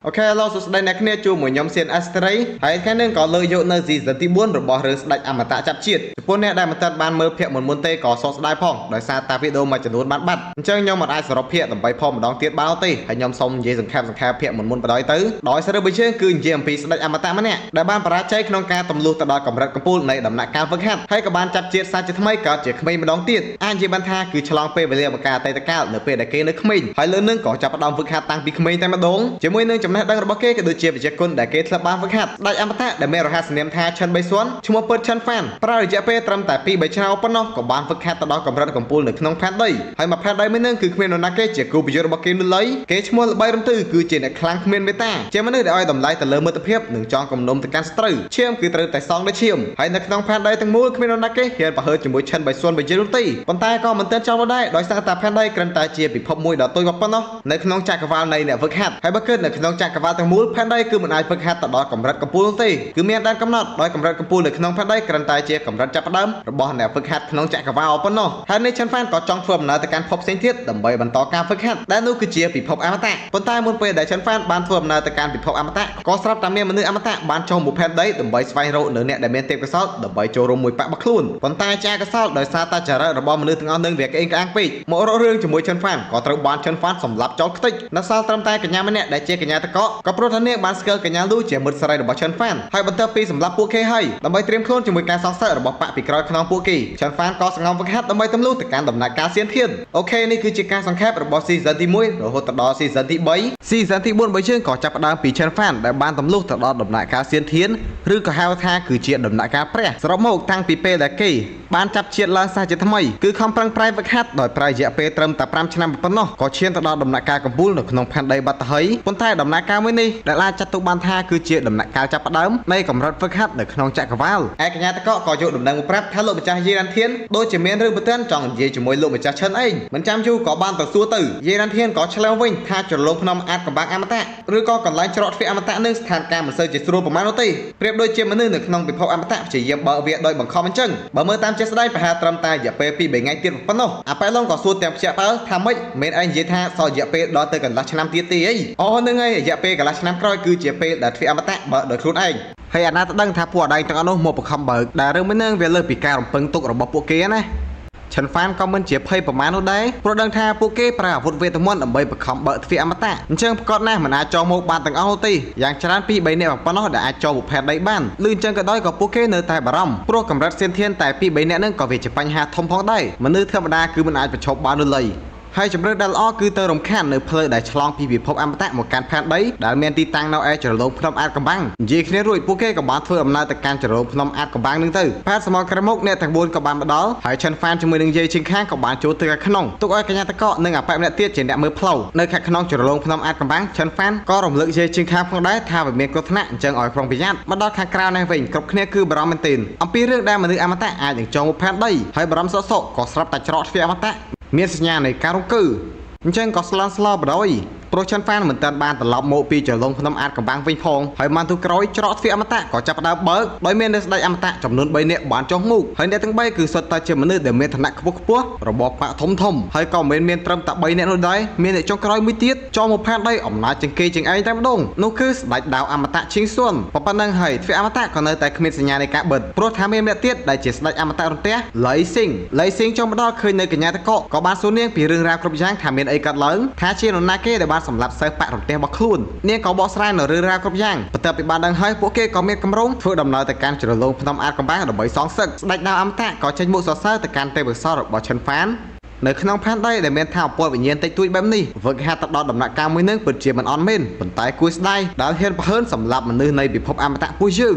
OK ឡូសួស្តីអ្នកគ្នាជួបមួយខ្ញុំសៀនអេស្ត្រីហើយថ្ងៃនេះក៏លើកយកនៅ season ទី4របស់រឿងស្ដេចអមតៈចាប់ជាតិចំពោះអ្នកដែលមិនទាន់បានមើលភាគមុនមុនទេក៏សោកស្ដាយផងដោយសារតាវីដេអូមួយចំនួនបានបាត់អញ្ចឹងខ្ញុំមិនអាចសរុបភាគដើម្បីផងម្ដងទៀតបានទេហើយខ្ញុំសូមនិយាយសង្ខេបសង្ខេបភាគមុនមុនបណ្ដោយទៅដោយសាររឿងយើងគឺនិយាយអំពីស្ដេចអមតៈម្នាក់ដែលបានបរាជ័យក្នុងការទម្លុះទៅដល់កម្រិតកំពូលនៃដំណាក់កាលហ្វឹកហាត់ហើយក៏បានចាប់ជាតិសាជាថ្មីកើតជាក្មេងម្ដងទៀតអាចនិយាយបានថាគឺឆ្លងពេលវេលាមកការអតីតកាលនៅពេលដែលគេនៅក្មេងហើយលើនឹងក៏ចាប់ផ្ដើមហ្វឹកហាត់តាំងពីក្មេងតែម្ដងជាមួយនឹងចំណេះដឹងរបស់គេក៏ដូចជាវិជ្ជាគុណដែលគេធ្លាប់បានហ្វឹកហាត់ស្ដេចអមតៈដែលមានរហស្សនាមថាឈិនបៃសួនឈ្មោះពិតឈិនហ្វានប្រើរយៈពេលត្រឹមតែ2 3ឆ្នាំប៉ុណ្ណោះក៏បានហ្វឹកហាត់ទៅដល់កម្រិតកំពូលនៅក្នុងផែនដីហើយមកផែនដីមួយនឹងគឺគ្មាននរណាគេជាគូប្រយុទ្ធរបស់គេនោះឡើយគេឈ្មោះល្បីរំទឺគឺជាអ្នកខ្លាំងគ្មានមេត្តាជាមនុស្សដែលឲ្យតម្លៃទៅលើមិត្តភាពនិងចង់គំនុំទៅកាន់សត្រូវឈាមគឺត្រូវតែសងដោយឈាមហើយនៅក្នុងផែនដីទាំងមូលគ្មាននរណាគេហ៊ានប្រហើរជាមួយឈិនបៃសួនបៃជានោះទេប៉ុន្តែក៏មិនទាន់ចង់នោះដែរដោយសារតែផែនដីគ្រាន់តែជាពិភពមួយដ៏តូចប៉ុណ្ណោះនៅក្នុងចក្រវាលនៃអ្នកហ្វឹកហាត់ហើយបើគិតនៅក្នុងចក្រវាលទាំងមូលផែនដីគឺមិនអាចហ្វឹកហាត់ទៅដល់កម្រិតកំពូលនោះទេគឺមានដែនកំណត់ដោយកម្រិតកំពូលនៅក្នុងផែនដីគ្រាន់តែជាកម្រិតចាប់ផ្ដើមរបស់អ្នកហ្វឹកហាត់ក្នុងចក្រវាលប៉ុណ្ណោះហើយនេះឈិនហ្វានក៏ចង់ធ្វើដំណើរទៅកាន់ភពផ្សេងទៀតដើម្បីបន្តការហ្វឹកហាត់ដែលនោះគឺជាពិភពអមតៈប៉ុន្តែមុនពេលដែលឈិនហ្វានបានធ្វើដំណើរទៅកាន់ពិភពអមតៈក៏ស្រាប់តែមានមនុស្សអមតៈបានចុះមកផែនដីដើម្បីស្វែងរកនៅអ្នកដែលមានទេពកោសល្យដើម្បីចូលរួមមួយបក្សរបស់ខ្លួនប៉ុន្តែចាកោសលដោយសារតែចរិតរបស់មនុស្សទាំងអស់នឹងវាក្អេងក្អាងពេកមករករឿងជាមួយឈិនហ្វានក៏ត្រូវបានឈិនហ្វានសម្លាប់ចោលខ្ទេចនៅសល់ត្រឹមតែកញ្ញាម្នាក់ដែលជាកញ្ញាតកកក៏ព្រោះថានាងបានស្គាល់កញ្ញាលូជាមិត្តស្រីរបស់ឈិនហ្វានហើយបន្ទាប់ពីសម្លាប់ពួកគេហើយដើម្បីត្រៀមខ្លួនជាមួយការសងសឹករបស់បក្សពីក្រោយខ្នងពួកគេឈិនហ្វានក៏សង្ងំហ្វឹកហាត់ដើម្បីទម្លុះទៅកាន់ដំណាក់កាលសៀនធាន OK នេះគឺជាការសង្ខេបរបស់ season ទី1រហូតដល់ season ទី3 season ទី4របស់យើងក៏ចាប់ផ្ដើមពីឈិនហ្វានដែលបានទម្លុះទៅដល់ដំណាក់កាលសៀនធានឬក៏ហៅថាគឺជាដំណាក់កាលព្រះសរុបមកតាំងពីពេលដែលគេបានចាប់ជាតិឡើងសាជាថ្មីគឺខំប្រឹងប្រែងហ្វឹកហាត់ដោយប្រើរយៈពេលត្រឹមតែ5ឆ្នាំប៉ុណ្ណោះក៏ឈានទៅដល់ដំណាក់កាលកំពូលនៅក្នុងផែនដីបាត់ទៅហើយប៉ុន្តែដំណាក់កាលមួយនេះដែលអាចចាត់ទុកបានថាគឺជាដំណាក់កាលចាប់ផ្ដើមនៃកម្រិតហ្វឹកហាត់នៅក្នុងចក្រវាលឯកញ្ញាតកក៏យកដំណឹងមកប្រាប់ថាលោកម្ចាស់យេរ៉ាន់ធានដូចជាមានរឿងបន្ទាន់ចង់និយាយជាមួយលោកម្ចាស់ឈិនអីមិនចាំយូរក៏បានទៅសួរទៅយេរ៉ាន់ធានក៏ឆ្លើយវិញថាជ្រលងភ្នំអាចកំបាំងអមតៈឬក៏កន្លែងច្រកទ្វារអមតៈនឹងស្ថានភាពមិនសូវជាស្រួលប្រហែលនោះទេប្រៀបដូចជាមនុស្សនៅក្នុងពិភពអមតៈព្យាយាមបើកវាដោយបង្ខំអញ្ចឹងបើមើលតាមជាក់ស្ដែងប្រហែលត្រឹមតែរយៈពេល2 3ថ្ងៃទៀតប៉ុណ្ណោះអាប៉ែឡុងក៏សួរទាំងភ្ញាក់ផ្អើលថាម៉េចមិនឯងនិយាយថាសល់រយៈពេលដល់ទៅកន្លះឆ្នាំទៀតទេអីអូហ្នឹងហើយរយៈពេលកន្លះឆ្នាំក្រោយគឺជាពេលដែលទ្វារអមតៈបើកដោយខ្លួនឯងហើយអាណាទៅដឹងថាពួកអដែងទាំងអស់នោះមកបង្ខំបើកដែលរឿងមួយនឹងវាលើសពីការរំពឹងទុករបស់ពួកគេណាឈិនហ្វានក៏មិនជាភ័យប្រមាណនោះដែរព្រោះដឹងថាពួកគេប្រើអាវុធវេទមន្តដើម្បីបង្ខំបើកទ្វារអមតៈអញ្ចឹងប្រកាសណាស់មិនអាចចូលមកបានទាំងអស់នោះទេយ៉ាងច្រើនពី3នាក់ប៉ុណ្ណោះដែលអាចចូលប្រភេទដីបានលឺអញ្ចឹងក៏ដោយក៏ពួកគេនៅតែបារម្ភព្រោះកម្រិតសៀនធានតែ2 3នាក់នឹងក៏វាជាបញ្ហាធំផងដែរមនុស្សធម្មតាគឺមិនអាចប្រឈប់បាននោះឡើយហើយជំរឿនដែលល្អគឺទៅរំខាននៅផ្លូវដែលឆ្លងពីពិភពអមតៈមកកាន់ផែនដីដែលមានទីតាំងនៅឯជ្រលងភ្នំអាតកំបាំងនិយាយគ្នារួចពួកគេក៏បានធ្វើដំណើរទៅកាន់ជ្រលងភ្នំអាតកំបាំងនឹងទៅផែនសមរក្រមុកអ្នកទាំង4ក៏បានមកដល់ហើយឈិនហ្វានជាមួយនឹងយាយជិងខាងក៏បានចូលទៅខាងក្នុងទុកឲ្យកញ្ញាតកនិងអបិម្នាក់ទៀតជាអ្នកមើលផ្លូវនៅខាងក្នុងជ្រលងភ្នំអាតកំបាំងឈិនហ្វានក៏រំលឹកយាយជិងខាងផងដែរថាវាមានគ្រោះថ្នាក់អញ្ចឹងឲ្យប្រុងប្រយ័ត្នមកដល់ខាងក្រៅនេះវិញគ្រប់គ្នាគឺបារម្ភមែនទែនអំពីរឿងដែលមនុស្សអមតៈអាចនឹងចូលមកផែនដីហើយបារម្ភសក់សក់ក៏ស្រាប់តែច្រកទ្វារអមតៈមានសញ្ញានៃការរង្គើអញ្ចឹងក៏ស្លន់ស្លោបដ ாய் ព្រោះឈិនហ្វានមិនទាន់បានត្រឡប់មកពីជ្រលងភ្នំអាតកំបាំងវិញផងហើយបានទូក្រោយច្រកទ្វារអមតៈក៏ចាប់ផ្ដើមបើកដោយមាននៅស្ដេចអមតៈចំនួន3នាក់បានចុះមុខហើយអ្នកទាំង3គឺសុទ្ធតែជាមនុស្សដែលមានឋានៈខ្ពស់ខ្ពស់របស់បក្សធំធំហើយក៏មិនមានត្រឹមតែ3នាក់នោះដែរមានអ្នកចុងក្រោយមួយទៀតចូលមកផែនដីអំណាចជាងគេជាងឯងតែម្ដងនោះគឺស្ដេចដាវអមតៈឈៀងសួនប៉ុណ្ណឹងហើយទ្វារអមតៈក៏នៅតែគ្មានសញ្ញានៃការបិទព្រោះថាមានម្នាក់ទៀតដែលជាស្ដេចអមតៈរន្ទះលៃស៊ីងលៃស៊ីងចុះមកដល់ឃើញនៅកញ្ញាតកក៏បានសួរនាងពីរឿងរ៉ាវគ្រប់យ៉ាងថាមានអីកើតឡើងថាជានរណាគេដែលបានសម្លាប់សិស្សបាក់រន្ទះរបស់ខ្លួននាងក៏បកស្រាយនៅរឿងរ៉ាវគ្រប់យ៉ាងបន្ទាប់ពីបានដឹងហើយពួកគេក៏មានកម្រងធ្វើដំណើរទៅកាន់ជ្រលងភ្នំអាតកំបាំងដើម្បីសងសឹកស្ដេចដាវអមតៈក៏ចេញមុខសរសើរទៅកាន់ទេពកោសល្យរបស់ឈិនហ្វាននៅក្នុងផែនដីដែលមានថាមពលវិញ្ញាណតិចតួចបែបនេះវឹកហាត់ទៅដល់ដំណាក់កាលមួយនឹងពិតជាមិនអន់មែនប៉ុន្តែគួរស្ដាយដែលហ៊ានប្រហើនសម្លាប់មនុស្សនៃពិភពអមតៈពួកយើង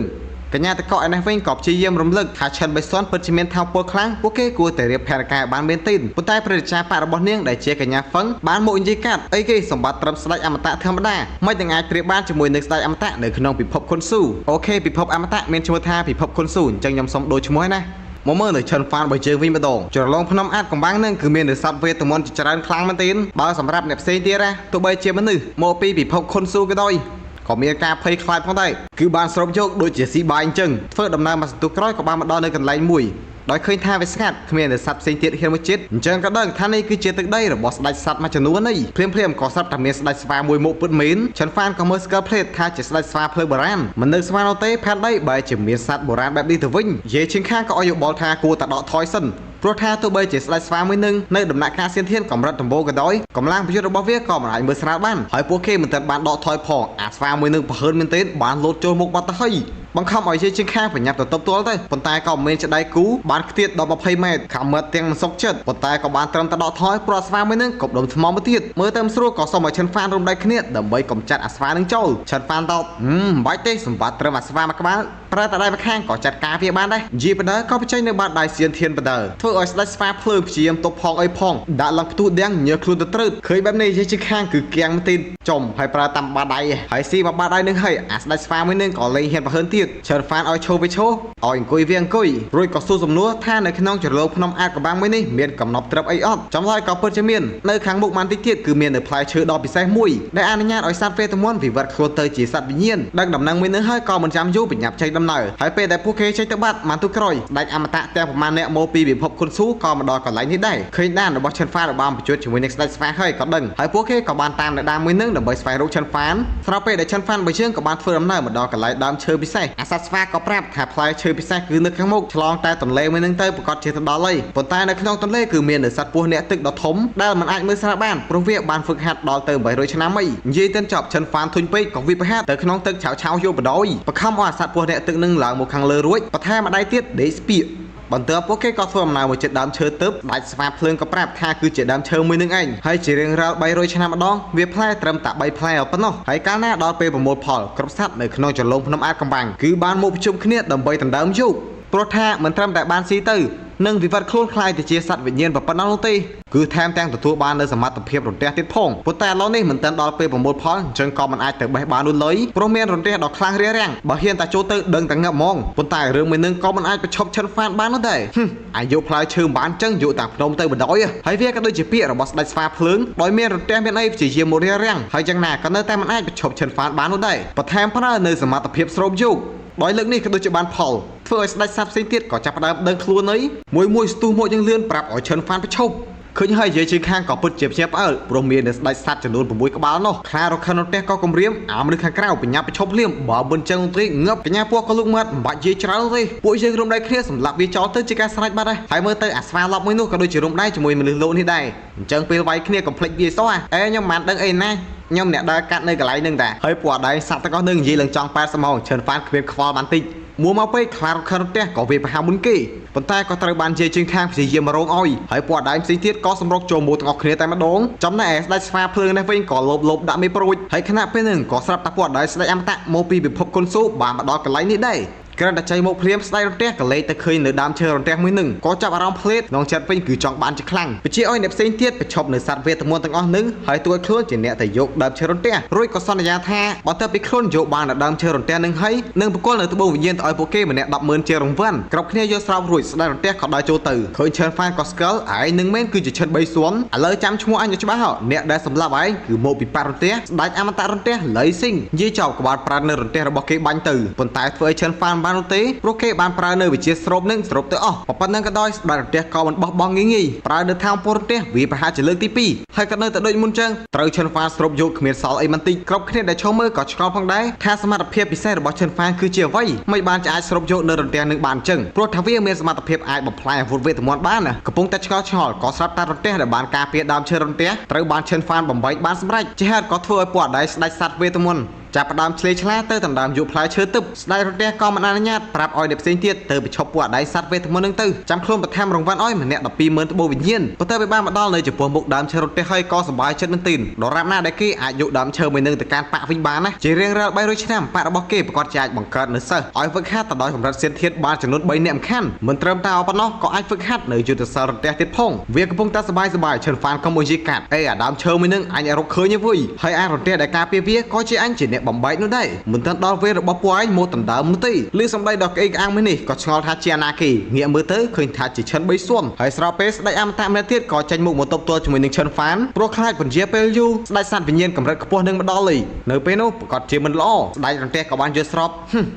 កញ្ញាតកឯនេះវិញក៏ព្យាយាមរំលឹកថាឈិនបៃសុនពិតជាមានថាមពលខ្លាំងពួកគេគួរតែរៀបផែនការឲ្យបានមែនទែនប៉ុន្តែព្រះរាជាបករបស់នាងដែលជាកញ្ញាហ្វឹងបានមកនិយាយកាត់អីគេសម្បត្តិត្រឹមស្ដេចអមតៈធម្មតាមិននឹងអាចប្រៀបបានជាមួយនឹងស្ដេចអមតៈនៅក្នុងពិភពខុនស៊ូ OK ពិភពអមតៈមានឈ្មោះថាពិភពខុនស៊ូអញ្ចឹងខ្ញុំសូមដូរឈ្មោះណាមកមើលនៅឈិនហ្វានរបស់យើងវិញម្ដងជ្រលងភ្នំអាតកំបាំងនឹងគឺមាននៅសត្វវេទមន្តជាច្រើនខ្លាំងមែនទែនបើសម្រាប់អ្នកផ្សេងទៀតណាទោះបីជាមនុស្សមកពីពិភពខុនស៊ូក៏ដោយក៏មានការភ័យខ្លាចផងដែរគឺបានស្រូបយកដូចជាស៊ីបាយអញ្ចឹងធ្វើដំណើរមកសន្ទុះក្រោយក៏បានមកដល់នៅកន្លែងមួយ ដោយឃើញថាវាស្ងាត់គ្មានសត្វផ្សេងទៀតហ៊ានមកជិតអញ្ចឹងក៏ដឹងថានេះគឺជាទឹកដីរបស់ស្ដេចសត្វមួយចំនួននេះភ្លាមភ្លាមក៏ស្រាប់តែមានស្ដេចស្វាមួយមុខពិតមែនឆិនហ្វានក៏មើលស្គាល់ផ្លេតថាជាស្ដេចស្វាភ្លើងបុរាណមិននឹកស្មាននោះទេផែនដីបែរជាមានសត្វបុរាណបែបនេះទៅវិញយាយឈៀងខាងក៏ឲ្យយោបល់ថាគួរតែដកថយសិនព្រោះថាទោះបីជាស្ដេចស្វាមួយនឹងនៅដំណាក់កាលសៀនធានកម្រិតដំបូងក៏ដោយកម្លាំងប្រយុទ្ធរបស់វាក៏មិនអាចមើលស្រាលបានហើយពួកគេមិនទាន់បានដកថយផងអាស្វាមួយនឹងប្រហើនមែនទែនបានលោតចូលមុខបាត់ទៅហើយបង្ខំឲ្យយាយជាងខាងប្រញាប់ទៅទប់ទល់ទៅប៉ុន្តែក៏មិនមានចដៃគូបានខ្ទាតដល់20ម៉ែត្រខំមើលទាំងមិនសុខចិត្តប៉ុន្តែក៏បានត្រឹមតែដកថយព្រោះអាស្វាមួយនឹងកប់ដុំថ្មមួយទៀតមើលទៅមិនស្រួលក៏សុំឲ្យឈិនហ្វានរួមដៃគ្នាដើម្បីកម្ចាត់អាស្វានឹងចូលឈិនហ្វានតបមិនបាច់ទេសម្បត្តិត្រឹមអាស្វាមួយក្បាលប្រើតែដៃម្ខាងក៏ចាត់ការវាបានដែរនិយាយបដើក៏បញ្ចេញនៅបាតដៃសៀនធានបដើធ្វើឲ្យស្ដេចស្វាភ្លើងព្យាយាមទប់ផងអីផងដាក់ឡើងផ្ទុះដាំងញើខ្លួនទៅត្រើតឃើញបែបនេះនិយាយជាខាងគឺគៀងមែនទេចំហើយប្រើតាមបាតដៃហើយស៊ីមកបាតដៃនឹងហើយអាស្ដេចស្វាមួយនឹងក៏លែងហ៊ានប្រហើនទៀតឈិនហ្វានឲ្យឈោវាឈោឲ្យអង្គុយវាអង្គុយរួចក៏សួរសំណួរថានៅក្នុងចរលោភ្នំអាតកំបាំងមួយនេះមានកំណប់ត្រឹបអីអត់ចម្លើយក៏ពិតជាមាននៅខាងមុខបានតិចទៀតគឺមាននៅផ្លែឈើដ៏ពិសេសមួយដែលអនុញ្ញាតឲ្យសត្វវេទមន្តវិវត្តខ្លួនទៅជាសត្វវិញ្ញាណដឹងដំណឹងមួយនេះហើយក៏មិនចាំយូរបញ្ញាប់ចេញដំណើរហើយពេលដែលពួកគេចេញទៅបាត់បានទូក្រោយស្ដេចអមតៈទាំងប្រមាណអ្នកមកពីពិភពគុនស៊ូក៏មកដល់កន្លែងនេះដែរឃើញដានរបស់ឈិនហ្វានបានប្រយុទ្ធជាមួយនឹងស្ដេចស្វាហើយក៏ដឹងហើយពួកគេក៏បានតាមនៅដានមួយនឹងដើម្បីស្វែងរកឈិនហ្វានស្របពេលដែលឈិនហ្វានបើជើងក៏បានធ្វើដំណើរមកដល់កន្លែងដើមឈើពិសេសអាសត្វស្វាក៏ប្រាប់ថាផ្លែឈើពិសេសគឺនៅខាងមុខឆ្លងតែទន្លេមួយនឹងទៅប្រកាសជាទៅដល់ហើយប៉ុន្តែនៅក្នុងទន្លេគឺមាននៅសត្វពស់អ្នកទឹកដ៏ធំដែលមិនអាចមើលស្រាលបានព្រោះវាបានហ្វឹកហាត់ដល់ទៅ800ឆ្នាំហើយនិយាយទៅចប់ឈិនហ្វានធុញពេកក៏វិបហាត់ទៅក្នុងទឹកឆៅឆៅយកបដោយបខំឲ្យអាសត្វពស់អ្នកទឹកនឹងឡើងមកខាងលើរួចបន្ថែមម្ដាយទៀតដេកស្ពាកបន្ទាប់ពួកគេក៏ធ្វើដំណើរមកជិតដើមឈើទើបដាច់ស្វាភ្លើងក៏ប្រាប់ថាគឺជាដើមឈើមួយនឹងឯងហើយជារៀងរាល់300ឆ្នាំម្ដងវាផ្លែត្រឹមតែ3ផ្លែប៉ុណ្ណោះហើយកាលណាដល់ពេលប្រមូលផលគ្រប់សត្វនៅក្នុងចលងភ្នំអាតកំបាំងគឺបានមកប្រជុំគ្នាដើម្បីដណ្ដើមយកព្រោះថាមិនត្រឹមតែបានស៊ីទៅនិងវិវត្តខ្លួនคล้ายទៅជាសត្វវិញ្ញាណប៉ុណ្ណោះនោះទេគឺថែមទាំងទទួលបាននូវសមត្ថភាពរន្ទះទៀតផងប៉ុន្តែឥឡូវនេះមិនទាន់ដល់ពេលប្រមូលផលអញ្ចឹងក៏មិនអាចទៅបេះបាននោះឡើយព្រោះមានរន្ទះដ៏ខ្លាំងរារាំងបើហ៊ានតែចូលទៅដឹងតែងាប់ហ្មងប៉ុន្តែរឿងមួយនឹងក៏មិនអាចប្រឈប់ឈិនហ្វានបាននោះដែរអាយុផ្លែឈើមិនបានចឹងយកតាភ្នំទៅបណ្ដោយហើយវាក៏ដូចជាពាក្យរបស់ស្ដេចស្វាភ្លើងដោយមានរន្ទះមានអីព្យាយាមមករារាំងហើយយ៉ាងណាក៏នៅតែមិនអាចប្រឈប់ឈិនហ្វានបាននោះដែរបន្ថែមប្រើនៅសមត្ថភាពស្រូបយកដោយលើកនេះក៏ដូចជាបានផលធ្វើឲ្យស្ដេចសត្វផ្សេងទៀតក៏ចាប់ផ្ដើមដឹងខ្លួនអីមួយមួយស្ទុះមកយ៉ាងលឿនប្រាប់ឲ្យឈិនហ្វានប្រឈប់ឃើញហើយនិយាយជើងខាងក៏ពិតជាភ្ញាក់ផ្អើលព្រោះមាននៅស្ដេចសត្វចំនួន6ក្បាលនោះខ្លារខិនរន្ទះក៏គំរាមអាមនុស្សខាងក្រៅបញ្ញាប្រឈប់ភ្លាមបើមិនចឹងទេងឹបកញ្ញាពស់ក៏លូកមាត់មិនបាច់និយាយច្រើនទេពួកយើងរួមដៃគ្នាសម្លាប់វាចោលទៅជាការស្រេចបាត់ហើយហើយមើលទៅអាស្វាឡប់មួយនោះក៏ដូចជារួមដៃជាមួយមនុស្សលោកនេះដែរអញ្ចឹងពេលវាយគ្នាកុំភ្លេចវាសោះអេខ្ញុំមិនបានដឹងអីណាខ្ញុំអ្នកដើរកាត់នៅកន្លែងហ្នឹងតាហើយពួកអដែងសត្វទាំងអស់នឹងនិយាយឡើងចង់80ម៉ោងឈិនហ្វានគ្មានខ្វល់បានតិចមួមកពេកខ្លារខិនរន្ទះក៏វាប្រហាមុនគេប៉ុន្តែក៏ត្រូវបានជាជាងខាងព្យាយាមរងអុយហើយពួកអដែងផ្សេងទៀតក៏សម្រុកចូលមកទាំងអស់គ្នាតែម្ដងចំណែកឯស្ដេចស្វាភ្លើងនេះវិញក៏លោបលោបដាក់មេប្រួចហើយខណៈពេលហ្នឹងក៏ស្រាប់តែពួកអដែងស្ដេចអមតៈមកពីពិភពគុនស៊ូបានមកដល់កន្លែងនេះដែរគ្រាន់តែចៃមកភ្លាមស្ដេចរន្ទះក៏លេចទៅឃើញនៅដើមឈើរន្ទះមួយនឹងក៏ចាប់អារម្មណ៍ផ្លេតក្នុងចិត្តវិញគឺចង់បានជាខ្លាំងបញ្ជាឲ្យអ្នកផ្សេងទៀតប្រឈប់នៅសត្វវេទមន្តទាំងអស់នឹងហើយទួយខ្លួនជាអ្នកទៅយកដើមឈើរន្ទះរួចក៏សន្យាថាបន្ទាប់ពីខ្លួនយកបាននៅដើមឈើរន្ទះនឹងហើយនឹងប្រគល់នៅត្បូងវិញ្ញាណទៅឲ្យពួកគេម្នាក់100000ជារង្វាន់គ្រប់គ្នាយកស្រោបរួចស្ដេចរន្ទះក៏ដើរចូលទៅឃើញឈិនហ្វានក៏ស្គាល់ឯងនឹងមែនគឺជាឈិន3សួនឥឡូវចាំឈ្មោះអញឲ្យច្បាស់ហ៎អ្នកដែលសម្លាប់ឯងគឺមកពីប៉ារន្ទះស្ដេចអមតៈរន្ទះលៃស៊ីងនិយាយចោលក្បាលប្រាណនៅរន្ទះរបស់គេបាញ់ទៅប៉ុន្តែធ្វើឲ្យឈិនហ្វានបាននោះទេព្រោះគេបានប្រើនៅវិជាស្រូបនឹងស្រូបទៅអស់ប៉ុណ្ណឹងក៏ដោយស្ដេចរន្ទះក៏មិនបោះបង់ងាយងាយប្រើនៅថោងពលរន្ទះវាប្រហែលជាលើកទី2ហើយក៏នៅតែដូចមុនចឹងត្រូវឈិនហ្វានស្រូបយកគ្មានសល់អីបន្តិចគ្រប់គ្នាដែលឈរមើលក៏ឆ្ងល់ផងដែរថាសមត្ថភាពពិសេសរបស់ឈិនហ្វានគឺជាអ្វីមិនបានจะអាចស្រូបយកនៅរន្ទះនឹងបានចឹងព្រោះថាវាមានសមត្ថភាពអាចបំផ្លាញអាវុធវេទមន្តបានណាកំពុងតែឆ្ងល់ឆ្ងល់ក៏ស្រាប់តែរន្ទះដែលបានការពារដើមឈើរន្ទះត្រូវបានឈិនហ្វានបំបែកបានសម្រេចជាហេតុក៏ធ្វើឲ្យពួកអដែស្ដេចសត្វវេទមន្តចាប់ផ្ដើមឆ្លេឆ្លាទៅដណ្ដើមយកផ្លែឈើទឹកស្ដេចរន្ទះក៏មិនអនុញ្ញាតប្រាប់ឲ្យអ្នកផ្សេងទៀតទៅប្រឈប់ពួកអដែសត្វវេទមន្តនឹងទៅចាំខ្លួនបន្ថែមរង្វាន់ឲ្យម្នាក់120,000ត្បូងវិញ្ញាណប៉ុន្តែពេលបានមកដល់នៅចំពោះមុខដើមឈើរន្ទះហើយក៏សប្បាយចិត្តមែនទែនដរាបណាដែលគេអាចយកដើមឈើមួយនឹងទៅកាន់ប៉ាក់វិញបានណាជារៀងរាល់300ឆ្នាំប៉ាក់របស់គេប្រកាសជាអាចបង្កើតនៅសិស្សឲ្យហ្វឹកហាត់ទៅដល់កម្រិតសៀនធាតបានចំនួន3នាក់សំខាន់មិនត្រឹមតែប៉ុណ្ណោះក៏អាចហ្វឹកហាត់នៅយុទ្ធសាស្ត្ររន្ទះទៀតផងវាកំពុងតែសប្បាយសប្បាយឈិនហ្វានកុំមួយយីកាត់អេអាដើមឈើមួយនឹងអញរកឃើញវិញហើយអារន្ទះដែលការពារវាក៏ជាអញជាអ្នកបំបែកនោះដែរមិនទាន់ដល់វេនរបស់ពួកឯងមកដណ្ដើមនោះទេឮសម្ដីដ៏ក្អេកក្អាងមួយនេះក៏ឆ្ងល់ថាជាអាណាគេងាកមើលទៅឃើញថាជាឈិន3សួនហើយស្របពេលស្ដេចអមតៈម្នាក់ទៀតក៏ចេញមុខមកទប់ទល់ជាមួយនឹងឈិនហ្វានព្រោះខ្លាចពន្យាពេលយូរស្ដេចសត្វវិញ្ញាណកម្រិតខ្ពស់នឹងមកដល់លីនៅពេលនោះប្រកាសជាមិនល្អស្ដេចរន្ទះក៏បានយល់ស្រ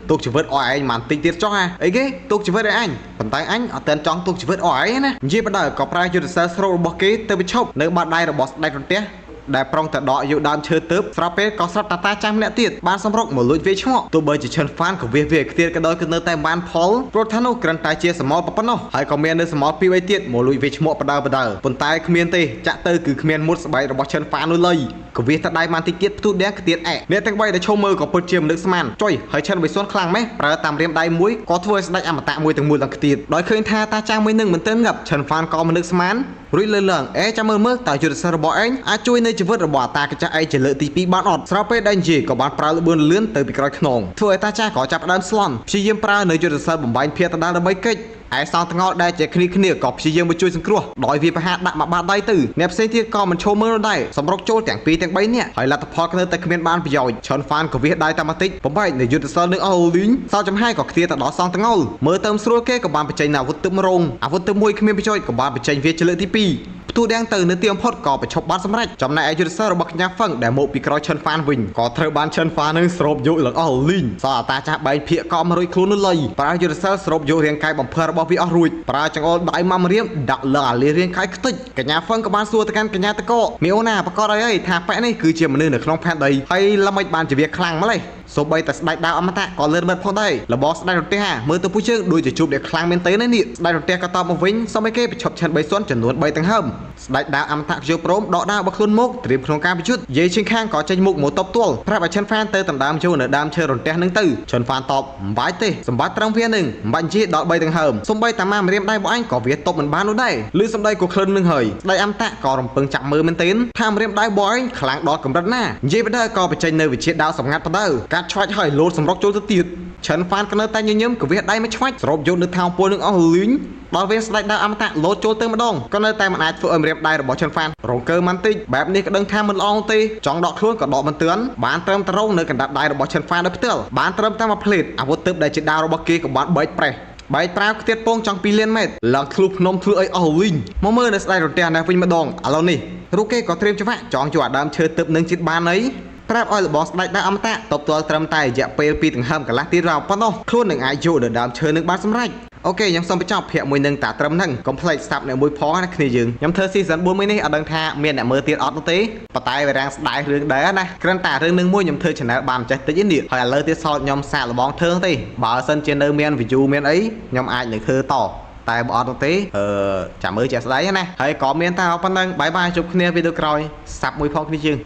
បទុកជីវិតឲ្យឯងបានតិចទៀតចុះហ่าអីគេទុកជីវិតឲ្យអញប៉ុន្តែ ប៉ុន្តែអញអត់ទាន់ចង់ទុកជីវិតអស់ឯងណានិយាយបណ្ដោយក៏ប្រើយុទ្ធសាស្ត្រស្រូបរបស់គេទៅបញ្ឈប់នៅបាតដៃរបស់ស្ដេចរន្ទះដែលប្រុងទៅដកយកដើមឈើទៅស្រាប់ពេលក៏ស្រាប់តាតាចាំម្នាក់ទៀតបានសម្រុកមកលួចវាយឆ្មក់ទោះបីជាឈិនហ្វានក៏វាវាខ្ទៀតក៏ដោយគឺនៅតែបានផលព្រោះថានោះគ្រាន់តែជាសមលប៉ុណ្ណោះហើយក៏មាននៅសមលពីរបីទៀតមកលួចវាយឆ្មក់បដើបដើប៉ុន្តែគ្មានទេចាក់ទៅគឺគ្មានមុតស្បែករបស់ឈិនហ្វាននោះឡើយកវាទៅដៃបានតិចទៀតផ្ទុះដៀងខ្ទៀតអែអ្នកទាំងបីដែលឈោមើលក៏ពិតជាមនុស្សស្មានចុយហើយឈិនបៃសុនខ្លាំងម៉េះប្រើតាមរៀមដៃមួយក៏ធ្វើឲ្យស្ដេចអមតៈមួយទាំងមូលឡើងខ្ទៀតដោយឃើញថាតាចាស់មួយនឹងមិនទាន់ងាប់ឈិនហ្វានក៏មនុស្សស្មានរួចលើឡើងអេចាំមើលមើលតើយុទ្ធសាស្ត្ររបស់ឯងអាចជួយនៅជីវិតរបស់អាតាកចាស់ឯងជាលើកទី2បានអត់ស្របពេលដែលនិយាយក៏បានប្រើល្បឿនលឿនទៅពីក្រោយខ្នងធ្វើឲ្យតាចាស់ក៏ចាប់ផ្ដើមស្លន់ព្យាយាមប្រើនៅយុទ្ធសាស្ត្របំបែងភាគដណ្ដើមដើម្បីគេចឯសងតងល់ដែលជាគ្នាគ្នាក៏ព្យាយាមមកជួយសង្គ្រោះដោយវាប្រហារដាក់មកបាតដៃទៅអ្នកផ្សេងទៀតក៏មិនឈោមើលដែរសម្រុកចូលទាំងពីរទាំងបីនាក់ហើយលទ្ធផលក៏នៅតែគ្មានបានប្រយោជន៍ឆុនហ្វានក៏វាដៃតាមបន្តិចបំបែកនៅយុទ្ធសាស្ត្រនឹងអស់លីងសោចំហាយក៏ខ្ទាតទៅដល់សងតងល់មើលទៅស្រួលគេក៏បានបញ្ចេញអាវុធទឹកម្រងអាវុធទឹមមួយគ្មានប្រយោជន៍ក៏បានបញ្ចេញវាជាលើកទី2ផ្ទុះដៀងទៅនៅទីបំផុតក៏ប្រឈប់បានសម្រេចចំណែកឯយុទ្ធសាស្ត្ររបស់កញ្ញាហ្វឹងដែលមកពីក្រោយឈិនហ្វានវិញក៏ត្រូវបានឈិនហ្វាននឹងស្រូបយកឡើងអស់លីងសល់អាតាចាស់បែងភាកក៏មិនរួចខ្លួននោះឡើយប្រើយុទ្ធសាស្ត្រស្រូបយករាងកាយបំផើរបស់វាអស់រួចប្រើចង្អុលដៃម៉ាំរៀមដាក់លើអាលីរាងកាយខ្ទេចកញ្ញាហ្វឹងក៏បានសួរទៅកាន់កញ្ញាតកមីអូណាប្រកាសអីហើយថាប៉ែនេះគឺជាមនុស្សនៅក្នុងផែនដីហើយល្មិចបានជាវាខ្លាំងម្ល៉េះសូម្បីតែស្ដេចដាវអមតៈក៏លឿនមិត្តផងដែរលបស្ដេចរន្ទះមើលទៅពួកជើងដូចជាជួបអ្នកខ្លាំងមែនទេនេះស្ដេចរន្ទះក៏តបមកវិញសូមឲ្យគេបញ្ឈប់ឆិនបីសុនចំនួន3ទាំងហើមស្ដេចដាវអមតៈយកព្រមដកដាវរបស់ខ្លួនមកត្រៀមក្នុងការប្រយុទ្ធយាយជើងខាងក៏ចេញមុខមកតបទល់ប្រាប់ឲ្យឆិនហ្វានទៅដណ្ដើមចូលនៅដើមឈើរន្ទះនឹងទៅឆិនហ្វានតបមិនបាច់ទេសម្បត្តិត្រឹមវានឹងមិនបាច់និយាយដល់3ទាំងហើមសូម្បីតាម៉ាមរៀមដៃរបស់អញក៏វាតបមិនបាននោះដែរឬសម្ដីក៏ក្លិននឹងហើយស្ដេចអមតៈក៏រំពឹងចាក់មើលមែនទែនថាមរៀមដៃរបស់ឯងខ្លាំងដល់កម្រិតណានិយាយបដើក៏បញ្ចេញនៅវិជាដាវសម្ងាត់បដើកាត់ឆ្វាច់ហើយលោតសម្រុកចូលទៅទៀតឆិនហ្វានក៏នៅតែញញឹមកវាដៃមកឆ្វាច់សរុបយកនៅថោងពលនឹងអស់លីងដល់ពេលស្ដេចដាវអមតៈលោតចូលទៅម្ដងក៏នៅតែមិនអាចធ្វើឲ្យម្រាមដៃរបស់ឆិនហ្វានរងកើមិនតិចបែបនេះក៏ដឹងថាមិនល្អទេចង់ដកខ្លួនក៏ដកមិនទាន់បានត្រឹមតែរងនៅកណ្ដាប់ដៃរបស់ឆិនហ្វានដោយផ្ទាល់បានត្រឹមតែមួយផ្លេតអាវុធទើបដែលជាដាវរបស់គេក៏បានបែកប្រេះបែកប្រាវខ្ទៀតពងចង់2លានម៉ែត្រឡើងធ្លុះភ្នំធ្វើឲ្យអស់លីងមកមើលនៅស្ដេចរន្ទះនេះវិញម្ដងឥឡូវនេះរូបគេក៏ត្រៀមច្បាក់ចង់ជួអាដើមឈើទើបនឹងជាតិបានអីប្រាប់ឲ្យលបងស្ដេចដាវអមតៈតបទល់ត្រឹមតែរយៈពេល2ដង្ហើមកន្លះទៀតរោប៉ុណ្ណោះខ្លួននឹងអាចយកនៅដើមឈើនឹងបានសម្រេចអូខេខ្ញុំសូមបញ្ចប់ភាគមួយនឹងតាត្រឹមហ្នឹងកុំភ្លេចស្ដាប់អ្នកមួយផងណាគ្នាយើងខ្ញុំធ្វើ season 4មួយនេះអត់ដឹងថាមានអ្នកមើលទៀតអត់នោះទេប៉ុន្តែវារាំងស្ដាយរឿងដែរណាគ្រាន់តែរឿងនឹងមួយខ្ញុំធ្វើ channel បានចេះតិចនេះហើយឥឡូវទៀតសល់ខ្ញុំសាកល្បងធ្វើទេបើសិនជានៅមាន view មានអីខ្ញុំអាចនឹងធ្វើតតែបើអត់នោះទេអឺចាំមើលជាក់ស្ដែងណាហើយក៏មានតែប៉ុណ្ណឹងបាយបាយជួបគ្នាវីដេអូក្រោយសាប់មួយផងគ្នាយើង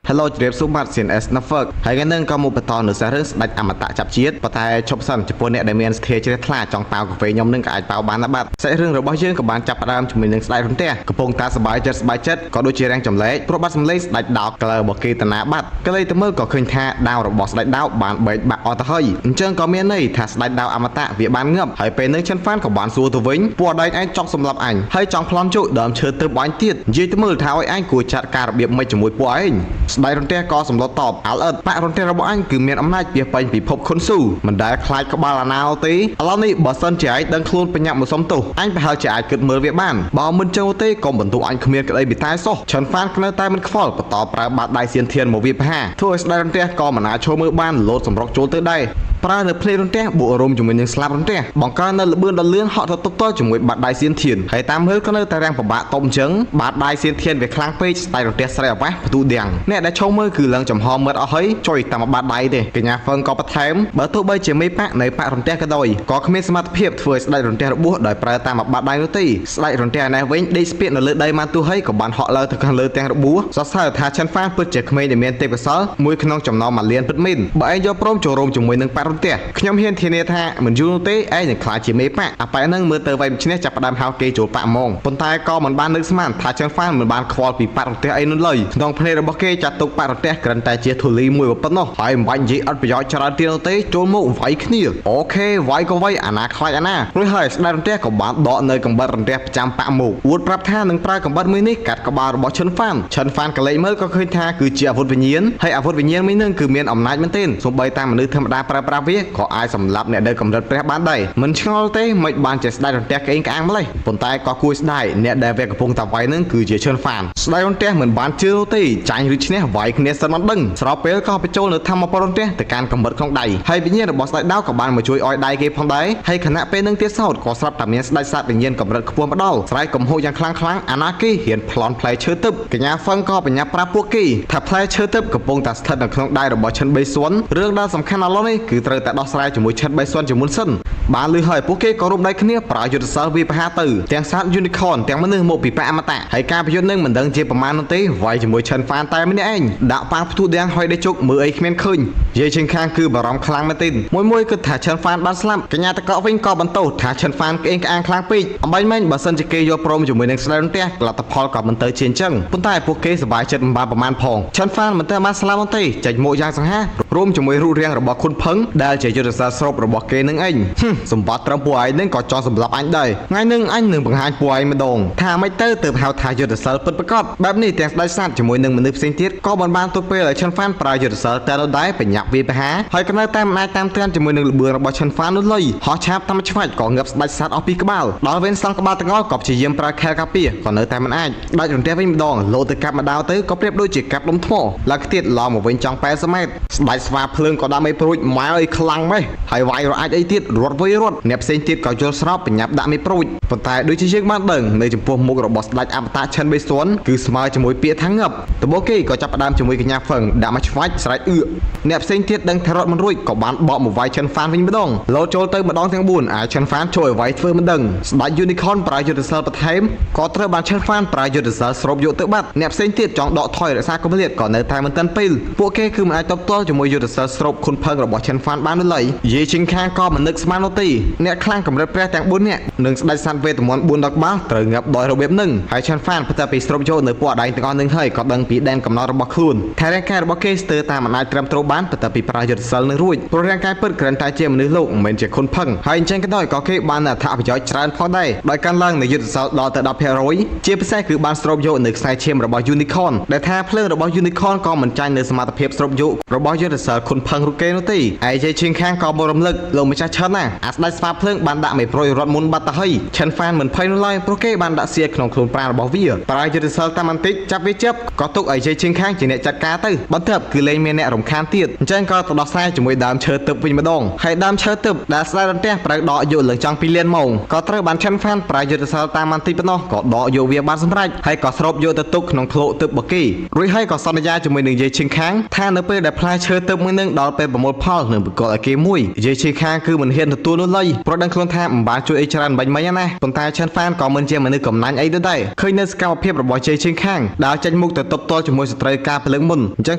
Hello ជម្រាបសួរបាទ CNS Network ហើយថ្ងៃនេះក៏មកបន្តនៅសាររឿងស្ដេចអមតៈចាប់ជាតិប៉ុន្តែឈប់សិនចំពោះអ្នកដែលមានសទ្ធាជ្រះថ្លាចង់ប៉ាវកាហ្វេខ្ញុំនឹងក៏អាចប៉ាវបានដែរបាទសាច់រឿងរបស់យើងក៏បានចាប់ផ្ដើមជាមួយនឹងស្ដេចរន្ទះកំពុងតែសប្បាយចិត្តសប្បាយចិត្តក៏ដូចជារាំងចម្លែកព្រោះបាត់សម្លេងស្ដេចដោក្លើរបស់គេតាណាបាត់ក៏លេទៅមើលក៏ឃើញថាដាវរបស់ស្ដេចដោបានបែកបាក់អស់ទៅហើយអញ្ចឹងក៏មានន័យថាស្ដេចដាវអមតៈវាបានងឹបហើយពេលនេះឈិនហ្វានក៏បានសួរទៅវិញពួកអដែងឯងចង់សម្លាប់អញហើយចង់ប្លន់ជក់ដើមឈើទៅបាញ់ទៀតនិយាយទៅមើលថាឲ្យអញគួរចាត់ការរបៀបម៉េចជាមួយពួកឯងស្ដេចរន្ទះក៏សម្លុតតបអាល់អិតបាក់រន្ទះរបស់អញគឺមានអំណាចពាសពេញពិភពខុនស៊ូមិនដែលខ្លាចក្បាលអាណាទេឥឡូវនេះបើសិនជាឯងដឹងខ្លួនបញ្ញាប់មកសុំទោសអញប្រហែលជាអាចគិតមើលវាបានបើមិនចឹងទេកុំបន្ទោសអញគ្មានក្តីមេត្តាសោះឆិនហ្វាននៅតែមិនខ្វល់បន្តប្រើបាតដៃសៀនធានមកវាប្រហាធ្វើឲ្យស្ដេចរន្ទះក៏មិនអាចឈរមើលបានលោតសម្រុកចូលទៅដែរប្រើនៅភ្នែករន្ទះបួករោមជាមួយនឹងស្លាបរន្ទះបង្កើននៅល្បឿនដ៏លឿនហក់ទៅទប់ទល់ជាមួយបាតដៃសៀនធានហើយតាមមើលក៏នៅតែរាំងពិបាកតបអញ្ចឹងបាតដៃសៀនធានវាខ្លាំងពេកស្ដេចរន្ទះស្រីអាវ៉ាស់ផ្ទុះដៀងអ្នកដែលឈរមើលគឺឡើងចំហមើលអស់ហើយចុយតាមបាតដៃទេកញ្ញាហ្វឹងក៏បន្ថែមបើទោះបីជាមេបាក់នៅបាក់រន្ទះក៏ដោយក៏គ្មានសមត្ថភាពធ្វើឲ្យស្ដេចរន្ទះរបួសដោយប្រើតាមបាតដៃនោះទេស្ដេចរន្ទះឯនេះវិញដេកស្ពាកនៅលើដីបានទោះហើយក៏បានហក់ឡើងទៅខាងលើទាំងរបួសសរសើរថាឆិនហ្វានពិតជាក្មេងដែលមានទេពកោសល្យមួយក្នុងចំណោមមួយលានពិតមែនបើឯងយកព្រមចូលរួមជាមួយនឹងបាក់រន្ទះខ្ញុំហ៊ានធានាថាមិនយូរនោះទេឯងនឹងក្លាយជាមេបាក់អាប៉ែនឹងមើលទៅវៃមិនឈ្នះចាប់ផ្ដើមហៅគេចូលបាក់ហ្មងប៉ុន្តែក៏មិនបាននឹកស្មានថាឆិនហ្វានមិនបានខ្វល់ពីបាក់រន្ទះអីនោះឡើយក្នុងភ្នែករបស់គេចាត់ទុកបាក់រន្ទះគ្រាន់តែជាធូលីមួយប៉ុណ្ណោះហើយមិនបាច់និយាយអត់ប្រយោជន៍ច្រើនទៀតនោះទេចូលមកវាយគ្នាអូខេវាយក៏វាយអាណាខ្លាចអាណារួចហើយស្ដេចរន្ទះក៏បានដកនៅកំបិតរន្ទះប្រចាំបាក់មកអួតប្រាប់ថានឹងប្រើកំបិតមួយនេះកាត់ក្បាលរបស់ឈិនហ្វានឈិនហ្វានកលេចមើលក៏ឃើញថាគឺជាអាវុធវិញ្ញាណហើយអាវុធវិញ្ញាណមួយនឹងគឺមានអំណាចមែនទែនសូម្បីតែមនុស្សធម្មតាប្រើប្រាស់ ប្រាស់វាក៏អាចសម្លាប់អ្នកនៅកម្រិតព្រះបានដែរមិនឆ្ងល់ទេមិនបានជាស្ដេចរន្ទះក្អេងក្អាងម្លេះប៉ុន្តែក៏គួរស្ដាយអ្នកដែលវាកំពុងតែវាយនឹងគឺជាឈិនហ្វានស្ដេចរន្ទះមិនបានជឿនោះទេចាញ់ឬឈ្នះវាយគ្នាសិនមិនដឹងស្របពេលក៏បញ្ចូលនៅធម្មពលរន្ទះទៅកាន់កម្រិតក្នុងដៃហើយវិញ្ញាណរបស់ស្ដេចដាវក៏បានមកជួយឲ្យដៃគេផងដែរហើយខណៈពេលនឹងទៀតសោតក៏ស្រាប់តែមានស្ដេចសត្វវិញ្ញាណកម្រិតខ្ពស់មកដល់ស្រែកកំហុកយ៉ាងខ្លាំងខ្លាំងអាណាគេហ៊ានប្លន់ផ្លែឈើទឹកកញ្ញាហ្វឹងក៏បញ្ញាប្រាប់ពួកគេថាផ្លែឈើទឹកកំពុងតែស្ថិតនៅក្នុងដៃរបស់ឈិនបីសួនរឿងដែលសំខាន់ឥឡូវនេះគឺត្រូវតែដោះស្រាយជាមួយឈិនបីសួនជាមុនសិនបានលឺហើយពួកគេក៏រួមដៃគ្នាប្រើយុទ្ធសាស្ត្រវាយប្រហារទៅទាំងសត្វ unicorn ទាំងមនុស្សមកពីបអមតៈហើយការប្រយុទ្ធនឹងមិនដឹងជាប្រមាណនោះទេវាយជាមួយឈិនហ្វានតែម្នាក់ឯងដាក់ប៉ាងផ្ទុះទាំងហើយដេកជុកមើលអីគ្មានឃើញយាយជើងខាងគឺបារម្ភខ្លាំងមែនទែនមួយមួយគិតថាឈិនហ្វានបានស្លាប់កញ្ញាតកកវិញក៏បន្ទោសថាឈិនហ្វានក្អេងក្អាងខ្លាំងពេកអំបញ្ញមិញបើសិនជាគេយកព្រមជាមួយនឹងស្ដេចរន្ទះលទ្ធផលក៏មិនទៅជាអញ្ចឹងប៉ុន្តែពួកគេសប្បាយចិត្តមិនបានប្រមាណផងឈិនហ្វានមិនទៅបានស្លាប់នោះទេចេញមកយ៉ាងសង្ហារួមជាមួយរូបរាងរបស់ខុនផឹងដែលជាយុទ្ធសាស្ត្រស្រូបរបស់គេនឹងឯងហឹមសម្បត្តិត្រឹមពួកឯងនឹងក៏ចង់សម្លាប់អញដែរថ្ងៃនឹងអញនឹងបង្ហាញពួកឯងម្ដងថាមិនទៅទើបហៅថាយុទ្ធសាស្ត្រពិតប្រាកដបែបនេះទាំងស្ដេចសត្វជាមួយនឹងមនុស្សផ្សេងទៀតក៏មិនបានទុកពេលឲ្យឈិនហ្វានប្រើយុទ្ធសាស្ត្រតែនោះដែរបញ្ញាប់វាប្រហារហើយក៏នៅតែមិនអាចតាមទាន់ជាមួយនឹងល្បឿនរបស់ឈិនហ្វាននោះឡើយហោះឆាបតាមឆ្វាច់ក៏ងឹបស្ដេចសត្វអស់ពីក្បាលដល់វេនសង់ក្បាលទាំងអស់ក៏ព្យាយាមប្រើខែលកាពីក៏នៅតែមិនអាចដាច់រន្ទះវិញម្ដងលោទៅកាប់ម្ដងទៅក៏ប្រៀបដូចជាកាប់ដុំថ្មឡើងទៀតឡងមកវិញចង់80ម៉ែត្រស្ដេចស្វាភ្លើងក៏ដាក់មេព្រួចម៉ែអើយខ្លាំងម៉េះហើយវាយរអាចអីទៀតរត់វិញរត់អ្នកផ្សេងទៀតក៏យល់ស្របបញ្ញាប់ដាក់មេព្រួចប៉ុន្តែដូចជាយើងបានដឹងនៅចំពោះមុខរបស់ស្ដេចអមតៈឈិនបេសួនគឺស្មើជាមួយពាក្យថាងឹបដំបូងគេក៏ចាប់ផ្ដើមជាមួយកញ្ញាហ្វឹងដាក់មកឆ្វាច់ស្រែកអឿអ្នកផ្សេងទៀតដឹងថារត់មិនរួចក៏បានបកមកវាយឈិនហ្វានវិញម្ដងលោចូលទៅម្ដងទាំង4អាឈិនហ្វានជួយឲ្យវាយធ្វើមិនដឹងស្ដេច Unicorn ប្រើយុទ្ធសាស្ត្របន្ថែមក៏ត្រូវបានឈិនហ្វានប្រើយុទ្ធសាស្ត្រស្រូបយកទៅបាត់អ្នកផ្សេងទៀតចង់ដកថយរក្សាគម្លាតក៏នៅតែមិនទាន់ពេលពួកគេគឺមិនអាចតបទល់ជាមួយយុទ្ធសាស្ត្រស្រូបខុនផឹងរបស់ឈិនហ្វានបាននោះឡើយយេជិងខាងក៏មិននឹកស្មាននោះទេអ្នកខ្លាំងកម្រិតព្រះទាំង4នាក់និងស្ដេចសត្វវេទមន្ត4ដល់ក្បាលត្រូវងាប់ដោយរបៀបនឹងហើយឈិនហ្វានផ្ទះពីស្រូបយកនៅពួកអដែងទាំងអស់នឹងហើយក៏ដឹងពីដែនកំណត់របស់ខ្លួនថារាងកាយរបស់គេស្ទើរតាមមិនអាចត្រឹមត្រូវបានផ្ទះពីប្រើយុទ្ធសាស្ត្រនឹងរួចព្រោះរាងកាយពិតគ្រាន់តែជាមនុស្សលោកមិនមែនជាខុនផឹងហើយអញ្ចឹងក៏ដោយក៏គេបានអត្ថប្រយោជន៍ច្រើនផងដែរដោយកើនឡើងនៃយុទ្ធសាស្ត្រដល់ទៅ10%ជាពិសេសគឺបានស្រូបយកនៅខ្សែឈាមរបស់ Unicorn ដែលថាភ្លើងរបស់ Unicorn ក៏មិនចាញ់នៅសមត្ថភាពស្រូបយករបស់យុទ្ធសាស្ត្រខុនផឹងរូបគេនោះទេឯជ័យឈៀងខាងក៏មករំលឹកលោកម្ចាស់ឆិនណាអាស្ដេចស្វាភ្លើងបានដាក់មេប្រួយរត់មុនបាត់ទៅហើយឆិនហ្វានមិនភ័យនោះឡើយព្រោះគេបានដាក់សៀក្នុងខ្លួនប្រាណរបស់វាប្រើយុទ្ធសាស្ត្រតាមបន្តិចចាប់វាចាប់ក៏ទុកឲ្យជ័យឈៀងខាងជាអ្នកចាត់ការទៅបន្ទាប់គឺលែងមានអ្នករំខានទៀតអញ្ចឹងក៏ទៅដោះស្រាយជាមួយដើមឈើទឹកវិញម្ដងហើយដើមឈើទឹកដែលស្ដេចរន្ទះត្រូវដកយកលើចង់2លានម៉ោងក៏ត្រូវបានឆិនហ្វានប្រើយុទ្ធសាស្ត្រតាមបន្តិចប៉ុណ្ណោះក៏ដកយកវាបានសម្រេចហើយក៏ស្រូបយកទៅទុកក្នុងឃ្លោកទឹកបកីរួចហើយក៏សន្យាជាមួយនឹងយាយឈៀងខាងថានៅពេលដែលផ្លែឈើទឹកមួយនឹងដល់ពេលប្រមូលផលនឹងប្រកល់ឲ្យគេមួយយាយឈៀងខាងគឺមិនហ៊ានទទួលនោះឡើយព្រោះដឹងខ្លួនថាមិនបានជួយអីច្រើនបាញ់មិញណាប៉ុន្តែឆិនហ្វានក៏មិនជាមនុស្សកំណាញ់អីនោះដែរឃើញនៅសកម្មភាពរបស់យាយឈៀងខាងដែលចេញមុខទៅទប់ទល់ជាមួយសត្រូវការពលឹងមុនអញ្ចឹង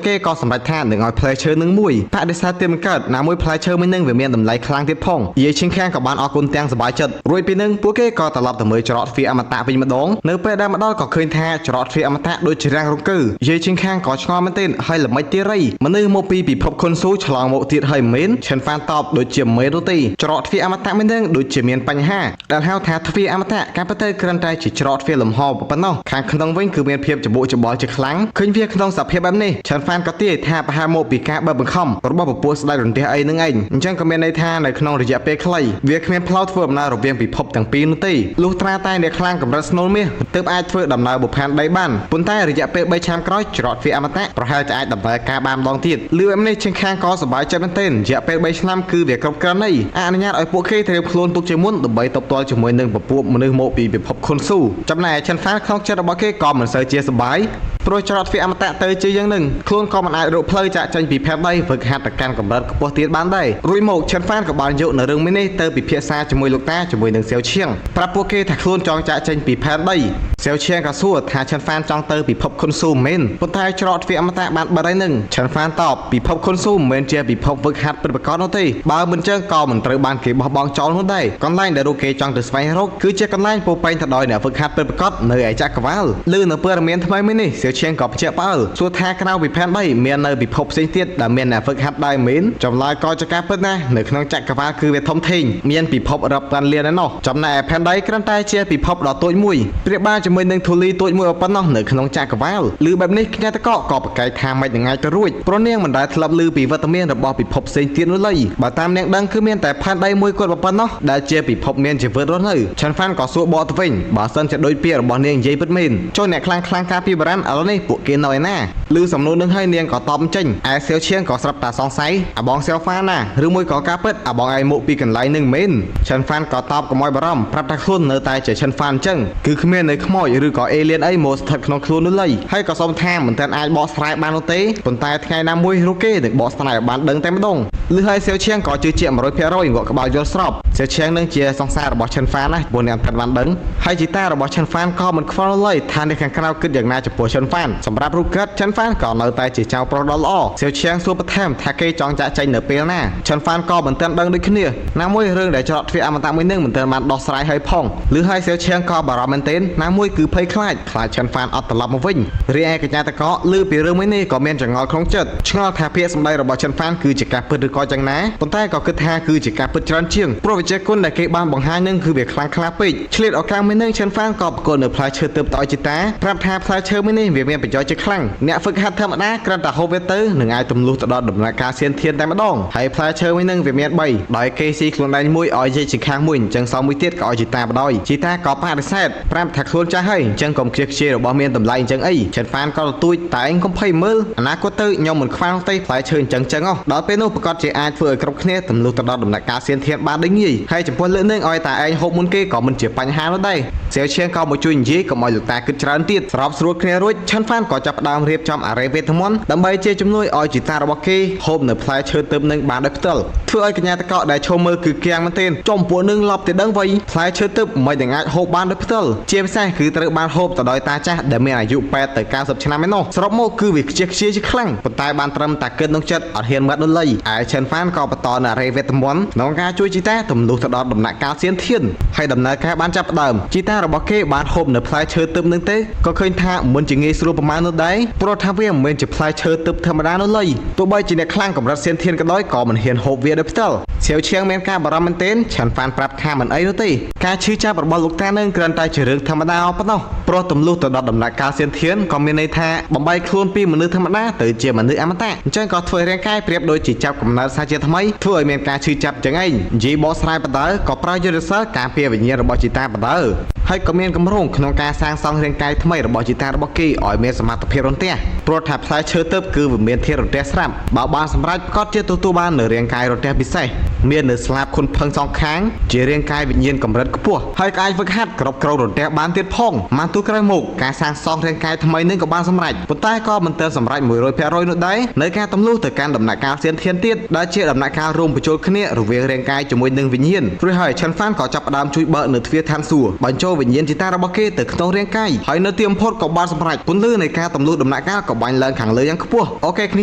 គេក៏សម្រេចថានឹងឲ្យផ្លែឈើនឹងមួយបដិសេធទៀតមិនកើតណាមួយផ្លែឈើមួយនឹងវាមានតម្លៃខ្លាំងទៀតផងយាយឈៀងខាងក៏បានអរគុណទាំងសប្បាយចិត្តរួចពីនឹងពួកគេក៏ត្រឡប់ទៅមើលច្រកទ្វារអមតៈវិញម្ដងនៅពេលដែលមកដល់ក៏ឃើញថាច្រកទ្វារអមតៈដូចជារាំងរង្គើយាយឈៀងខាងក៏ឆ្ងល់មែនទែនហើយល្មិចទៀតរៃមនុស្សមកពីពិភពខុនស៊ូឆ្លងមកទៀតហើយមែនឈិនហ្វានតបដូចជាមែននោះទេច្រកទ្វារអមតៈមួយនឹងដូចជាមានបញ្ហាដែលហៅថាទ្វារអមតៈការពិតទៅគ្រាន់តែជាច្រកទ្វារលំហប៉ុណ្ណោះខាងក្នុងវិញគឺមានភាពច្បុកច្បល់ជាខ្លាំងឃើញវាក្នុងសភាពបែបនេះឈិនហ្វានក៏ទាយថាប្រហែលមកពីការបើបង្ខំរបស់ពពួកស្ដេចរន្ទះអីនឹងឯងអញ្ចឹងក៏មានន័យថានៅក្នុងរយៈពេលខ្លីវាគ្មានផ្លូវធ្វើដំណើររវាងពិភពទាំងពីរនោះទេលុះត្រាតែអ្នកខ្លាំងកម្រិតស្នូលមាសទើបអាចធ្វើដំណើរបុផានដីបានប៉ុន្តែរយៈពេល3ឆ្នាំក្រោយច្រកទ្វារអមតៈប្រហែលจะអាចដំណើរការបានម្ដងទៀតលឺបែបនេះជាងខាងក៏សប្បាយចិត្តមែនទែនរយៈពេល3ឆ្នាំគឺវាគ្រប់គ្រាន់ហើយអនុញ្ញាតឲ្យពួកគេត្រៀមខ្លួនទុកជាមុនដើម្បីតបតល់ជាមួយនឹងពពួកមនុស្សមកពីពិភពខុនស៊ូចំណែកឆិនហ្វានក្នុងចិត្តរបស់គេក៏មិនសូវជាសប្បាយព្រោះច្រកទ្វារអមតៈទៅជាយ៉ាងនឹងខ្លួនក៏មិនអាចរកផ្លូវចាក់ចេញពីផែនដីហ្វឹកហាត់ទៅកាន់កម្រិតខ្ពស់ទៀតបានដែររួចមកឆិនហ្វានក៏បានយកនៅរឿងមួយនេះទៅពិភាក្សាជាមួយលោកតាជាមួយនឹងសៀវឈៀងប្រាប់ពួកគេថាខ្លួនចង់ចាក់ចេញពីផែនដីសៀវឈៀងក៏សួរថាឆិនហ្វានចង់ទៅពិភពខុនស៊ូមែនប៉ុន្តែច្រកទ្វារអមតៈបានបិទហើយនឹងឆិនហ្វានតបពិភពខុនស៊ូមិនមែនជាពិភពហ្វឹកហាត់ពិតប្រាកដនោះទេបើមិនចឹងក៏មិនត្រូវបានគេបោះបង់ចោលនោះដែរកន្លែងដែលរូបគេចង់ទៅស្វែងរកគឺជាកន្លែងពោពេញទៅដោយអ្នកហ្វឹកហាត់ពិតប្រាកដនៅឯចក្រវាលឮនៅព័ត៌មានថ្មីមួយនេះសៀវឈៀងក៏ភ្ញាក់ផ្អើលសួរថាក្រៅពីផែនដីមាននៅពិភពផ្សេងទៀតដែលមានអ្នកហ្វឹកហាត់ដែរមែនចម្លើយក៏ជាការពិតណាស់នៅក្នុងចក្រវាលគឺវាធំធេងមានពិភពរាប់ពាន់លានឯណោះចំណែកឯផែនដីគ្រាន់តែជាពិភពដ៏តូចមួយប្រៀបបានជាមួយ ជាមួយនឹងធូលីតូចមួយប៉ុណ្ណោះនៅក្នុងចក្រវាលឬបែបនេះកញ្ញាតកក៏ប្រកែកថាមិននឹងអាចទៅរួចព្រោះនាងមិនដែលធ្លាប់ឮពីវត្តមានរបស់ពិភពផ្សេងទៀតនោះឡើយបើតាមនាងដឹងគឺមានតែផែនដីមួយគត់ប៉ុណ្ណោះដែលជាពិភពមានជីវិតរស់នៅឆាន់ហ្វានក៏សួរបកទៅវិញបើសិនជាដូចពាក្យរបស់នាងនិយាយពិតមែនចុះអ្នកខ្លាំងខ្លាំងការពីបារាំងឥឡូវនេះពួកគេនៅឯណាឮសំណួរនឹងហើយនាងក៏តបចេញឯសៀវឈៀងក៏ស្រាប់តែសង្ស័យអាបងសៀវហ្វានណាឬមួយក៏ការពិតអាបងឯងមកពីកន្លែងនឹងមែនឆាន់ហ្វានក៏តបកុំឲ្យបារម្ភប្រាប់ថាខ្លួននៅតែជាឆាន់ហ្វានអញ្ចឹងគឺគ្មាននៅខ្មោចឬក៏អេលៀនអីមកស្ថិតក្នុងខ្លួននោះឡើយហើយក៏សូមថាមិនទាន់អាចបកស្រាយបាននោះទេប៉ុន្តែថ្ងៃណាមួយរូបគេនឹងបកស្រាយឲ្យបានដឹងតែម្ដងឬហើយសៀវឈៀងក៏ជឿជាក់100%ងក់ក្បាលយល់ស្របសៀវឈៀងនឹងជាសង្សាររបស់ឆិនហ្វានណាព្រោះអ្នកមិនបានដឹងហើយជីតារបស់ឆិនហ្វានក៏មិនខ្វល់ឡើយថាអ្នកខាងក្រៅគិតយ៉ាងណាចំពោះឆិនហ្វានសម្រាប់រូបគាត់ឆិនហ្វានក៏នៅតែជាចៅប្រុសដ៏ល្អសៀវឈៀងសួរបន្ថែមថាគេចង់ចាក់ចែងនៅពេលណាឆិនហ្វានក៏មិនទាន់ដឹងដូចគ្នាណាមួយរឿងដែលច្រកទ្វារអមតៈមួយនឹងមិនទាន់បានដោះស្រាយហើយផងឬហើយសៀវឈៀងក៏បារម្ភមែនទែនណាមួយគឺភ័យខ្លាចខ្លាចឆិនហ្វានអត់ត្រឡប់មកវិញរីឯកញ្ញាតកឮពីរឿងមួយនេះក៏មានចង្អល់ក្នុងចិត្តឆ្ងល់ថាពាក្យសម្ដីរបស់ឆិនហ្វានគឺជាការពិតឬក៏យ៉ាងណាប៉ុន្តែក៏គិតថាគឺជាការពិតច្រើនជាងព្រោះវិជ្ជាគុណដែលគេបានបង្ហាញនឹងគឺវាខ្លាំងក្លាពេកឆ្លៀតឱកាសមួយនឹងឆិនហ្វានក៏ប្រគល់នៅផ្លែឈើទើបទៅឲ្យជីតាប្រាប់ថាផ្លែឈើមួយនេះវាមានប្រយោជន៍ជាខ្លាំងអ្នកហ្វឹកហាត់ធម្មតាគ្រាន់តែហូបវាទៅនឹងអាចទម្លុះទៅដល់ដំណាក់កាលសៀនធានតែម្ដងហើយផ្លែឈើមួយនឹងវាមាន3ដោយគេស៊ីខ្លួនឯងមួយឲ្យយាយជាខាងមួយអញ្ចឹងសល់មួយទៀតក៏ឲ្យជីតាបដ ாய் ជីតាក៏បដិសេធប្រាប់ថាខ្លួនចាស់ហើយអញ្ចឹងកុំខ្ជិះខ្ជាយរបស់មានតម្លៃអញ្ចឹងអីឆិនហ្វានក៏ទទូចតែឯងកុំភ័យមើលអនាគតទៅខ្ញុំមិនខ្វល់ទេផ្លែឈើអញ្ចឹងចឹងដល់ពេលនោះប្រកាសជាអាចធ្វើឲ្យគ្រប់គ្នាទម្លុះទៅដល់ដំណាក់កាលសៀនធានបានដូចងាយហើយចំពោះលើកនឹងឲ្យតែឯងហូបមុនគេក៏មិនជាបញ្ហានោះដែរសៀវឈៀងក៏មកជួយនិយាយកុំឲ្យលោកតាគិតច្រើនទៀតស្របស្រួលគ្នារួចឆិនហ្វានក៏ចាប់ផ្ដើមរៀបចំអារ៉េវេទមន្តដើម្បីជាជំនួយឲ្យជីតារបស់គេហូបនៅផ្លែឈើទើបនឹងបានដោយផ្ទាល់ធ្វើឲ្យកញ្ញាតកដែលឈោមើលគឺគៀងមែនទែនចំពួកនឹងឡប់ទៅដឹងវៃផ្លែឈើទើបមិននឹងអាចហូបបានដោយផ្ទាល់ជាពិសេសគឺត្រូវបានហូបទៅដោយតាចាស់ដែលមានអាយុ8ទៅ90ឆ្នាំឯណោះសរុបមកគឺវាខ្ជិះខ្ជាយជាខ្លាំងប៉ុន្តែបានត្រឹមតែគិតក្នុងចិត្តអត់ហ៊ានមាត់នោះឡើយឯឆិនហ្វានក៏បន្តនៅអារ៉េវេទមន្តក្នុងការជួយជីតាទម្លុះទៅដល់ដំណាក់កាលសៀនធានហើយដំណើរការបានចាប់ផ្ដើមជីតារបស់គេបានហូបនៅផ្លែឈើទើបនឹងទេក៏ឃើញថាមិនជាងាយស្រួលប្រមាណនោះដែរព្រោះថាវាមិនមែនជាផ្លែឈើទើបធម្មតានោះឡើយទោះបីជាអ្នកខ្លាំងកម្រិតសៀនធានក៏ដោយក៏មិនហ៊ានហូបវាដោយផ្ទាល់សៀវឈៀងមានការបារម្ភមែនទែនឆាន់ហ្វានប្រាប់ថាមិនអីនោះទេការឈឺចាប់របស់លោកតានឹងគ្រាន់តែជារឿងធម្មតាប៉ុណ្ណោះព្រោះទម្លុះទៅដល់ដំណាក់កាលសៀនធានក៏មានន័យថាបំបីខ្លួនពីមនុស្សធម្មតាទៅជាមនុស្សអមតៈអញ្ចឹងក៏ធ្វើរាងកាយប្រៀបដូចជាចាប់កំណើតសាជាថ្មីធ្វើឲ្យមានការឈឺចាប់ចឹងឯងនិយាយបកស្រាយបណ្ដើក៏ប្រើយុទ្ធសាស្ត្រការពារវិញ្ញាណរបស់ជីតាបណ្ដើហើយក៏មានកម្រងក្នុងការសាងសង់រាងកាយថ្មីរបស់ជីតារបស់គេឲ្យមានសមត្ថភាពរន្ទះព្រោះថាផ្លែឈើទើបគឺវាមានធាតុរន្ទះស្រាប់បើបានសម្រេចក៏ជាទទួលបាននៅរាងកាយរន្ទះពិសេសមាននៅស្លាបខុនផឹងសងខាងជារាងកាយវិញ្ញាណកម្រិតខ្ពស់ហើយក៏អាចហ្វឹកហាត់គ្រប់គ្រងរន្ទះបានទៀតផងម៉ានទូក្រោយមកការសាងសង់រាងកាយថ្មីនឹងក៏បានសម្រេចប៉ុន្តែក៏មិនទាន់សម្រេច100%នោះដែរនៅការទម្លុះទៅកាន់ដំណាក់កាលសៀនធានទៀតដែលជាដំណាក់កាលរួមបញ្ចូលគ្នារវាងរាងកាយជាមួយនឹងវិញ្ញាណព្រោះហើយឆិនហ្វានក៏ចាប់ផ្ដើមជួយបើកនៅទ្វារឋានសួគ៌បញ្ចូលវិញ្ញាណជីតារបស់គេទៅក្នុងរាងកាយហើយនៅទីបំផុតក៏បានសម្រេចពន្លឺនៃការទម្លុះដំណាក់កាលក៏បាញ់ឡើងខាងលើយ៉ាងខ្ពស់OK គ្នា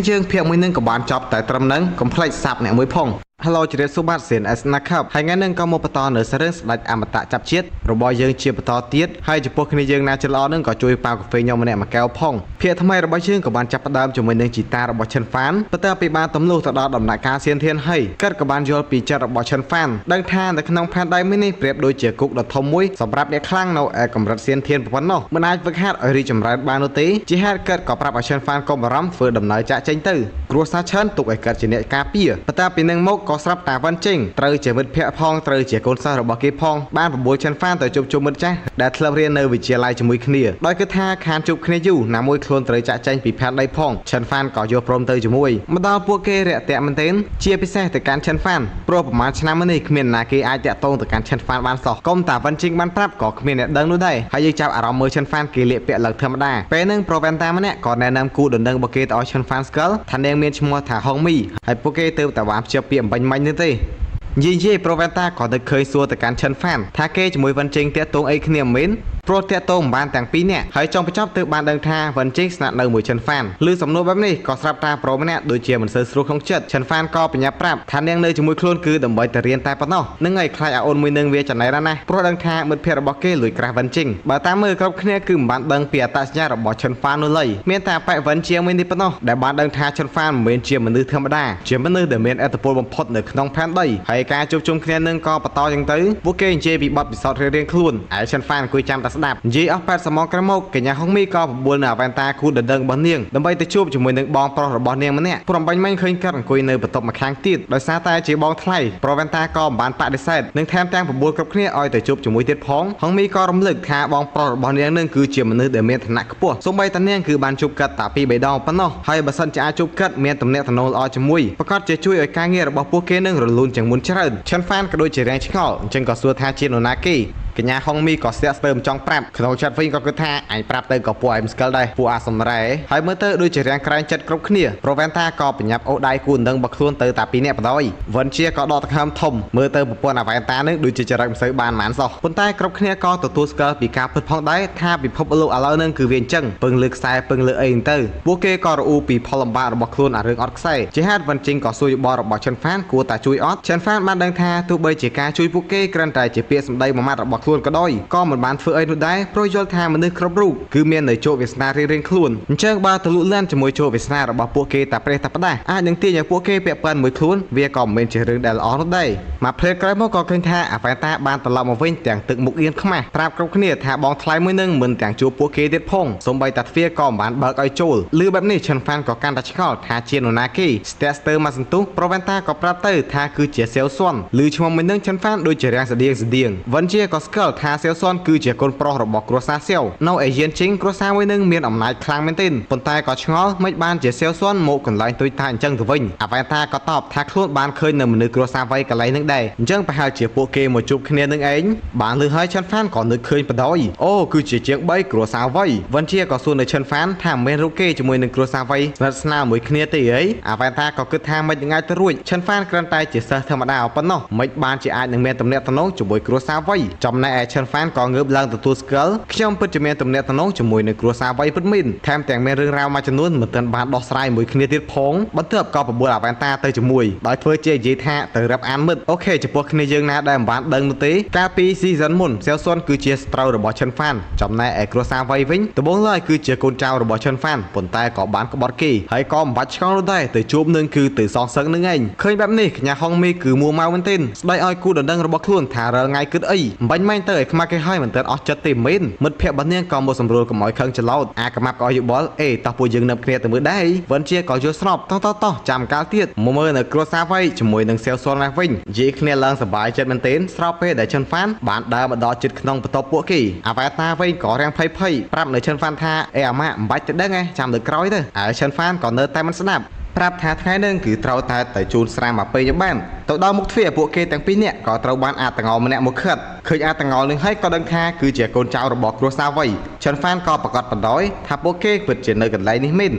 ជើងភាគមួយនឹងក៏បានចប់តែត្រឹមហ្នឹងកុំភ្លេច sub អ្នកមួយផង Hello ជម្រាបសួរបាទ CNS ណាខហើយថ្ងៃនេះក៏មកបន្តនៅសារឿងស្ដេចអមតៈចាប់ជាតិរបស់យើងជាបន្តទៀតហើយចំពោះគ្នាយើងណាចិត្តល្អនឹងក៏ជួយប៉ាវកាហ្វេខ្ញុំម្នាក់មួយកែវផងភាគថ្មីរបស់យើងក៏បានចាប់ផ្ដើមជាមួយនឹងជីតារបស់ឈិនហ្វានបន្ទាប់ពីបានទម្លុះទៅដល់ដំណាក់កាលសៀនធានហើយគាត់ក៏បានយល់ពីចិត្តរបស់ឈិនហ្វានដឹងថានៅក្នុងផែនដីមួយនេះប្រៀបដូចជាគុកដ៏ធំមួយសម្រាប់អ្នកខ្លាំងនៅឯកម្រិតសៀនធានប៉ុណ្ណោះមិនអាចហ្វឹកហាត់ឲ្យរីកចម្រើនបាននោះទេជាហេតុគាត់ក៏ប្រាប់ឲ្យឈិនហ្វានកុំបារម្ភធ្វើដំណើរចាក់ចេញទៅគ្រួសារឈិនទុកឲ្យគាត់ជាអ្នកការពារបន្ទាប់ពីនឹងមកក៏ស្រាប់តាវ៉ាន់ចេងត្រូវជាមិត្តភ័ក្តិផងត្រូវជាកូនសិស្សរបស់គេផងបានបបួលឈិនហ្វានទៅជួបជុំមិត្តចាស់ដែលធ្លាប់រៀននៅវិទ្យាល័យជាមួយគ្នាដោយគិតថាខានជួបគ្នាយូរណាមួយខ្លួនត្រូវចាក់ចែងពីផែនដីផងឈិនហ្វានក៏យកព្រមទៅជាមួយមកដល់ពួកគេរាក់ទាក់មែនទែនជាពិសេសទៅកាន់ឈិនហ្វានព្រោះប្រហែលឆ្នាំមុននេះគ្មានណាគេអាចតាក់ទងទៅកាន់ឈិនហ្វានបានសោះកុំតាវ៉ាន់ជីងបានប្រាប់ក៏គ្មានអ្នកដឹងនោះដែរហើយយើងចាប់អារម្មណ៍មើលឈិនហ្វានគេលាកពាក់ឡើងធម្មតាពេលហ្នឹងប្រូវ៉ែនតាម្នាក់ក៏ណែនាំគូដណ្ដឹងរបស់គេទៅឲ្យឈិនហ្វានស្គាល់ថានាងមានឈ្មោះថាហុងមីហើយពួកគេទៅតែបានភ្ជាប់ពាក្យអំបញ្ញមិញនេះទេនិយាយៗប្រូវ៉ែនតាក៏ទៅឃើញសួរទៅកាន់ឈិនហ្វានថាគេជាមួយវ៉ាន់ជេងតាក់ទងអីគ្នាមិនមែនព្រោះតាក់ទងមិនបានទាំងពីរនាក់ហើយចុងបញ្ចប់ទើបបានដឹងថាវ៉ាន់ជេងស្នាក់នៅមួយឈិនហ្វានឬសំណួរបែបនេះក៏ស្រាប់តាប្រូម្នាក់ដូចជាមិនសូវស្រួលក្នុងចិត្តឈិនហ្វានក៏បញ្ញាប្រាប់ថានាងនៅជាមួយខ្លួនគឺដើម្បីតែរៀនតែប៉ុណ្ណោះនឹងឲ្យខ្លាចអាអូនមួយនឹងវាចំណៃណាស់ព្រោះដឹងថាមិត្តភ័ក្តិរបស់គេលួចក្រាស់វ៉ាន់ជេងបើតាមមើលគ្រប់គ្នាគឺមិនបានដឹងពីអត្តសញ្ញាណរបស់ឈិនហ្វាននោះឡើយមានតែប៉ែវ៉ាន់ជាងមួយនេះប៉ុណ្ណោះដែលបានដឹងថាឈិនហ្វានមិនមែនជាមនុស្សធម្មតាជាមនុស្សដែលមានឥទ្ធិពលបំផុតនៅក្នុងផែនដីហើយការជួបជុំគ្នានឹងក៏បន្តយ៉ាងទៅពួកគេនិយាយពីបទពិសោធន៍រៀងៗខ្លួនឯឈិនហ្វានអង្គុយចាំតែស្ដាប់ ស្ដាប់និយាយអស់80ម៉ោងក្រោយមកកញ្ញាហុងមីក៏បបួលនៅអវ៉ែនតាគូដណ្ដឹងរបស់នាងដើម្បីទៅជួបជាមួយនឹងបងប្រុសរបស់នាងម្នាក់ព្រមបាញ់មិញឃើញគាត់អង្គុយនៅបន្ទប់ម្ខាងទៀតដោយសារតែជាបងថ្លៃប្រវ៉ែនតាក៏មិនបានបដិសេធនិងថែមទាំងបបួលគ្រប់គ្នាឲ្យទៅជួបជាមួយទៀតផងហុងមីក៏រំលឹកថាបងប្រុសរបស់នាងនឹងគឺជាមនុស្សដែលមានឋានៈខ្ពស់សូម្បីតែនាងគឺបានជួបគាត់តែពីរបីដងប៉ុណ្ណោះហើយបើសិនជាអាចជួបគាត់មានទំនាក់ទំនងល្អជាមួយប្រកាសជាជួយឲ្យការងាររបស់ពួកគេនឹងរលូនជាងមុនច្រើនឈិនហ្វានក៏ដូចជារាងឆ្ងល់អញ្ចឹងក៏សួរថាជានរណាគេកញ្ញាហុងមីក៏ស្ទាក់ស្ទើរមិនចង់ប្រាប់ក្នុងចិត្តវិញក៏គិតថាអញប្រាប់ទៅក៏ពួកឯងមិនស្គាល់ដែរពួកអាសំរែហើយមើលទៅដូចជារាងក្រែងចិត្តគ្រប់គ្នាប្រវែនថាក៏បញ្ញាប់អូសដៃគូដណ្ដឹងរបស់ខ្លួនទៅតែពីរនាក់បណ្ដោយវិនជាក៏ដកដង្ហើមធំមើលទៅប្រពន្ធអាវ៉ែនតានឹងដូចជាចរិតមិនសូវបានប៉ុន្មានសោះប៉ុន្តែគ្រប់គ្នាក៏ទទួលស្គាល់ពីការពិតផងដែរថាពិភពលោកឥឡូវនឹងគឺវាអញ្ចឹងពឹងលើខ្សែពឹងលើអីហ្នឹងទៅពួកគេក៏រអ៊ូពីផលលំបាករបស់ខ្លួនអារឿងអត់ខ្សែជាហេតុវិនជីងក៏សួរយោបល់របស់ឈិនហ្វានគួរតែជួយអត់ឈិនហ្វានបានដឹងថាទោះបីជាការជួយពួកគេគ្រាន់តែជាពាក្យសម្ដីមួយម៉ាត់របស់ខ្លួនក៏ដោយក៏មិនបានធ្វើអីនោះដែរព្រោះយល់ថាមនុស្សគ្រប់រូបគឺមាននៅជោគវាសនារៀងៗខ្លួនអញ្ចឹងបើទៅលូកលាន់ជាមួយជោគវាសនារបស់ពួកគេតែប្រេះតែផ្ដាស់អាចនឹងទាញឲ្យពួកគេពាក់ព័ន្ធមួយខ្លួនវាក៏មិនមែនជារឿងដែលល្អនោះដែរមកភ្លែតក្រោយមកក៏ឃើញថាអាវ៉ែតាបានត្រឡប់មកវិញទាំងទឹកមុខអៀនខ្មាស់ប្រាប់គ្រប់គ្នាថាបងថ្លៃមួយនឹងមិនទាំងជួបពួកគេទៀតផងសូម្បីតែទ្វារក៏មិនបានបើកឲ្យចូលឮបែបនេះឈិនហ្វានក៏កាន់តែឆ្ងល់ថាជានរណាគេស្ទាក់ស្ទើរមកសន្ទុះប្រវ៉ែនតាក៏ប្រាប់ទៅថាគឺជាសៀវស៊ុនឮឈ្មោះមួយនឹងឈិនហ្វានដូចជារាងស្តៀងស្តៀងវិនជាក៏ស្គាល់ថាសៀវស៊ុនគឺជាកូនប្រុសរបស់គ្រួសារសៀវនៅឯយានជីងគ្រួសារមួយនឹងមានអំណាចខ្លាំងមែនទែនប៉ុន្តែក៏ឆ្ងល់មិនបានជាសៀវស៊ុនមកកន្លែងទុយតាអញ្ចឹងទៅវិញអាវ៉ែនតាក៏តបថាខ្លួនបានឃើញនៅមនុស្សគ្រួសារវ័យកន្លែងនឹងដែរអញ្ចឹងប្រហែលជាពួកគេមកជួបគ្នានឹងឯងបានឮហើយឈិនហ្វានក៏នឹកឃើញបដ ாய் អូគឺជាជាង3គ្រួសារវ័យវិនជាក៏សួរនៅឈិនហ្វានថាមិនមែនរូបគេជាមួយនឹងគ្រួសារវ័យស្និទ្ធស្នាលមួយគ្នាទេអីអាវ៉ែនតាក៏គិតថាមិននឹងអាចទៅរួចឈិនហ្វានគ្រាន់តែជាសិស្សធម្មតាប៉ុណ្ណោះមិនបានជាអាចនឹងមានទំនាក់ទំនងជាមួយគ្រួសារវ័យចំណែកឯឈិនហ្វានក៏ងើបឡើងទទួលស្គាល់ខ្ញុំពិតជាមានទំនាក់ទំនងជាមួយនឹងគ្រួសារវ័យពិតមែនថែមទាំងមានរឿងរ៉ាវមួយចំនួនមិនទាន់បានដោះស្រាយមួយគ្នាទៀតផងបន្ទាប់ក៏បបួលអាវ៉ែនតាទៅជាមួយដោយធ្វើជានិយាយថាទៅរាប់អានមិត្ត OK ចំពោះគ្នាយើងណាដែលមិនបានដឹងនោះទេកាលពី season មុនសៀវស៊ុនគឺជាសត្រូវរបស់ឈិនហ្វានចំណែកឯគ្រួសារវ័យវិញដំបូងឡើយគឺជាកូនចៅរបស់ឈិនហ្វានប៉ុន្តែក៏បានក្បត់គេហើយក៏មិនបាច់ឆ្ងល់នោះដែរទៅជួបនឹងគឺទៅសងសឹកនឹងឯងឃើញបែបនេះកញ្ញាហុងមីគឺមួម៉ៅមែនទែនស្ដីឲ្យគូដណ្ដឹងរបស់ខ្លួនថារាល់ថ្ងៃគិតអីបាញ់ម៉ែងទៅឲ្យខ្មាស់គេហើយមិនទាន់អស់ចិត្តទេមែនមិត្តភក្តិរបស់នាងក៏មកសម្រួលកុំឲ្យខឹងច្រឡោតអាកាម៉ាប់ក៏ឲ្យយោបល់អេតោះពួកយើងនឹកគ្នាទៅមើលដែរវិនជាក៏យល់ស្របតោះតោះតោះចាំកាលទៀតមកមើលនៅគ្រួសារវ័យជាមួយនឹងសៀវស៊ុនណាវិញនិយាយគ្នាឡើងសប្បាយចិត្តមែនទែនស្របពេលដែលឈិនហ្វានបានដើរមកដល់ជិតក្នុងបន្ទប់ពួកគេអាវ៉ែតាវិញក៏រាំងភ័យភ័យប្រាប់នៅឈិនហ្វានថាអេអាម៉ាក់មិនបាច់ទៅដឹងឯងចាំលើក្រោយទៅហើយឈិនហ្វានក៏នៅតែមិនស្ដាប់ប្រាប់ថាថ្ងៃនឹងគឺត្រូវតែទៅជូនស្រាមមកពេញបានទៅដល់មុខទ្វារពួកគេទាំងពីរនាក់ក៏ត្រូវបានអាតងល់ម្នាក់មកខិតឃើញអាតងល់នឹងហើយក៏ដឹងថាគឺជាកូនចៅរបស់គ្រួសារវ័យឈិនហ្វានក៏ប្រកាសបណ្ដោយថាពួកគេពិតជានៅកន្លែងនេះមែន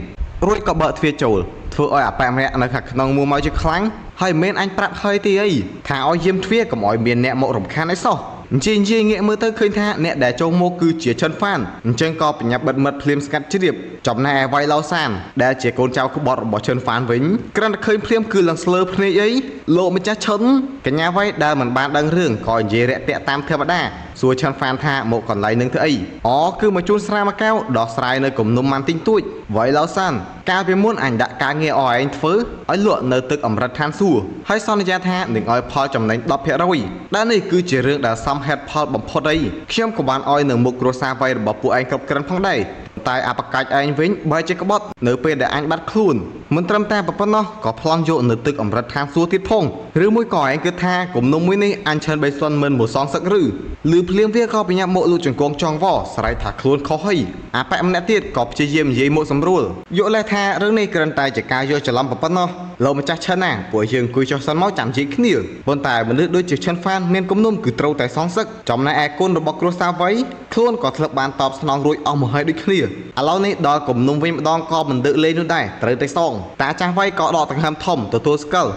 រួចក៏បើកទ្វារចូលធ្វើឲ្យអាប៉ែម្នាក់នៅខាងក្នុងមួម៉ៅជាខ្លាំងហើយមិនអញប្រាប់ហើយទីអីថាឲ្យយាមទ្វារកុំឲ្យមានអ្នកមករំខានអីសោះអញ្ជិញងាកមើលទៅឃើញថាអ្នកដែលចូលមកគឺជាឈិនហ្វានអញ្ចឹងក៏បញ្ញាប់បិទមាត់ភ្លាមស្កាត់ជ្រាបចំណែកឯវៃឡៅសានដែលជាកូនចៅក្បត់របស់ឈិនហ្វានវិញគ្រាន់តែឃើញភ្លាមគឺឡើងស្លើភ្នែកអីលោកម្ចាស់ឈិនកញ្ញាវៃដែលមិនបានដឹងរឿងក៏និយាយរាក់ទាក់តាមធម្មតាសួរឈិនហ្វានថាមកកន្លែងនឹងធ្វើអីអូគឺមកជូនស្រាមួយកែវដោះស្រាយនៅគំនុំម៉ាន់ទីងទួចវៃឡៅសានកាលពីមុនអញដាក់ការងារអស់ឯងធ្វើឲ្យលក់នៅទឹកអម្រឹតឋានសួគ៌ហើយសន្យាថានឹងឲ្យផលចំណេញ10%ដែលនេះគឺជារឿងដែលសមហេតុផលបំផុតអីខ្ញុំក៏បានឲ្យនៅមុខគ្រួសារវៃរបស់ពួកឯងគ្រប់គ្រាន់ផងដែរតែអបកាច់ឯងវិញបើជាក្បត់នៅពេលដែលអញបាត់ខ្លួនមិនត្រឹមតែប៉ុណ្ណោះក៏ប្លង់យកនៅទឹកអម្រឹតឋានសួគ៌ទៀតផងឬមួយក៏ឯងគិតថាគំនុំមួយនេះអញឈិនបៃសុនមិនមកសងសឹកឬឬភ្លាមវាក៏បញ្ញាប់មកលូចជង្គង់ចង់វស្រែកថាខ្លួនខុសហីអាប៉ែម្នាក់ទៀតក៏ព្យាយាមនិយាយមកសម្រួលយកលេសថារឿងនេះគ្រាន់តែជាការយកច្រឡំប៉ុណ្ណោះលោកម្ចាស់ឈិនណាពួកយើងអង្គុយចុះសិនមកចាំនិយាយគ្នាប៉ុន្តែមនុស្សដូចជាឈិនហ្វានមានគំនុំគឺត្រូវតែសងសឹកចំណែកឯគុណរបស់គ្រួសារវ័យខ្លួនក៏ធ្លាប់បានតបស្នងរួចអស់មកហើយដូចគ្នាឥឡូវនេះដល់គំនុំវិញម្ដងក៏មិនដឹកលេងនោះដែរត្រូវតែសងតាចាស់វ័យក៏ដកដង្ហើមធំទទួលស្គាល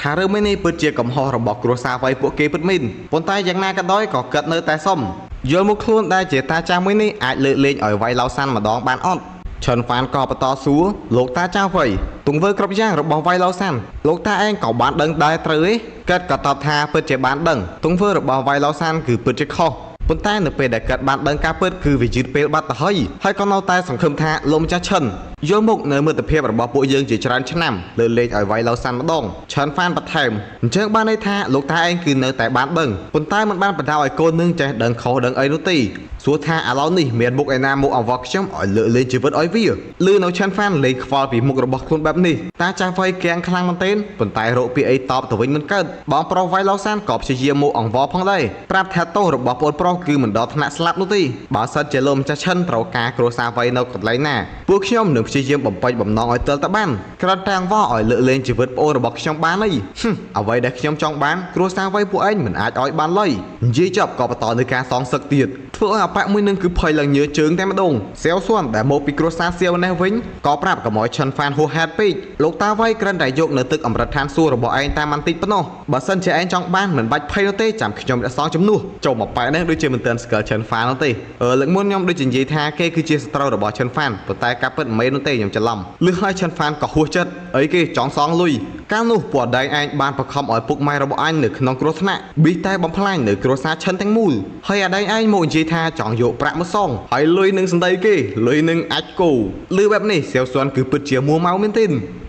់ថារឿងនេះពិតជាកំហុសរបស់គ្រួសារវ័យពួកគេពិតមែនប៉ុន្តែយ៉ាងណាក៏ដោយក៏គិតនៅតែសុំយល់មកខ្លួនដែលជាតាចាស់មួយនេះអាចលើកលែងឲ្យវៃឡៅសានម្ដងបានអត់ឈិនហ្វានក៏បន្តសួរលោកតាចាស់វ័យទង្វើគ្រប់យ៉ាងរបស់វៃឡៅសានលោកតាឯងក៏បានដឹងដែរត្រូវទេគាត់ក៏តបថាពិតជាបានដឹងទង្វើរបស់វៃឡៅសានគឺពិតជាខុសប៉ុន្តែនៅពេលដែលគាត់បានដឹងការពិតគឺវាយឺតពេលបាត់ទៅហើយហើយក៏នៅតែសង្ឃឹមថាលោកម្ចាស់ឈិន យកមុខនៅមិត្តភាពរបស់ពួកយើងជាច្រើនឆ្នាំលើលេងឲ្យវាយឡៅសាន់ម្ដងឆាន់ហ្វានបន្ថែមអញ្ចឹងបានន័យថាលោកតាឯងគឺនៅតែបានដឹងប៉ុន្តែមិនបានបណ្ដោយឲ្យកូននឹងចេះដឹងខុសដឹងអីនោះទេសួរថាឥឡូវនេះមានមុខឯណាមកអង្វរខ្ញុំឲ្យលើកលែងជីវិតឲ្យវាឮនៅឆាន់ហ្វានលេងខ្វល់ពីមុខរបស់ខ្លួនបែបនេះតាចាស់វ័យគាំងខ្លាំងមែនទែនប៉ុន្តែរកពីអីតបទៅវិញមិនកើតបងប្រុសវៃឡូសានក៏ព្យាយាមមកអង្វរផងដែរប្រាប់ថាទោសរបស់ប្អូនប្រុសគឺមិនដល់ថ្នាក់ស្លាប់នោះទេបើសិនជាលោកម្ចាស់ឈិនត្រូវការគ្រួសារវៃនៅកន្លែងណាពួកខ្ញុំនឹងព្យាយាមបំពេញបំណងឲ្យទល់តែបានគ្រាន់តែអង្វរឲ្យលើកលែងជីវិតប្អូនរបស់ខ្ញុំបានអីហឹមអ្វីដែលខ្ញុំចង់បានគ្រួសារវៃពួកឯងមិនអាចឲ្យបានឡើយនិយាយចប់ក៏បន្តនៅការសងសឹកទៀតធ្វើឲ្យអាប៉ាក់មួយនឹងគឺភ័យឡើងញើជើងតែម្ដងសៀវសួនដែលមកពីគ្រួសារសៀវនេះវិញក៏ប្រាប់កុំឲ្យឈិនហ្វានហួសហេតុពេកលោកតាវៃគ្រាន់តែយកនៅទឹកអម្រឹតឋានសួគ៌របស់ឯងតាមបន្តិចប៉ុណ្ណោះបើសិនជាឯងចង់បានមិនបាច់ភ័យនោះទេចាំខ្ញុំរក្សាជំនួសចូលមកប៉ែនេះដូចជាមិនទាន់ស្គាល់ឈិនហ្វាននោះទេអឺលើកមុនខ្ញុំដូចជានិយាយថាគេគឺជាសត្រូវរបស់ឈិនហ្វានប៉ុន្តែការពិតមិនមែននោះទេខ្ញុំច្រឡំលឺហើយឈិនហ្វានក៏ហួសចិត្តអីគេចង់សងលុយកាលនោះពួកដែងឯងបានបង្ខំឲ្យពុកម៉ែរបស់អញនៅក្នុងគ្រោះថ្នាក់ប៊ីតែបំផ្លាញនៅគ្រួសារឈិនទាំងមូលហើយអាដែងឯងមកនិយាយថាចង់យកប្រាក់មកសងហើយលុយនឹងសណ្ដីគេលុយនឹងអាចគោលឺបែបនេះសៀវសួនគឺពិតជាមួម៉ៅមែនទេ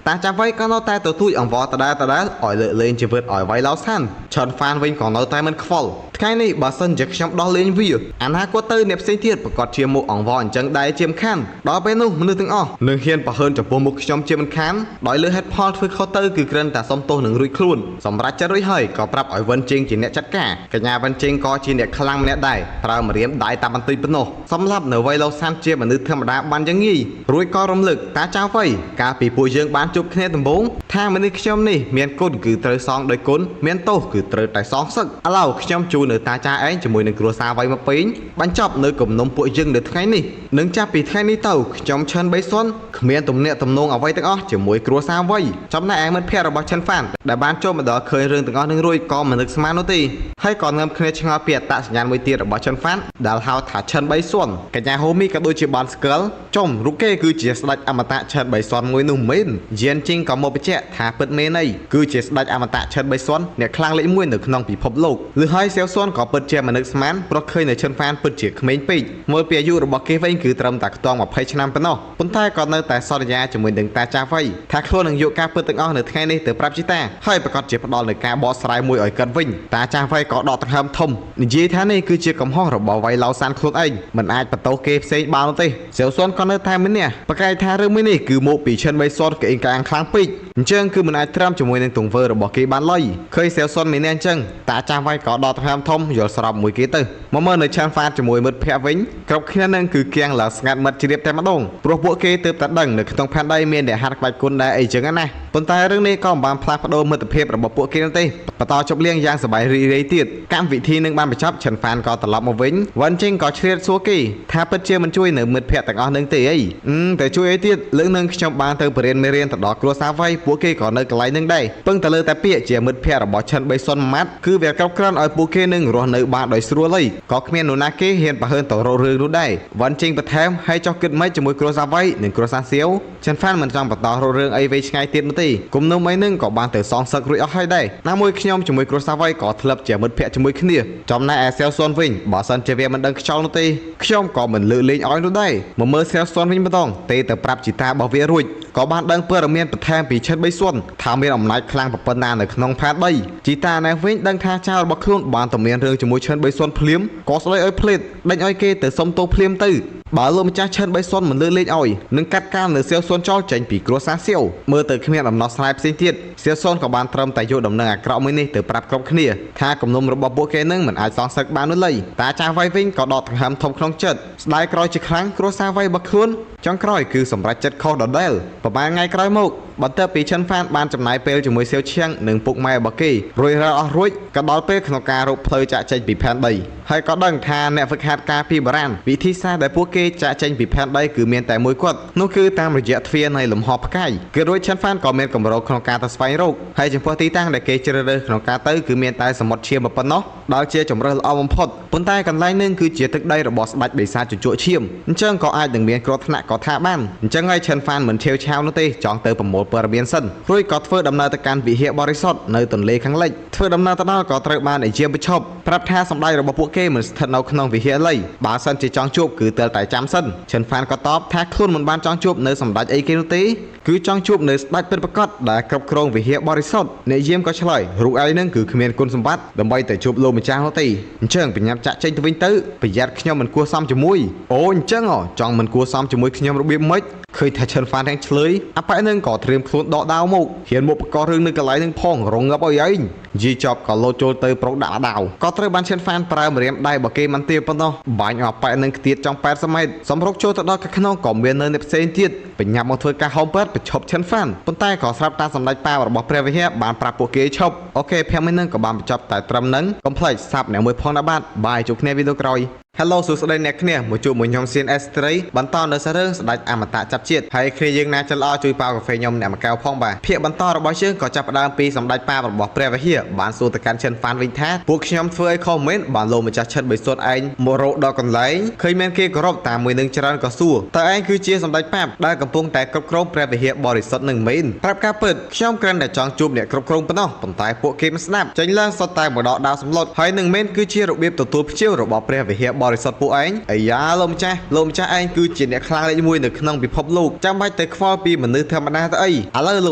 តាចាំវៃក៏នៅតែទទូចអង្វរដដែលដដែលឲ្យលើកលែងជីវិតឲ្យវៃឡោសានឆិនហ្វានវិញក៏នៅតែមិនខ្វល់ថ្ងៃនេះបើសិនជាខ្ញុំដោះលែងវាអនាគតទៅអ្នកផ្សេងទៀតប្រកាសជាមកអង្វរអញ្ចឹងដែរជាមិនខានដល់ពេលនោះមនុស្សទាំងអស់នឹងហ៊ានប្រហើនចំពោះមុខខ្ញុំជាមិនខានដោយលើហេតុផលធ្វើខុសទៅគឺគ្រាន់តែសុំទោសនឹងរួចខ្លួនសម្រាប់ចិត្តរួចហើយក៏ប្រាប់ឲ្យវិនជេងជាអ្នកចាត់ការកញ្ញាវិនជេងក៏ជាអ្នកខ្លាំងម្នាក់ដែរប្រើម្រាមដៃតាមបន្តិចប៉ុណ្ណោះសម្រាប់នៅវ័យឡូសានជាមនុស្សធម្មតាបានយ៉ាងងាយរួចក៏រំលឹកតាចៅវ័យកាលពីពួកយើងបានជួបគ្នាដំបូងថាមនុស្សខ្ញុំនេះមានគុណគឺត្រូវសងដោយគុណមានទោសគឺត្រូវតែសងសឹកឥឡូវខ្ញុំជួនៅតាចាឯងជាមួយនឹងគ្រួសារវ័យមកពេញបញ្ចប់នៅគំនុំពួកយើងនៅថ្ងៃនេះនឹងចាប់ពីថ្ងៃនេះទៅខ្ញុំឈិនបីសុនគ្មានទំនាក់ទំនងអ្វីទាំងអស់ជាមួយគ្រួសារវ័យចំណែកឯមិត្តភ័ក្តិរបស់ឈិនហ្វានដែលបានចូលមកដល់ឃើញរឿងទាំងអស់នឹងរួចក៏មិននឹកស្មាននោះទេហើយក៏ងើបគ្នាឆ្ងល់ពីអត្តសញ្ញាណមួយទៀតរបស់ឈិនហ្វានដែលហៅថាឈិនបីសុនកញ្ញាហូមីក៏ដូចជាបានស្គាល់ចំរូបគេគឺជាស្ដេចអមតៈឈិនបីសុនមួយនោះមែនយៀនជីងក៏មកបញ្ជាក់ថាពិតមែនអីគឺជាស្ដេចអមតៈឈិនបីសុនអ្នកខ្លាំងលេខ1នៅក្នុងពិភពលោកឬហើយសៀវសុនក៏ពិតជាមិននឹកស្មានព្រោះឃើញនៅឈិនហ្វានពិតជាក្មេងពេកមើលពីអាយុរបស់គេវិញគឺត្រឹមតែខ្ទង់20ឆ្នាំប៉ុណ្ណោះប៉ុន្តែក៏នៅតែសន្យាជាមួយនឹងតាចាស់វៃថាខ្លួននឹងយកការពិតទាំងអស់នៅថ្ងៃនេះទៅប្រាប់ជីតាហើយប្រកាសជាផ្ដល់នូវការបកស្រាយមួយឲ្យគាត់វិញតាចាស់វៃក៏ដកដង្ហើមធំនិយាយថានេះគឺជាកំហុសរបស់វៃឡៅសានខ្លួនឯងមិនអាចបន្ទោសគេផ្សេងបាននោះទេសៀវសុនក៏នៅតែមាននេះប្រកែកថារឿងមួយនេះគឺមកពីឈិនវៃសុនគេអេងកាងខ្លាំងពេកអញ្ចឹងគឺមិនអាចត្រាំជាមួយនឹងទង្វើរបស់គេបានឡើយឃើញសៀវសុនមាននេះអញ្ចឹងតាចាស់វៃក៏ដកដង្ហើមធំយល់ស្របមួយគេទៅមកមើលនៅឆានហ្វាតជាមួយមិត្តភ័ក្តិវិញគ្រប់គ្នានឹងគឺគៀងឡើងស្ងាត់មិត្តជ្រាបតែម្ដងព្រោះពួកគេទើបតែដឹងនៅក្នុងផែនដីមានអ្នកហាត់ក្បាច់គុណដែរអីចឹងណាប៉ុន្តែរឿងនេះក៏មិនបានផ្លាស់ប្ដូរមិត្តភាពរបស់ពួកគេនោះទេបន្តជប់លៀងយ៉ាងសប្បាយរីករាយទៀតកម្មវិធីនឹងបានបញ្ចប់ឆិនហ្វានក៏ត្រឡប់មកវិញវ៉ាន់ជិងក៏ឆ្លៀតសួរគេថាពិតជាមិនជួយនៅមិត្តភ័ក្តិទាំងអស់នឹងទេអីតែជួយអីទៀតលើកនឹងខ្ញុំបានទៅបរៀនមេរៀនទៅដល់គ្រួសារវៃពួកគេក៏នៅកន្លែងនឹងដែរពឹងតែលើតែពាក្យជាមិត្តភ័ក្តិរបស់ឆិនបីសុនម៉ាត់គឺវាគ្រប់គ្រាន់ឲ្យពួកគេនឹងរស់នៅបានដោយស្រួលអីក៏គ្មាននរណាគេហ៊ានប្រហើនទៅរករឿងនោះដែរវ៉ាន់ជិងបន្ថែមហើយចោះគិតមិនជាមួយគ្រួសារវៃនិងគ្រួសារសៀវឆិនហ្វានមិនចង់បន្តរករឿងអីវែងឆ្ងាយទៀតនោះទេគំនុំអីនឹងក៏បានទៅសងសឹករួចអស់ហើយដែរណាមួយខ្ញុំជាមួយគ្រួសារវៃក៏ធ្លាប់ជាមិត្តភ័ក្តិជាមួយគ្នាចំណែកឯសៀវសុនវិញបើសិនជាវាមិនដឹងខ្យល់នោះទេខ្ញុំក៏មិនលើកលែងឲ្យនោះដែរមកមើលសៀវសុនវិញម្ដងទេទៅប្រាប់ជីតារបស់វារួចក៏បានដឹងព័ត៌មានបន្ថែមពីឈិនបីសុនថាមានអំណាចខ្លាំងប៉ុណ្ណានៅក្នុងផែនដីជីតាណែវិញដឹងថាចៅរបស់ខ្លួនបានតែមានរឿងជាមួយឈិនបីសុនភ្លាមក៏ស្ដីឲ្យភ្លេតដេញឲ្យគេទៅសុំទោសភ្លាមទៅបើលោកម្ចាស់ឈិនបីសុនមិនលើកលែងឲ្យនឹងកាត់ការនៅសៀវសុនចោលចេញពីគ្រួសារសៀវមើលទៅគ្មានដំណោះស្រាយផ្សេងទៀតសៀវសុនក៏បានត្រឹមតែយកដំណឹងអាក្រក់មួយនេះទៅប្រាប់គ្រប់គ្នាថាគំនុំរបស់ពួកគេនឹងមិនអាចសងសឹកបាននោះឡើយតាចាស់វៃវិញក៏ដកដង្ហើមធំក្នុងចិត្តស្ដាយក្រោយជាខ្លាំងគ្រួសារវៃរបស់ខ្លួនចុងក្រោយគឺសម្រេចចិត្តខុសដដែលប្រហែលថ្ងៃក្រោយមកបន្ទាប់ពីឈិនហ្វានបានចំណាយពេលជាមួយសៀវឈៀងនិងពុកម៉ែរបស់គេរួចរាល់អស់រួចក៏ដល់ពេលក្នុងការរកផ្លូវចាក់ចេញពីផែនដីហើយក៏ដឹងថាអ្នកហ្វឹកហាត់ការពីបុរាណវិធីសាស្ត្រដែលពួកគេចាក់ចេញពីផែនដីគឺមានតែមួយគត់នោះគឺតាមរយៈទ្វារនៃលំហផ្កាយគឺរួចឈិនហ្វានក៏មានកម្រោក្នុងការទៅស្វែងរកហើយចំពោះទីតាំងដែលគេជ្រើសរើសក្នុងការទៅគឺមានតែសមុទ្រឈាមប៉ុណ្ណោះដែលជាជម្រើសល្អបំផុតប៉ុន្តែកន្លែងនឹងគឺជាទឹកដីរបស់ស្ដេចបិសាចជញ្ជក់ឈាមអញ្ចឹងក៏អាចនឹងមានគ្រោះថ្នាក់ក៏ថាបានអញ្ចឹងហើយឈិនហ្វានមិនឆេវឆាវនោះទេចង់ទៅប្រមូល ព័ត៌មានសិនរួចក៏ធ្វើដំណើរទៅកាន់វិហារបរិសុទ្ធនៅទន្លេខាងលិចធ្វើដំណើរទៅដល់ក៏ត្រូវបានអាយាមប្រឈប់ប្រាប់ថាសម្ដេចរបស់ពួកគេមិនស្ថិតនៅក្នុងវិហារឡើយបើសិនជាចង់ជួបគឺទើបតែចាំសិនឈិនហ្វានក៏តបថាខ្លួនមិនបានចង់ជួបនៅសម្ដេចអីគេនោះទេគឺចង់ជួបនៅស្ដេចពិតប្រាកដដែលគ្រប់គ្រងវិហារបរិសុទ្ធអ្នកយាមក៏ឆ្លើយរូបឯងនឹងគឺគ្មានគុណសម្បត្តិដើម្បីទៅជួបលោកម្ចាស់នោះទេអញ្ចឹងបញ្ញាប់ចាក់ចេញទៅវិញទៅប្រយ័ត្នខ្ញុំមិនគួរសមជាមួយអូអញ្ចឹងហ៎ចង់មិនគួរសមជាមួយខ្ញុំរបៀបម៉េចឃើញថាឈិនហ្វានទាំងឆ្លើយអាប៉ែនឹងក៏ត្រៀមខ្លួនដកដាវមកហ៊ានមកបកករឿងនៅកន្លែងនឹងផងរងងាប់ឲ្យឯងនិយាយចប់ក៏លោតចូលទៅប្រុកដាក់ដាវក៏ត្រូវបានឈិនហ្វានប្រើម្រាមដៃរបស់គេមិនទាប៉ុណ្ណោះបាញ់ឲ្យអាប៉ែនឹងខ្ទាតចង់80ម៉ែត្រសម្រុកចូលទៅដល់ខាងក្នុងក៏មាននៅអ្នកផ្សេងទៀតបញ្ញាប់មកធ្វើការហោមពេទ្យបញ្ឈប់ឈិនហ្វានប៉ុន្តែក៏ស្រាប់តាសម្ដេចប៉ារបស់ព្រះវិហារបានប្រាប់ពួកគេឈប់ OK ភាគមួយនឹងក៏បានបញ្ចប់តែត្រឹមហ្នឹងកុំភ្លេច sub អ្នកមួយផងណាបាទ bye ជួបគ្នាវីដេអូក្រោយ Hello សួស្តីអ្នកគ្នាមកជួបមួយខ្ញុំ CNS3 បន្តនៅសាររឿងស្ដេចអមតៈចាប់ជាតិហើយគ្នាយើងណាចិត្តល្អជួយប៉ាវកាហ្វេខ្ញុំអ្នកមួយកែវផងបាទភាគបន្តរបស់យើងក៏ចាប់ផ្ដើមពីសម្ដេចប៉ារបស់ព្រះវិហារបានសួរទៅកាន់ឈិនហ្វានវិញថាពួកខ្ញុំធ្វើអីខុសមែនបានលោកម្ចាស់ឈិនបិសុទ្ធឯងមករកដល់កន្លែងឃើញមានគេគោរពតាមមួយនឹងច្រើនក៏សួរតើឯងគឺជាសម្ដេចប៉ាដែលកំពុងតែគ្រប់គ្រងព្រះវិហារបរិសុទ្ធនឹងមែនប្រាប់ការពិតខ្ញុំគ្រាន់តែចង់ជួបអ្នកគ្រប់គ្រងប៉ុណ្ណោះប៉ុន្តែពួកគេមិនស្ដាប់ចេញឡើងសុទ្ធតែមកដកដាវសម្លុតហើយនឹងមែនគឺជារបៀបទទួលភ្ញៀវរបស់ព្រះវិហារបរិសុទ្ធពួកឯងអាយ៉ាលោកម្ចាស់លោកម្ចាស់ឯងគឺជាអ្នកខ្លាំងលេខ1នៅក្នុងពិភពលោកចាំបាច់ទៅខ្វល់ពីមនុស្សធម្មតាទៅអីឥឡូវលោ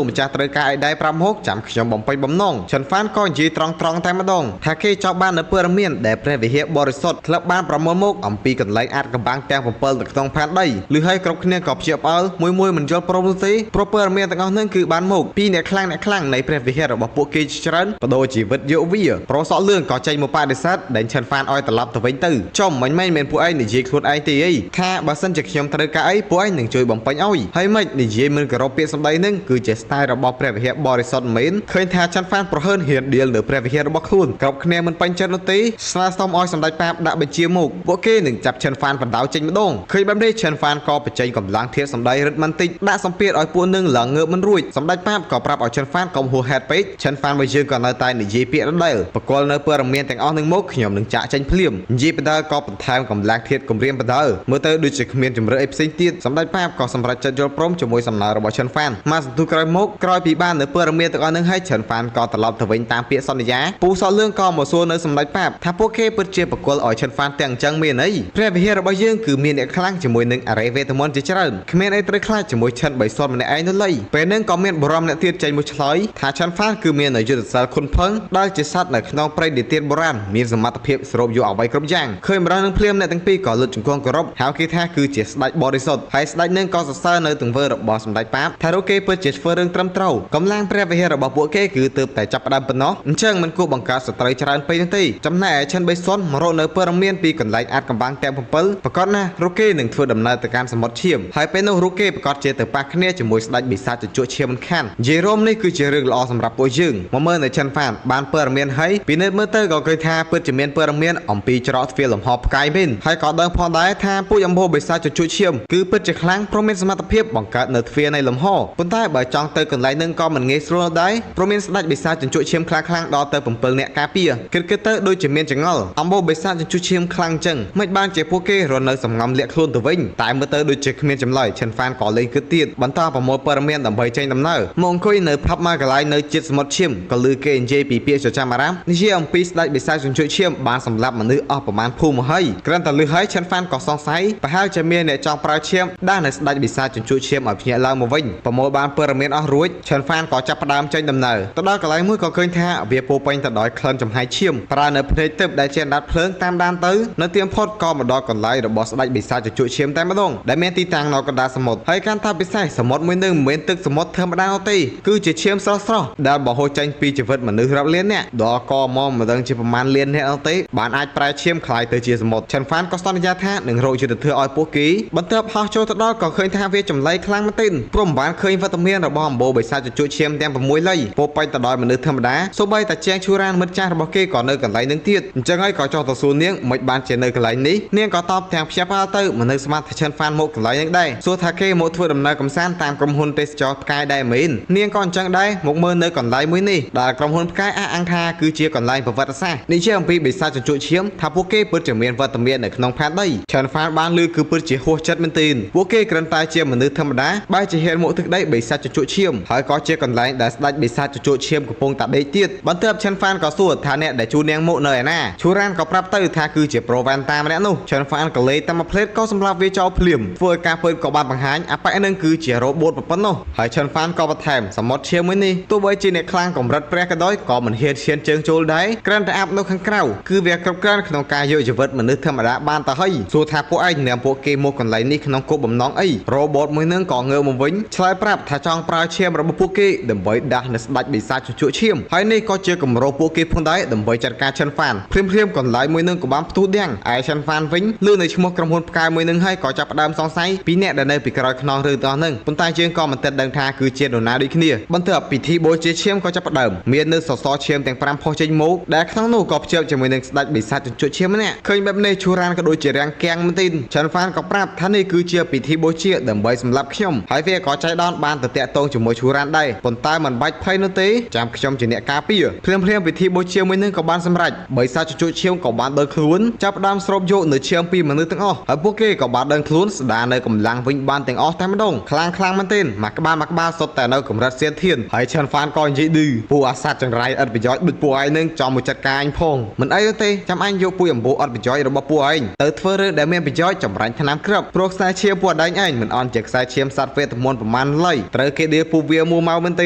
កម្ចាស់ត្រូវការអីដែរ5ហូកចាំខ្ញុំបំពេញបំណងឈិនហ្វានក៏និយាយត្រង់ត្រង់តែម្ដងថាគេចង់បាននៅព័ត៌មានដែលព្រះវិហារបរិសុទ្ធធ្លាប់បានប្រមូលមកអំពីកន្លែងអាចកំបាំងទាំង7នៅក្នុងផែនដីឬហើយគ្រប់គ្នាក៏ភ្ញាក់ផ្អើលមួយមួយមិនយល់ព្រមនោះទេព្រោះព័ត៌មានទាំងអស់នឹងគឺបានមកពីអ្នកខ្លាំងអ្នកខ្លាំងនៃព្រះវិហាររបស់ពួកគេជាច្រើនបដូរជីវិតយកវាប្រុសសក់លឿងក៏ចេញមកបដិសេធដេញឈិនហ្វានឲ្យត្រឡប់ទៅវិញទៅចំមិញមែនមែនពួកឯងនិយាយខ្លួនឯងទេអីថាបើសិនជាខ្ញុំត្រូវការអីពួកឯងនឹងជួយបំពេញឲ្យហើយមិននិយាយមិនគោរពពាក្យសម្ដីនឹងគឺជា style របស់ព្រះវិហារបរិសុទ្ធមែនឃើញថាច័ន្ទហ្វានប្រហើនហ៊ានដៀលនៅព្រះវិហាររបស់ខ្លួនគ្រប់គ្នាមិនពេញចិត្តនោះទេស្នើសុំឲ្យសម្ដេចប៉ាបដាក់បញ្ជាមកពួកគេនឹងចាប់ឈិនហ្វានបណ្ដៅចេញម្ដងឃើញបែបនេះឈិនហ្វានក៏បញ្ចេញកម្លាំងធាតុសម្ដីរឹតមិនតិចដាក់សម្ពាធឲ្យពួកនឹងឡើងងើបមិនរួចសម្ដេចប៉ាបក៏ប្រាប់ឲ្យឈិនហ្វានកុំហួសហេតុពេកឈិនហ្វានរបស់យើងក៏នៅតែនិយាយពាក្យដដែលបកលនៅព័ត៌មានទាំងអស់នឹងមកខ្ញុំនឹងចាក់ចេញភ្លាមនិយាយបណ្ដៅក៏បន្ថែមកម្លាំងធាតុគម្រាមបណ្ដៅមើលទៅដូចជាគ្មានជំរឿអីផ្សេងទៀតសម្ដេចប៉ាបក៏សម្រេចចិត្តយល់ព្រមជាមួយសំណើរបស់ឈិនហ្វានមកសន្ទុះក្រោយមកក្រោយពីបាននៅព័ត៌មានទាំងអស់នឹងហើយឈិនហ្វានក៏ត្រឡប់ទៅវិញតាមពាក្យសន្យាពូសក់លឿងក៏មកសួរនៅសម្ដេចប៉ាបថាពួកគេពិតជាបកលឲ្យឈិនហ្វានទាំងអញ្ចឹងមានអីព្រះវិហាររបស់យើងគឺមានអ្នកខ្លាំងជាមួយនឹងអរិយវេទមន្តជាច្រើនគ្មានអីត្រូវខ្លាចជាមួយឈិនបៃសុនម្នាក់ឯងនោះឡើយពេលហ្នឹងក៏មានបរមអ្នកទៀតចេញមកឆ្លើយថាឈិនហ្វានគឺមាននៅយុទ្ធសាស្ត្រខុនផឹងដែលជាសត្វនៅក្នុងព្រៃនិទានបុរាណមានសមត្ថភាពស្រូបយកអ្វីគ្រប់យ៉ាងឃើញម្ដងនឹងភ្លាមអ្នកទាំងពីរក៏លើកជង្គង់គោរពហៅគេថាគឺជាស្ដេចបរិសុទ្ធហើយស្ដេចនឹងក៏សរសើរនៅទង្វើរបស់សម្ដេចប៉ាបថារូបគេពិតជាធ្វើរឿងត្រឹមត្រូវកម្លាំងព្រះវិហាររបស់ពួកគេគឺទើបតែចាប់ផ្ដើមប៉ុណ្ណោះអញ្ចឹងមិនគួរបង្កើតសត្រូវច្រើនពេកនោះទេចំណែកឯឈិនបៃសុនមករកនៅព័ត៌មានពីកន្លែងអាចកំបាំងទាំង7ប្រកាសណាស់រូបគេនឹងធ្វើដំណើរទៅកាន់សមុទ្រឈាមហើយពេលនោះរូបគេប្រកាសជាទៅប៉ះគ្នាជាមួយស្ដេចបិសាចជជក់ឈាមមិនខាននិយាយរួមនេះគឺជារឿងល្អសម្រាប់ពួកយើងមកមើលនៅឈិនហ្វានបានព័ត៌មានហើយពីនិតមើលទៅក៏ឃើញថាពិតជាមានព័ត៌មានអំពីច្រកទ្វារលំហផ្កាយមែនហើយក៏ដឹងផងដែរថាពួកអំបូរបិសាចជជក់ឈាមគឺពិតជាខ្លាំងព្រមមានសមត្ថភាពបង្កើតនៅទ្វារនៃលំហប៉ុន្តែបើចង់ទៅកន្លែងនឹងក៏មិនងាយស្រួលដែរព្រោះមានស្ដេចបិសាចជញ្ជក់ឈាមខ្លាំងៗដល់ទៅ7នាក់ការពារគិតគិតទៅដូចជាមានចងល់អំបូរបិសាចជញ្ជក់ឈាមខ្លាំងចឹងមិនបានជាពួកគេរស់នៅសំងំលាក់ខ្លួនទៅវិញតែមើលទៅដូចជាគ្មានចម្លើយឈិនហ្វានក៏លេងគិតទៀតបន្តប្រមូលព័ត៌មានដើម្បីចេញដំណើរមកអង្គុយនៅផាប់មួយកន្លែងនៅជិតសមុទ្រឈាមក៏ឮគេនិយាយពីពាក្យចចាមអារាមនិយាយអំពីស្ដេចបិសាចជញ្ជក់ឈាមបានសម្លាប់មនុស្សអស់ប្រមាណភូមិមកហើយគ្រាន់តែឮហើយឈិនហ្វានក៏សង្ស័យប្រហែលជាមានអ្នកចង់ប្រើឈាមដាស់នៅស្ដេចបិសាចជញ្ជក់ឈាមឲ្យភ្ញាក់ឡើងមកវិញប្រមូលបានព័ត៌មានអស់រួចឈិនហ្វានក៏ចាប់ផ្ដើមចេញដំណើរទៅដល់កន្លែងមួយក៏ឃើញថាវាពោពេញទៅដោយក្លិនចំហាយឈាមប្រើនៅភ្នែកទឹកដែលជាអណ្ដាតភ្លើងតាមដានទៅនៅទៀមផុតក៏មកដល់កន្លែងរបស់ស្ដេចបិសាចជញ្ជក់ឈាមតែម្ដងដែលមានទីតាំងនៅកណ្ដាលសមុទ្រហើយកាន់ថាពិសេសសមុទ្រមួយនឹងមិនមែនទឹកសមុទ្រធម្មតានោះទេគឺជាឈាមស្រស់ស្រស់ដែលបង្ហូរចេញពីជីវិតមនុស្សរាប់លាននាក់ដល់កមកមិនដឹងជាប្រមាណលាននាក់នោះទេបានអាចប្រែឈាមក្លាយទៅជាសមុទ្រឈិនហ្វានក៏សន្យាថានឹងរកយុទ្ធធម៌ឲ្យពួកគេបន្ទាប់ហោះចូលទៅដល់ក៏ឃើញថាវាចម្លែកខ្លាំងមែនទែនព្រោះមិនបានឃើញវត្តមានរបស់អំបូរបិសាចជញ្ជក់ឈាមទាំង6លៃពោពេញទៅដោយមនុស្សធម្មតាសូម្បីតែជាងឈូរ៉ានមិត្តចាស់របស់គេក៏នៅកន្លែងនឹងទៀតអញ្ចឹងហើយក៏ចោះទៅសួរនាងមិនបានជានៅកន្លែងនេះនាងក៏តបទាំងភ្ញាក់ផ្អើលទៅមនុស្សស្មានថាឈិនហ្វានមកកន្លែងនឹងដែរសួរថាគេមកធ្វើដំណើរកំសាន្តតាមក្រុមហ៊ុនទេសចរផ្កាយដែរមែននាងក៏អញ្ចឹងដែរមកមើលនៅកន្លែងមួយនេះដែលក្រុមហ៊ុនផ្កាយអះអាងថាគឺជាកន្លែងប្រវត្តិសាស្ត្រនេះជាអំពីបិសាចជញ្ជក់ឈាមថាពួកគេពិតជាមាន វត្តមាននៅក្នុងផែនដីឆាន់ហ្វានបានឮគឺពិតជាហួសចិត្តមែនទែនពួកគេគ្រាន់តែជាមនុស្សធម្មតាបែរជាហ៊ានមកទឹកដីបិសាចជជក់ឈាមហើយក៏ជាកន្លែងដែលស្ដេចបិសាចជជក់ឈាមកំពុងតែដេកទៀតបន្ទាប់ឆាន់ហ្វានក៏សួរថាអ្នកដែលជួននាងមកនៅឯណាឈូរ៉ានក៏ប្រាប់ទៅថាគឺជាប្រូវ៉ាន់តាម្នាក់នោះឆាន់ហ្វានក៏លេតាមមួយផ្លេតក៏សម្លាប់វាចោលភ្លាមធ្វើឲ្យការពិតក៏បានបង្ហាញអាប៉ែនឹងគឺជារ៉ូបូតប៉ុណ្ណោះហើយឆាន់ហ្វានក៏បន្ថែមសមុទ្រឈាមមួយនេះទោះបីជាអ្នកខ្លាំងកម្រិតព្រះក៏ដោយក៏មិនហ៊ានឈានជើងចូលដែរគ្រាន់តែអាប់នៅខាងក្រៅគឺវាគ្រប់គ្រាន់ក្នុងការយកជីវិតមនុស្សធម្មតាបានទៅហើយសួរថាពួកឯងនាំពួកគេមកកន្លែងនេះក្នុងគោលបំណងអីរ៉ូបូតមួយនឹងក៏ងើបមកវិញឆ្លើយប្រាប់ថាចង់ប្រើឈាមរបស់ពួកគេដើម្បីដាស់នៅស្ដេចបិសាចជជក់ឈាមហើយនេះក៏ជាគម្រោងពួកគេផងដែរដើម្បីចាត់ការឆិនហ្វានភ្លាមភ្លាមកន្លែងមួយនឹងក៏បានផ្ទុះទាំងឯឆិនហ្វានវិញលឺនៅឈ្មោះក្រុមហ៊ុនផ្កាយមួយនឹងហើយក៏ចាប់ផ្ដើមសង្ស័យពីអ្នកដែលនៅពីក្រោយខ្នងរឿងទាំងអស់នឹងប៉ុន្តែយើងក៏មិនទាន់ដឹងថាគឺជានរណាដូចគ្នាបន្ទាប់ពិធីបូជាឈាមក៏ចាប់ផ្ដើមមាននៅសសរឈាមទាំង5ផុសចេញមកដែលក្នុងនោះក៏ភ្ជាប់ជាមួយនឹងស្ដេចបិសាចជញ្ជក់ឈាមម្នាក់ឃើញបែបនេះឈូរ៉ានក៏ដូចជារាំងគាំងមែនទិនឆិនហ្វានក៏ប្រាប់ថានេះគឺជាពិធីបូជាដើម្បីសម្លាប់ខ្ញុំហើយវាក៏ចៃដន្យបានទៅតាក់ទងជាមួយឈូរ៉ានដែរប៉ុន្តែមិនបាច់ភ័យនោះទេចាំខ្ញុំជាអ្នកការពារភ្លាមភ្លាមពិធីបូជាមួយនឹងក៏បានសម្រេចបិសាចជញ្ជក់ឈាមក៏បានដឹងខ្លួនចាប់ផ្ដើមស្រូបយកនៅឈាមពីមនុស្សទាំងអស់ហើយពួកគេក៏បានដឹងខ្លួនស្ដារនៅកម្លាំងវិញបានទាំងអស់តែម្ដងខ្លាំងខ្លាំងមែនទែនមួយក្បាលមួយក្បាលសុទ្ធតែនៅកម្រិតសៀនធានហើយឆិនហ្វានក៏និយាយឌឺពួកអាសត្វចង្រៃឥតប្រយោជន៍ដូចពួកឯងនឹងចំមកចាត់ការអញផងមិនអីទេចាំអញយកពួយអំបូរអត់ប្រយោជន៍របស់ពួកឯងទៅធ្វើរឿងដែលមានប្រយោជន៍ចម្រាញ់ថ្នាំក្រឹបព្រោះខ្សែឈាមពួកឯងឯងមិនអន់ជាខ្សែឈាមសត្វវេទមន្តប្រមាណឡើយត្រូវគេដៀលពួកវាមួម៉ៅមែនទ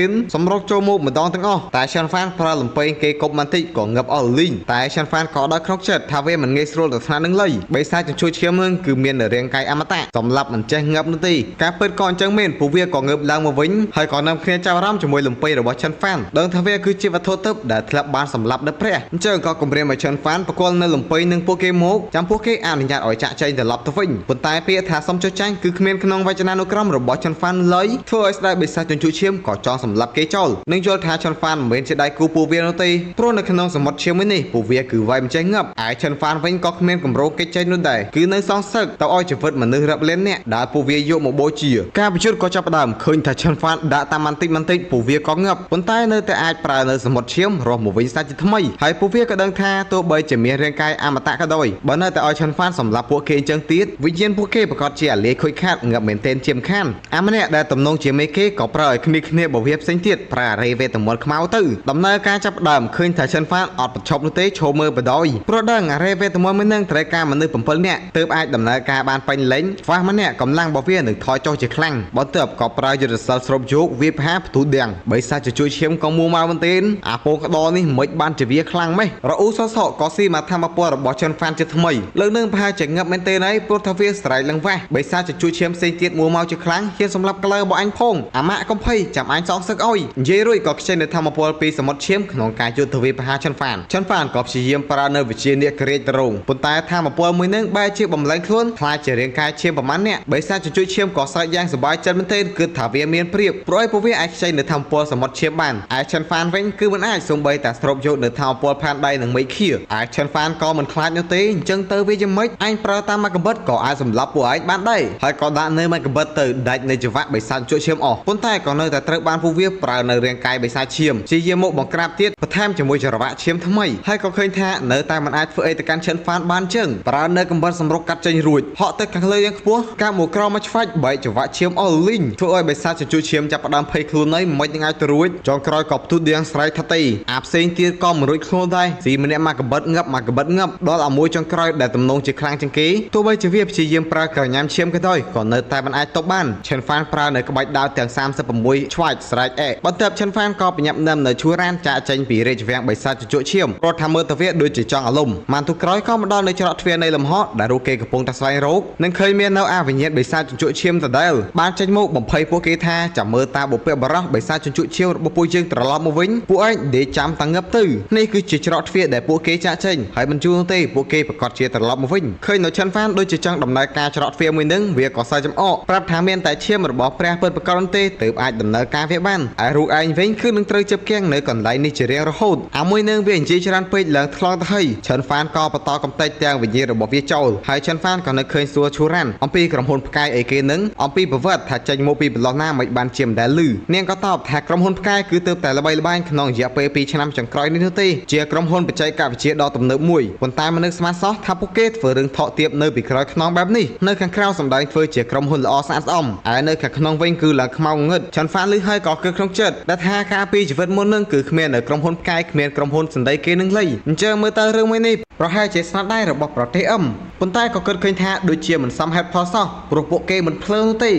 ែនសម្រុកចូលមកម្ដងទាំងអស់តែឆិនហ្វានប្រើលំពេងគេគប់បន្តិចក៏ងឹបអស់លីងតែឆិនហ្វានក៏ដល់ក្នុងចិត្តថាវាមិនងាយស្រួលទៅថ្នាក់នឹងឡើយបិសាចជញ្ជួយឈាមនឹងគឺមានរាងកាយអមតៈសម្រាប់មិនចេះងឹបនោះទេការពិតក៏អញ្ចឹងមែនពួកវាក៏ងើបឡើងមកវិញហើយក៏នាំគ្នាចាប់អារម្មណ៍ជាមួយលំពេងរបស់ឆិនហ្វានដឹងថាវាគឺជាវត្ថុទិព្វដែលធ្លាប់បានសម្លាប់នៅព្រះអញ្ចឹងក៏គម្រាមឲ្យឆិនហ្វានប្រគល់នៅលំពេងនឹងពួកគេមកចាំពួកគេអនុញ្ញាតឲ្យចាក់ចែងត្រឡប់ទៅវិញប៉ុន្តែពាក្យថាសុំចុះចាញ់គឺគ្មានក្នុងវចនានុក្រមរបស់ឆិនហ្វានឡើយធ្វើឲ្យស្ដេចបិសាចជញ្ជក់ឈាមក៏ចង់សម្លាប់គេចោលនិងយល់ថាឆិនហ្វានមិនមែនជាដៃគូពួកវានោះទេព្រោះនៅក្នុងសមុទ្រឈាមមួយនេះពួកវាគឺវាយមិនចេះងឹបឯឆិនហ្វានវិញក៏គ្មានគម្រោងគេចចេញនោះដែរគឺនៅសងសឹកទៅឲ្យជីវិតមនុស្សរាប់លាននាក់ដែលពួកវាយកមកបូជាការប្រយុទ្ធក៏ចាប់ផ្ដើមឃើញថាឆិនហ្វានដាក់តាមបន្តិចបន្តិចពួកវាក៏ងឹបប៉ុន្តែនៅតែអាចប្រើនៅសមុទ្រឈាមរស់មកវិញសាច់ជាថ្មីហើយពួកវាក៏ដឹងថាទោះបីជាមានរាងកាយអមតៈក៏ដោយបើនៅតែឲ្យឆិនហ្វានសម្លាប់ពួកគេអញ្ចឹងទៀតវិញ្ញាណពួកគេប្រកាសជាអាលាយខូចខាតងឹបមែនទែនជាមខានអាម្នាក់ដែលទំនងជាមេគេក៏ប្រើឲ្យគ្នាគ្នាបវៀផ្សេងទៀតប្រើអារេវេទមន្តខ្មៅទៅដំណើរការចាប់ផ្ដើមឃើញថាឆិនហ្វានអត់ប្រឈប់នោះទេឈោមើលបដ ாய் ព្រោះដឹងអារេវេទមន្តមួយនឹងត្រូវការមនុស្ស7នាក់ទើបអាចដំណើរការបានពេញលេញខ្វះម្នាក់កម្លាំងរបស់វានឹងថយចុះជាខ្លាំងបន្ទាប់ក៏ប្រើយុទ្ធសាស្ត្រស្រូបយកវាផ្ហាផ្ទុះទាំងបិសាចជួយឈាមក៏មួម៉ៅមែនទែនអាពងក្តនេះមិនបានជាវាខ្លាំងម៉េះរអ៊ូសសក៏ស៊ីមកធម្មពលរបស់ចិនហ្វានជាថ្មីលើកនឹងប្រហែលជាងឹបមែនទែនហើយព្រោះថាវាស្រែកឡើងវ៉ាស់បិសាចជួយឈាមផ្សេងទៀតមួម៉ៅជាខ្លាំងហ៊ានសម្លាប់ក្លើរបស់អញផងអាម៉ាក់កំភៃចាំអញសងសឹកអុយនិយាយរួចក៏ខ្ចីនៅធម្មពលពីសមុទ្រឈាមក្នុងការយុទ្ធវាប្រហាចិនហ្វានចិនហ្វានក៏ព្យាយាមប្រើនៅវិជានាគរាជតរងប៉ុន្តែធម្មពលមួយនឹងបែរជាបំលែងខ្លួនខ្លាចជារាងកាយឈាមប្រមាណអ្នកបិសាចជួយឈាមក៏ស្រែកយ៉ាងសប្បាយចិត្តមែនទែនគឺថាវាមានព្រៀបព្រោះឲ្យពួកវាអាចខ្ចីនៅធម្មពលសមុទ្រឈាមបានឯចិនហ្វានវិញគឺមិនអាចសូម្បីតែស្រូបយកនៅធម្មពលផែនដីនិងមេឃាឯចិនហ្វានក៏មិនខ្លាចនោះទេអញ្ចឹងទៅវាយ៉ាងម៉េចអញប្រើតាមមួយកបិតក៏អាចសម្លាប់ពួកឯងបានដែរហើយក៏ដាក់នៅមួយកបិតទៅដាច់នៅចង្វាក់បិសាចជួយឈាមអស់ប៉ុន្តែក៏នៅតែត្រូវបានពួកវាប្រើនៅរាងកាយបិសាចឈាមជាយាមកបង្ក្រាបទៀតបន្ថែមជាមួយចរវាក់ឈាមថ្មីហើយក៏ឃើញថានៅតែមិនអាចធ្វើអីទៅកាន់ឈិនហ្វានបានចឹងប្រើនៅកំបិតសម្រុកកាត់ចេញរួចហក់ទៅខាងលើយ៉ាងខ្ពស់កាមកក្រមកឆ្វាច់បែកចង្វាក់ឈាមអស់លីងធ្វើឲ្យបិសាចជួយឈាមចាប់ផ្ដើមភ័យខ្លួនហើយមិននឹងអាចទៅរួចចុងក្រោយក៏ផ្ទុះដៀងស្រែកថាទេអាផ្សេងទៀតក៏មិនរួចខ្លួនដែរស៊ីម្នាក់មកកបិតងឹបមកកបិតងឹបដល់អាមួយចុងក្រោយដែលទំនងជាខ្លាំងជាងគេទោះបីជាវាព្យាយាមប្រើក្រញាំឈាមក៏ដោយក៏នៅតែមិនអាចទប់បានឈិនហ្វានប្រើនៅក្បាច់ដាវទាំង36ឆ្វាច់ស្រែកអែបន្ទាប់ឈិនហ្វានក៏ប្រញាប់នឹមនៅឈូរ៉ានចាក់ចេញពីរាជវាំងបិសាចជជក់ឈាមព្រោះថាមើលទៅវាដូចជាចង់អាលំម៉ានទុក្រោយក៏មកដល់នៅច្រកទ្វារនៃលំហដែលរូបគេកំពុងតែស្វែងរកនិងឃើញមាននៅអាវិញ្ញាណបិសាចជជក់ឈាមដដែលបានចេញមកបំភ័យពួកគេថាចាំមើលតាបុព្វបុរសបិសាចជជក់ឈាមរបស់ពួកយើងត្រឡប់មកវិញពួកឯងដេកចាំតាងឹបទៅនេះគឺជាច្រកទ្វារដែលពួកគេចាក់ចេញហើយមិនយូរទេពួកគេប្រកាសជាត្រឡប់មកវិញឃើញនៅឆិនហ្វានដូចជាចង់ដំណើរការច្រកទ្វារមួយនឹងវាក៏សើចចំអកប្រាប់ថាមានតែឈាមរបស់ព្រះពិតប្រាកដទេទើបអាចដំណើរការវាបានឯរូបឯងវិញគឺនឹងត្រូវជិបគៀងនៅកន្លែងនេះជារៀងរហូតអាមួយនឹងវានិយាយច្រើនពេកឡើងថ្លង់ទៅហើយឆិនហ្វានក៏បន្តកំទេចទាំងវិញ្ញាណរបស់វាចូលហើយឆិនហ្វានក៏នៅឃើញសួរឈូរ៉ានអំពីក្រុមហ៊ុនផ្កាយអីគេនឹងអំពីប្រវត្តិថាចេញមកពីប្រឡោះណាមិនបានជាមិនដែលឮនាងក៏តបថាក្រុមហ៊ុនផ្កាយគឺទើបតែល្បីល្បាញក្នុងរយៈពេល2ឆ្នាំចុងក្រោយនេះនោះទេជាក្រុមហ៊ុនបច្ចេកវិទ្យាដ៏ទំនើបមួយប៉ុន្តែមនុស្សស្មាត សោះថាពួកគេធ្វើរឿងថក់ទាបនៅពីក្រោយខ្នងបែបនេះនៅខាងក្រៅសម្ដែងធ្វើជាក្រុមហ៊ុនល្អស្អាតស្អំឯនៅខាងក្នុងវិញគឺឡើងខ្មៅងងឹតឆាន់ហ្វានលឺហើយក៏គិតក្នុងចិត្តដែលថាការពីជីវិតមុននឹងគឺគ្មាននៅក្រុមហ៊ុនផ្កាយគ្មានក្រុមហ៊ុនសន្ដីគេនឹងលៃអញ្ចឹងមើលទៅរឿងមួយនេះប្រហែលជាស្នាដៃរបស់ប្រទេសអឹមប៉ុន្តែក៏គិតឃើញថាដូចជាមិនសមហេតុផលសោះព្រោះពួកគេមិនភ្លើនោះទ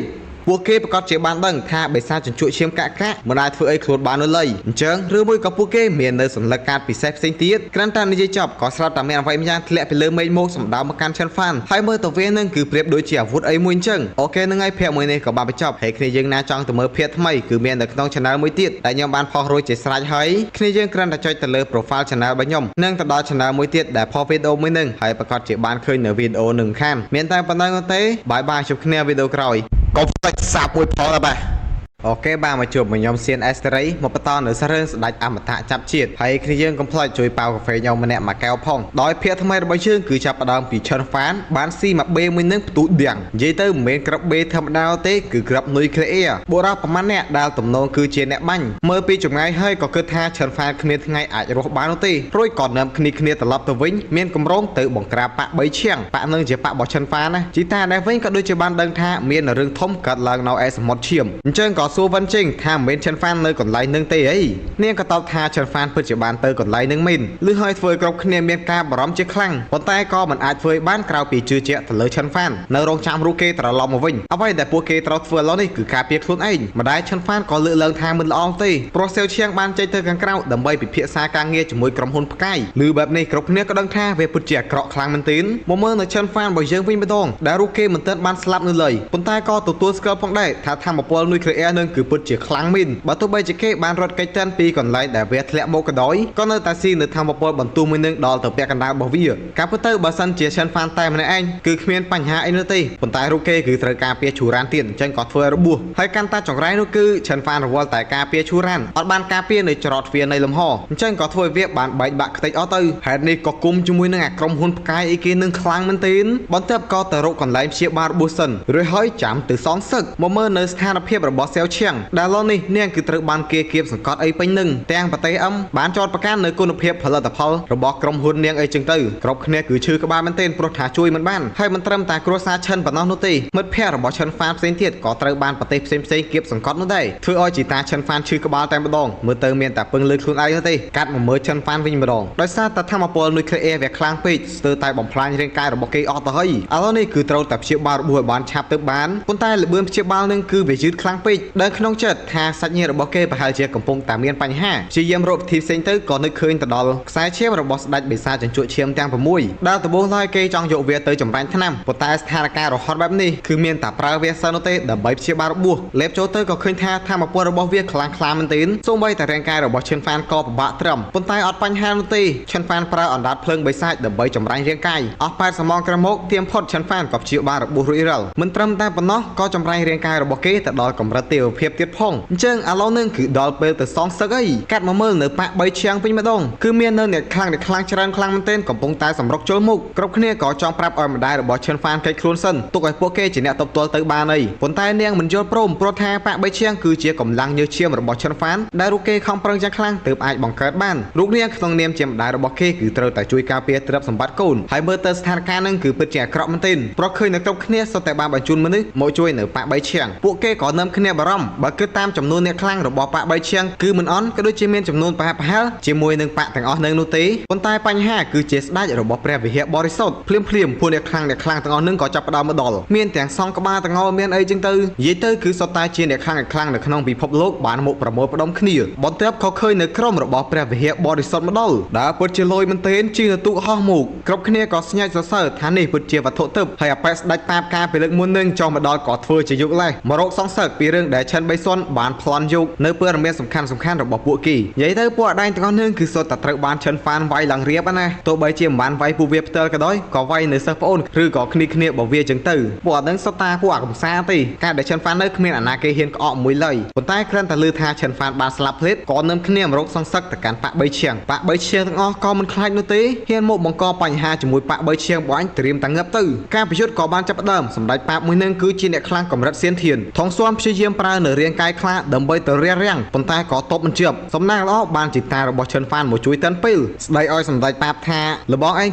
េពួកគេប្រកាសជាបានដឹងថាបិសាចជញ្ជក់ឈាមកាក់កាក់មិនអាចធ្វើអីខ្លួនបាននោះឡើយអញ្ចឹងឬមួយក៏ពួកគេមាននៅសន្លឹកកាតពិសេសផ្សេងទៀតគ្រាន់តែនិយាយចប់ក៏ស្រាប់តែមានអ្វីម្យ៉ាងធ្លាក់ពីលើមេឃមកសម្ដៅមកកាន់ឆិនហ្វានហើយមើលទៅវានឹងគឺប្រៀបដូចជាអាវុធអីមួយអញ្ចឹង OK នឹងហើយភាគមួយនេះក៏បានបញ្ចប់ហើយគ្នាយើងណាចង់ទៅមើលភាគថ្មីគឺមាននៅក្នុង channel មួយទៀតដែលខ្ញុំបានផុសរួចជាស្រេចហើយគ្នាយើងគ្រាន់តែចុចទៅលើ profile channel របស់ខ្ញុំនិងទៅដល់ channel មួយទៀតដែលផុសវីដេអូមួយនឹងហើយប្រកាសជាបានឃើញនៅវីដេអូនឹងខានមានតែប៉ុណ្្នឹងទេបាយបាយជួបគ្នាវីដេអូក្រោយ កុំផ្លេចសាបមួយផងណាបាទ OK បាទមកជួបមកខ្ញុំសៀនអេសរីមកបន្តនៅសាររឿងស្ដេចអមតៈចាប់ជាតិហើយគ្នាយើងកុំភ្លេចជួយប៉ាវកាហ្វេខ្ញុំម្នាក់មួយកែវផងដោយភាគថ្មីរបស់យើងគឺចាប់ផ្ដើមពីឈិនហ្វានបានស៊ីមកបេមួយនឹងផ្ទុះដៀងនិយាយទៅមិនមែនក្របបេធម្មតាទេគឺក្របនុយក្លេអ៊ែរបុរសប្រមាណអ្នកដែលទំនងគឺជាអ្នកបាញ់មើលពីចម្ងាយហើយក៏គិតថាឈិនហ្វានគ្មានថ្ងៃអាចរស់បាននោះទេរួចក៏នាំគ្នាគ្នាត្រឡប់ទៅវិញមានកម្រងទៅបង្ក្រាបបាក់បីឈៀងបាក់នឹងជាបាក់របស់ឈិនហ្វានណាជីតាដែលវិញក៏ដូចជាបានដឹងថាមានរឿងធំកើតឡើងនៅឯសមុទ្រឈាមអញ្ចឹងក៏សួរវិនជិងថាមិនមែនឈិនហ្វាននៅកន្លែងនឹងទេអីនាងក៏តបថាឈិនហ្វានពិតជាបានទៅកន្លែងនឹងមែនឬហើយធ្វើឲ្យគ្រប់គ្នាមានការបារម្ភជាខ្លាំងប៉ុន្តែក៏មិនអាចធ្វើឲ្យបានក្រៅពីជឿជាក់ទៅលើឈិនហ្វាននៅរងចាំរូបគេត្រឡប់មកវិញអ្វីដែលពួកគេត្រូវធ្វើឥឡូវនេះគឺការពារខ្លួនឯងម្ដាយឈិនហ្វានក៏លើកឡើងថាមិនល្អទេព្រោះសេវឈៀងបានចេញទៅខាងក្រៅដើម្បីពិភាក្សាការងារជាមួយក្រុមហ៊ុនផ្កាយឬបែបនេះគ្រប់គ្នាក៏ដឹងថាវាពិតជាអាក្រក់ខ្លាំងមែនទែនមកមើលនៅឈិនហ្វានរបស់យើងវិញម្ដងដែលរូបគេមិនទាន់បានស្លាប់នៅឡើយប៉ុន្តែក៏ទទួលស្គាល់ផងដែរថាធម្មពលនុយក្លេអ៊ែរនឹងគឺពិតជាខ្លាំងមែនបើទោះបីជាគេបានរត់គេចតាន់ពីកន្លែងដែលវាធ្លាក់មកក៏ដោយក៏នៅតែស៊ីនៅធម្មពលបន្ទុះមួយនឹងដល់ទៅពាក់កណ្ដាលរបស់វាការពិតទៅបើសិនជាឈិនហ្វានតែម្នាក់ឯងគឺគ្មានបញ្ហាអីនោះទេប៉ុន្តែរូបគេគឺត្រូវការពារឈូរ៉ានទៀតអញ្ចឹងក៏ធ្វើឲ្យរបួសហើយកាន់តែចង្រៃនោះគឺឈិនហ្វានរវល់តែការពារឈូរ៉ានអត់បានការពារនៅច្រកទ្វារនៃលំហអញ្ចឹងក៏ធ្វើឲ្យវាបានបែកបាក់ខ្ទេចអស់ទៅហេតុនេះក៏គុំជាមួយនឹងអាក្រុមហ៊ុនផ្កាយអីគេនឹងខ្លាំងមែនទែនបន្ទាប់ក៏ទៅរកកន្លែងព្យាបាលរបួសសិនរួចហើយចាំទៅសងសឹកមកមើលនៅស្ថានភាពរបស់សេវឈៀងដែលឡនេះនាងគឺត្រូវបានគេគៀបសង្កត់អីពេញនឹងទាំងប្រទេសអឹមបានចោទប្រកាន់នៅគុណភាពផលិតផលរបស់ក្រុមហ៊ុននាងអីចឹងទៅគ្រប់គ្នាគឺឈឺក្បាលមែនទែនព្រោះថាជួយមិនបានហើយមិនត្រឹមតែគ្រួសារឈិនប៉ុណ្ណោះនោះទេមិត្តភ័ក្តិរបស់ឈិនហ្វានផ្សេងទៀតក៏ត្រូវបានប្រទេសផ្សេងផ្សេងគៀបសង្កត់នោះដែរធ្វើឲ្យជីតាឈិនហ្វានឈឺក្បាលតែម្ដងមើលទៅមានតែពឹងលើខ្លួនឯងនោះទេកាត់មកមើលឈិនហ្វានវិញម្ដងដោយសារតែធម្មពលនុយក្លេអ៊ែរវាខ្លាំងពេកស្ទើរតែបំផ្លាញរាងកាយរបស់គេអស់ទៅហើយឥឡូវនេះគឺត្រូវតែព្យាបាលរបួសឲ្យបានឆាប់ទៅបានប៉ុន្តែល្បឿនព្យាបាលនឹងគឺវាយឺតខ្លាំងពេកដឹងក្នុងចិត្តថាសាច់ញាតិរបស់គេប្រហែលជាកំពុងតែមានបញ្ហាព្យាយាមរកវិធីផ្សេងទៅក៏នឹកឃើញទៅដល់ខ្សែឈាមរបស់ស្ដេចបិសាចជញ្ជក់ឈាមទាំង6ដែលដំបូងឡើយគេចង់យកវាទៅចម្រាញ់ថ្នាំប៉ុន្តែស្ថានភាពរហត់បែបនេះគឺមានតែប្រើវាសិននោះទេដើម្បីព្យាបាលរបួសលេបចូលទៅក៏ឃើញថាធម៌ពលរបស់វាខ្លាំងខ្លាមែនទែនសូម្បីតែរាងកាយរបស់ឈិនហ្វានក៏ពិបាកត្រឹមប៉ុន្តែអត់បញ្ហានោះទេឈិនហ្វានប្រើអណ្ដាតភ្លើងបិសាចដើម្បីចម្រាញ់រាងកាយអស់80ម៉ោងក្រោយមកទៀមផុតឈិនហ្វានក៏ព្យាបាលរបួសរួចរាល់មិនត្រឹមតែប៉ុណ្ណោះក៏ចម្រាញ់រាងកាយរបស់គេទៅដល់កម្រិតទេវភាពទៀតផងអញ្ចឹងឥឡូវនឹងគឺដល់ពេលទៅសងសឹកអីកាត់មកមើលនៅប៉ាក់បីឈៀងវិញម្ដងគឺមាននៅអ្នកខ្លាំងអ្នកខ្លាំងច្រើនខ្លាំងមែនទែនកំពុងតែសម្រុកចូលមុខគ្រប់គ្នាក៏ចង់ប្រាប់ឲ្យម្ដាយរបស់ឈិនហ្វានគេចខ្លួនសិនទុកឲ្យពួកគេជាអ្នកតបទល់ទៅបានអីប៉ុន្តែនាងមិនយល់ព្រមព្រោះថាប៉ាក់បីឈៀងគឺជាកម្លាំងញើសឈាមរបស់ឈិនហ្វានដែលរូបគេខំប្រឹងយ៉ាងខ្លាំងទើបអាចបង្កើតបានរូបនាងក្នុងនាមជាម្ដាយរបស់គេគឺត្រូវតែជួយការពារទ្រព្យសម្បត្តិកូនហើយមើលទៅស្ថានភាពនឹងគឺពិតជាអាក្រក់មែនទែនព្រោះឃើញនៅគ្រប់គ្នាសុទ្ធតែបានបញ្ជូនមនុស្សមកជួយនៅប៉ាក់បីឈៀងពួកគេក៏នឹមគ្នាបារម្ភបើគិតតាមចំនួនអ្នកខ្លាំងរបស់ប៉ាក់បីឈៀងគឺមិនអន់ក៏ដូចជាមានចំនួនប្រហាក់ប្រហែលជាមួយនឹងប៉ាក់ទាំងអស់នឹងនោះទេប៉ុន្តែបញ្ហាគឺជាស្ដេចរបស់ព្រះវិហារបរិសុទ្ធភ្លាមភ្លាមពួកអ្នកខ្លាំងអ្នកខ្លាំងទាំងអស់នឹងក៏ចាប់ផ្ដើមមកដល់មានទាំងសង់ក្បាលទាំងអល់មានអីចឹងទៅនិយាយទៅគឺសុទ្ធតែជាអ្នកខ្លាំងអ្នកខ្លាំងនៅក្នុងពិភពលោកបានមកប្រមូលផ្ដុំគ្នាបន្ទាប់ក៏ឃើញនៅក្រុមរបស់ព្រះវិហារបរិសុទ្ធមកដល់ដែលពិតជាលយមែនទែនជាងទូកហោះមកគ្រប់គ្នាក៏ស្ញាច់សរសើរថានេះពិតជាវត្ថុទិព្វហើយអបិស្ដេចប៉ាបការពីលើកមុននឹងចុះមកដល់ក៏ធ្វើជាយុគលេះមករកសងសឹកពីរឿងដែលឆិនបីសុនបានប្លន់យកនៅព័ត៌មានសំខាន់សំខាន់របស់ពួកគេនិយាយទៅពួកអដែងទាំងអស់នឹងគឺសុទ្ធតែត្រូវបានឆិនហ្វានវាយឡើងរៀបណាទោះបីជាមិនបានវាយពួកវាផ្ទាល់ក៏ដោយក៏វាយនៅសិស្សប្អូនឬក៏គ្នាគ្នារបស់វាចឹងទៅពួកអត់នឹងសុទ្ធតាពួកអាកំសាទេការដែលឆិនហ្វាននៅគ្មានអាណាគេហ៊ានក្អកមួយឡើយប៉ុន្តែគ្រាន់តែឮថាឆិនហ្វានបានស្លាប់ភ្លេតក៏នឹមគ្នាមករកសងសឹកទៅកាន់ប៉ាក់បីឈៀងប៉ាក់បីឈៀងទាំងអស់ក៏មិនខ្លាចនោះទេហ៊ានមកបង្កបញ្ហាជាមួយប៉ាក់បីឈៀងបើអញត្រៀមតែងឹបទៅការប្រយុទ្ធក៏បានចាប់ផ្ដើមសម្ដេចប៉ាបមួយនឹងគឺជាអ្នកខ្លាំងកម្រិតសៀនធានថងស៊ាំព្យាយាមប្រើ ប្រើនៅរាងកាយខ្លាដើម្បីទៅរារាំងប៉ុន្តែក៏តបមិនជាប់សំណាងល្អបានជីតារបស់ឈិនហ្វានមកជួយតិនពេលស្ដីឲ្យសម្ដេចប៉ាបថាលបងឯង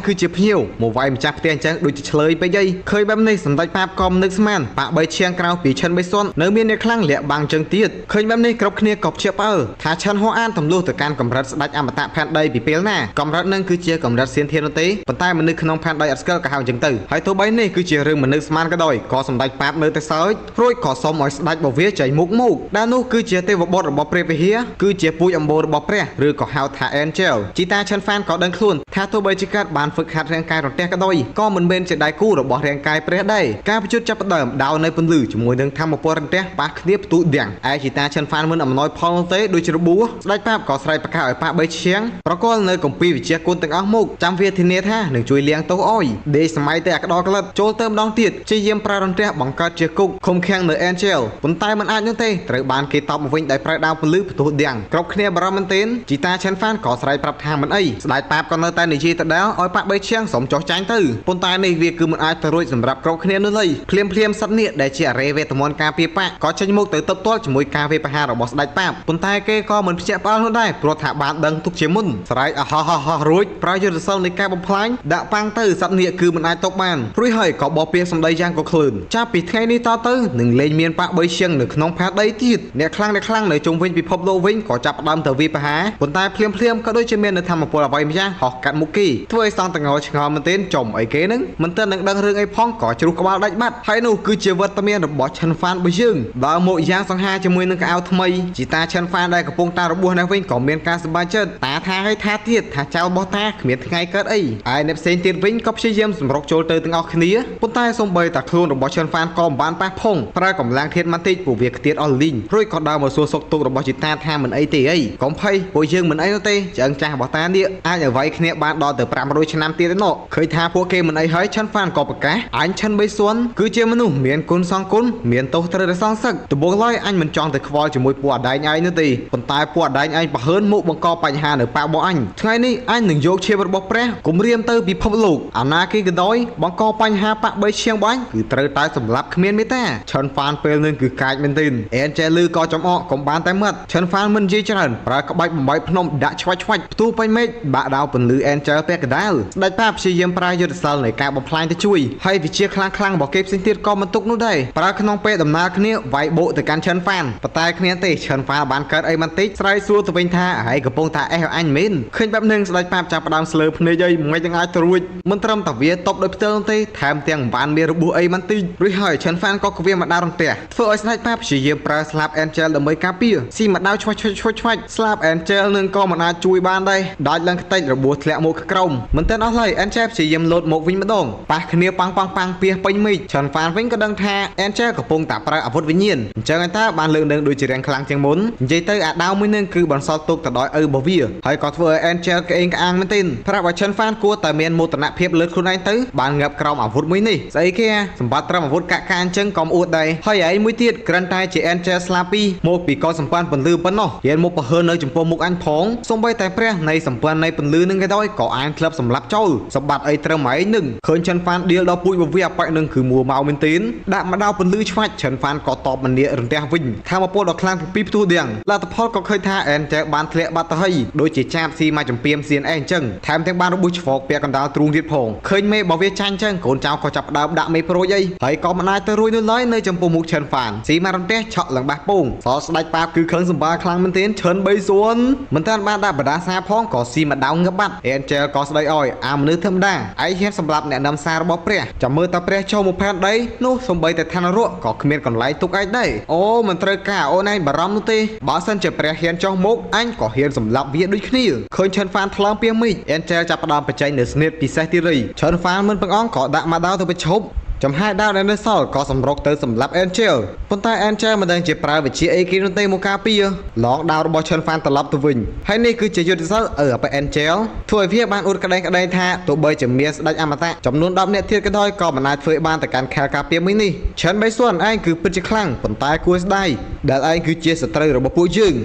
គឺជាភ្ញៀវមកវាយម្ចាស់ផ្ទះអញ្ចឹងដូចជាឆ្លើយពេកអីឃើញបែបនេះសម្ដេចប៉ាបក៏មិននឹកស្មានប៉ាបីឈៀងក្រៅពីឈិនបៃសុននៅមានអ្នកខ្លាំងលាក់បាំងចឹងទៀតឃើញបែបនេះគ្រប់គ្នាក៏ភ្ជាប់ផ្អើលថាឈិនហួអានទម្លុះទៅកាន់កម្រិតស្ដេចអមតៈផែនដីពីពេលណាកម្រិតនឹងគឺជាកម្រិតសៀនធាននោះទេប៉ុន្តែមនុស្សក្នុងផែនដីអត់ស្គាល់ក៏ហៅអញ្ចឹងទៅហើយទោះបីនេះគឺជារឿងមនុស្សស្មានក៏ដោយក៏សម្ដេចប៉ាបនៅតែសើចរួចក៏សុំឲ្យស្ដេចបវរចែកមុខមកដែលនោះគឺជាទេវបុត្ររបស់ព្រះវិហារគឺជាពូជអម្បូររបស់ព្រះឬក៏ហៅថា Angel ជីតាឈិនហ្វានក៏ដឹងខ្លួនថាទោះបីជាកើតបានហ្វឹកហាត់រាងកាយរន្ទះក៏ដោយក៏មិនមែនជាដៃគូរបស់រាងកាយព្រះដែរការប្រយុទ្ធចាប់ផ្ដើមដោយនៅពន្លឺជាមួយនឹងធម្មពលរន្ទះប៉ះគ្នាផ្ទុះទាំងឯជីតាឈិនហ្វានមិនអំណោយផលនោះទេដូចជារបួសស្ដេចប៉ាបក៏ស្រែកប្រកាសឲ្យប៉ាបីឈៀងប្រកល់នៅគម្ពីរវិជ្ជាគុណទាំងអស់មកចាំវាធានាថានឹងជួយលាងទោសអោយដេកសម័យទៅអាក្តរក្លិតចូលទៅម្ដងទៀតព្យាយាមប្រើរន្ទះបង្កើតជាគុកឃុំឃាំងនៅ Angel ប៉ុន្តែមិនអាចនោះទេត្រូវបានគេតបមកវិញដោយប្រើដាវពន្លឺផ្ទុះទាំងគ្រប់គ្នាបារម្ភមែនទែនជីតាឆិនហ្វានក៏ស្រែកប្រាប់ថាមិនអីស្ដេចប៉ាបក៏នៅតែនិយាយដដែលឲ្យប៉ាបីឈៀងសុំចោះចាញ់ទៅប៉ុន្តែនេះវាគឺមិនអាចទៅរួចសម្រាប់គ្រប់គ្នានោះឡើយភ្លាមភ្លាមសត្វនេះដែលជាអរិយវេទមន្តការពារប៉ាក៏ចេញមុខទៅទប់ទល់ជាមួយការវាយប្រហាររបស់ស្ដេចប៉ាបប៉ុន្តែគេក៏មិនភ្ញាក់ផ្អើលនោះដែរព្រោះថាបានដឹងទុកជាមុនស្រែកអហហហរួចប្រើយុទ្ធសាស្ត្រនៃការបំផ្លាញដាក់ប៉ាំងទៅសត្វនេះគឺមិនអាចតបបានរួចហើយក៏បោះពាក្យសម្ដីយ៉ាងក៏ក្លឿនចាប់ពីថ្ងៃនេះតទៅនឹងលែងមានប៉ាបីឈៀងនៅក្នុងផែនដីទៀតអ្នកខ្លាំងអ្នកខ្លាំងនៅជុំវិញពិភពលោកវិញក៏ចាប់ផ្ដើមទៅវាយប្រហារប៉ុន្តែភ្លាមភ្លាមក៏ដូចជាមាននៅធម្មពលអ្វីម្យ៉ាងហោះកាត់មុខគេធ្វើឲ្យសង់តងោឆ្ងល់មែនទែនចំអីគេនឹងមិនទាន់នឹងដឹងរឿងអីផងក៏ជ្រុះក្បាលដាច់បាត់ហើយនោះគឺជាវត្តមានរបស់ឈិនហ្វានរបស់យើងដើរមកយ៉ាងសង្ហាជាមួយនឹងកៅអៅថ្មីជីតាឈិនហ្វានដែលកំពុងតារបួសនេះវិញក៏មានការសប្បាយចិត្តតាថាឲ្យថាទៀតថាចៅរបស់តាគ្មានថ្ងៃកើតអីឯអ្នកផ្សេងទៀតវិញក៏ព្យាយាមសម្រុកចូលទៅទាំងអស់គ្នាប៉ុន្តែសូម្បីតែខ្លួនរបស់ឈិនហ្វានក៏មិនបានប៉ះផងប្រើកម្លាំងធាតុបន្តិចពួកវាខ្ទាតអស់លីងរួចក៏ដើរមកសួរសុខទុក្ខរបស់ជីតាថាមិនអីទេអីកុំភ័យពួកយើងមិនអីនោះទេឆ្អឹងចាស់របស់តានេះអាចឲ្យវាយគ្នាបានដល់ទៅ500ឆ្នាំទៀតឯណោះឃើញថាពួកគេមិនអីហើយឈិនហ្វានក៏ប្រកាសអញឈិនបីសួនគឺជាមនុស្សមានគុណសងគុណមានទោសត្រូវតែសងសឹកដំបូងឡើយអញមិនចង់ទៅខ្វល់ជាមួយពួកអដែងឯងនោះទេប៉ុន្តែពួកអដែងឯងប្រហើនមកបង្កបញ្ហានៅប៉ារបស់អញថ្ងៃនេះអញនឹងយកឈាមរបស់ព្រះគំរាមទៅពិភពលោកអាណាគេក៏ដោយបង្កបញ្ហាប៉ាបីឈៀងបាញ់គឺត្រូវតែសម្លាប់គ្មានមេត្តាឈិនហ្វានពេលនឹងគឺកាចមែនទែនអែនចែលឺក៏ចំអកកុំបានតែមាត់ឈិនហ្វានមិននិយាយច្រើនប្រើក្បាច់បំបីភ្នំដាក់ឆ្វាច់ឆ្វាច់ផ្ទុះពេញមេឃបាក់ដាវពន្លឺអែនចែលពាក់កណ្ដាលស្ដេចប៉ាព្យាយាមប្រើយុទ្ធសាស្ត្រនៃការបំផ្លាញទៅជួយហើយវិជាខ្លាំងខ្លាំងរបស់គេផ្សេងទៀតក៏មិនទុកនោះដែរប្រើក្នុងពេលដំណើរគ្នាវាយបោកទៅកាន់ឈិនហ្វានប៉ុន្តែគ្មានទេឈិនហ្វានបានកើតអីបន្តិចស្រែកសួរទៅវិញថាហើយកំពុងថាអេសអញមែនឃើញបែបនឹងស្ដេចប៉ាចាប់ផ្ដើមស្លើភ្នែកអីមិនទាំងអាចទៅរួចមិនត្រឹមតែវាតបដោយផ្ទាល់នោះទេថែមទាំងមិនបានមានរបួសអីបន្តិចរួចហើយឈិនហ្វានក៏គវាមកដាររន្ទះធ្វើឲ្យស្ដេចប៉ាព្យាយាមប្រើស្លាប Angel ដើម្បីការពារស៊ីមកដាវឆ្វាច់ឆ្វាច់ឆ្វាច់ឆ្វាច់ស្លាប Angel នឹងក៏មិនអាចជួយបានដែរដាច់ឡើងខ្ទេចរបួសធ្លាក់មកក្រោមមិនទាន់អស់ឡើយ Angel ព្យាយាមលោតមកវិញម្ដងប៉ះគ្នាប៉ាំងប៉ាំងប៉ាំងពីពេញមេឃឈិនហ្វានវិញក៏ដឹងថា Angel កំពុងតែប្រើអាវុធវិញ្ញាណអញ្ចឹងឯតាបានលើកនឹងដូចជារាងខ្លាំងជាងមុននិយាយទៅអាដាវមួយនឹងគឺបន្សល់ទុកទៅដោយឪរបស់វាហើយក៏ធ្វើឲ្យ Angel ក្អេងក្អាងមែនទែនប្រាប់ឲ្យឈិនហ្វានគួរតែមានមោទនភាពលើខ្លួនឯងទៅបានងាប់ក្រោមអាវុធមួយនេះស្អីគេសម្បត្តិត្រឹមអាវុធកាក់កាអញ្ចឹងកុំអួតដែរហើយឯងមួយទៀតគ្រាន់តែជា Angel ស្លាពីមកពីកុលសម្ព័ន្ធពន្លឺប៉ុណ្ណោះហ៊ានមកប្រហើននៅចំពោះមុខអញផងសូម្បីតែព្រះនៃសម្ព័ន្ធនៃពន្លឺនឹងក៏ដោយក៏អានក្លឹបសម្លាប់ចូលសម្បត្តិអីត្រឹមឯងនឹងឃើញឈិនហ្វានដៀលដល់ពូជបវាអប៉ែនឹងគឺមួម៉ៅមែនទែនដាក់មកដល់ពន្លឺឆ្វាច់ឈិនហ្វានក៏តបមនារន្ទះវិញថាមកពលដ៏ខ្លាំងទាំងពីរផ្ទុះទាំងលទ្ធផលក៏ឃើញថា Angel បានធ្លាក់បាត់ទៅហើយដូចជាចាបស៊ីមកចំពីម CNS អញ្ចឹងថែមទាំងបានរបួសឆ្វកពាក់កណ្ដាលទ្រូងទៀតផងឃើញមេរបស់វាចាញ់អញ្ចឹងកូនចៅក៏ចាប់ផ្ដើមដាក់មេប្រួយអីហើយក៏មិនអាចទៅរួចនោះឡើយនៅចំពោះមុខឈិនហ្វានស៊ីមករន្ទះឆក់ឡើងបាសពងសល់ស្ដេចប៉ាបគឺខឹងសម្បាខ្លាំងមែនទែនឈិនបីសួនមិនតាន់បានដាក់បដាសាផងក៏ស៊ីមកដៅងឹបបាត់ Angel ក៏ស្ដីឲ្យអាមនុស្សធម្មតាឯងហ៊ានសម្លាប់អ្នកនាំសាររបស់ព្រះចាំមើលតាព្រះចូលមកផែនដីនោះសំបីតែឋានរកក៏គ្មានកន្លែងទុកឯងដែរអូមិនត្រូវការអូនឯងបារម្ភនោះទេបើសិនជាព្រះហ៊ានចុះមកអញក៏ហ៊ានសម្លាប់វាដូចគ្នាឃើញឈិនហ្វានថ្លើមពីមី Angel ចាប់ផ្ដើមបញ្ចេញនៅស្នៀតពិសេសទីរីឈិនហ្វានមិនពងអង្គក៏ដាក់មកដាវទៅប្រឈប់ចំហាយដាវដែលនៅសល់ក៏សម្រុកទៅសម្លាប់ Angel ប៉ុន្តែ Angel មិនដឹងជាប្រើវិជាអីគេនោះទេមកការពារឡងដាវរបស់ឈិនហ្វានត្រឡប់ទៅវិញហើយនេះគឺជាយុទ្ធសាស្ត្រអើඅපេ Angel ធ្វើឲ្យវាបានអួតក្តែងក្តែងថាទោះបីជាមានស្ដេចអមតៈចំនួន10នាក់ទៀតក៏ដោយក៏មិនអាចធ្វើឲ្យបានទៅកាន់ខែលការពារមួយនេះឈិនបីសួនឯងគឺពិតជាខ្លាំងប៉ុន្តែគួរស្ដាយដែលឯងគឺជាសត្រូវរបស់ពួកយើង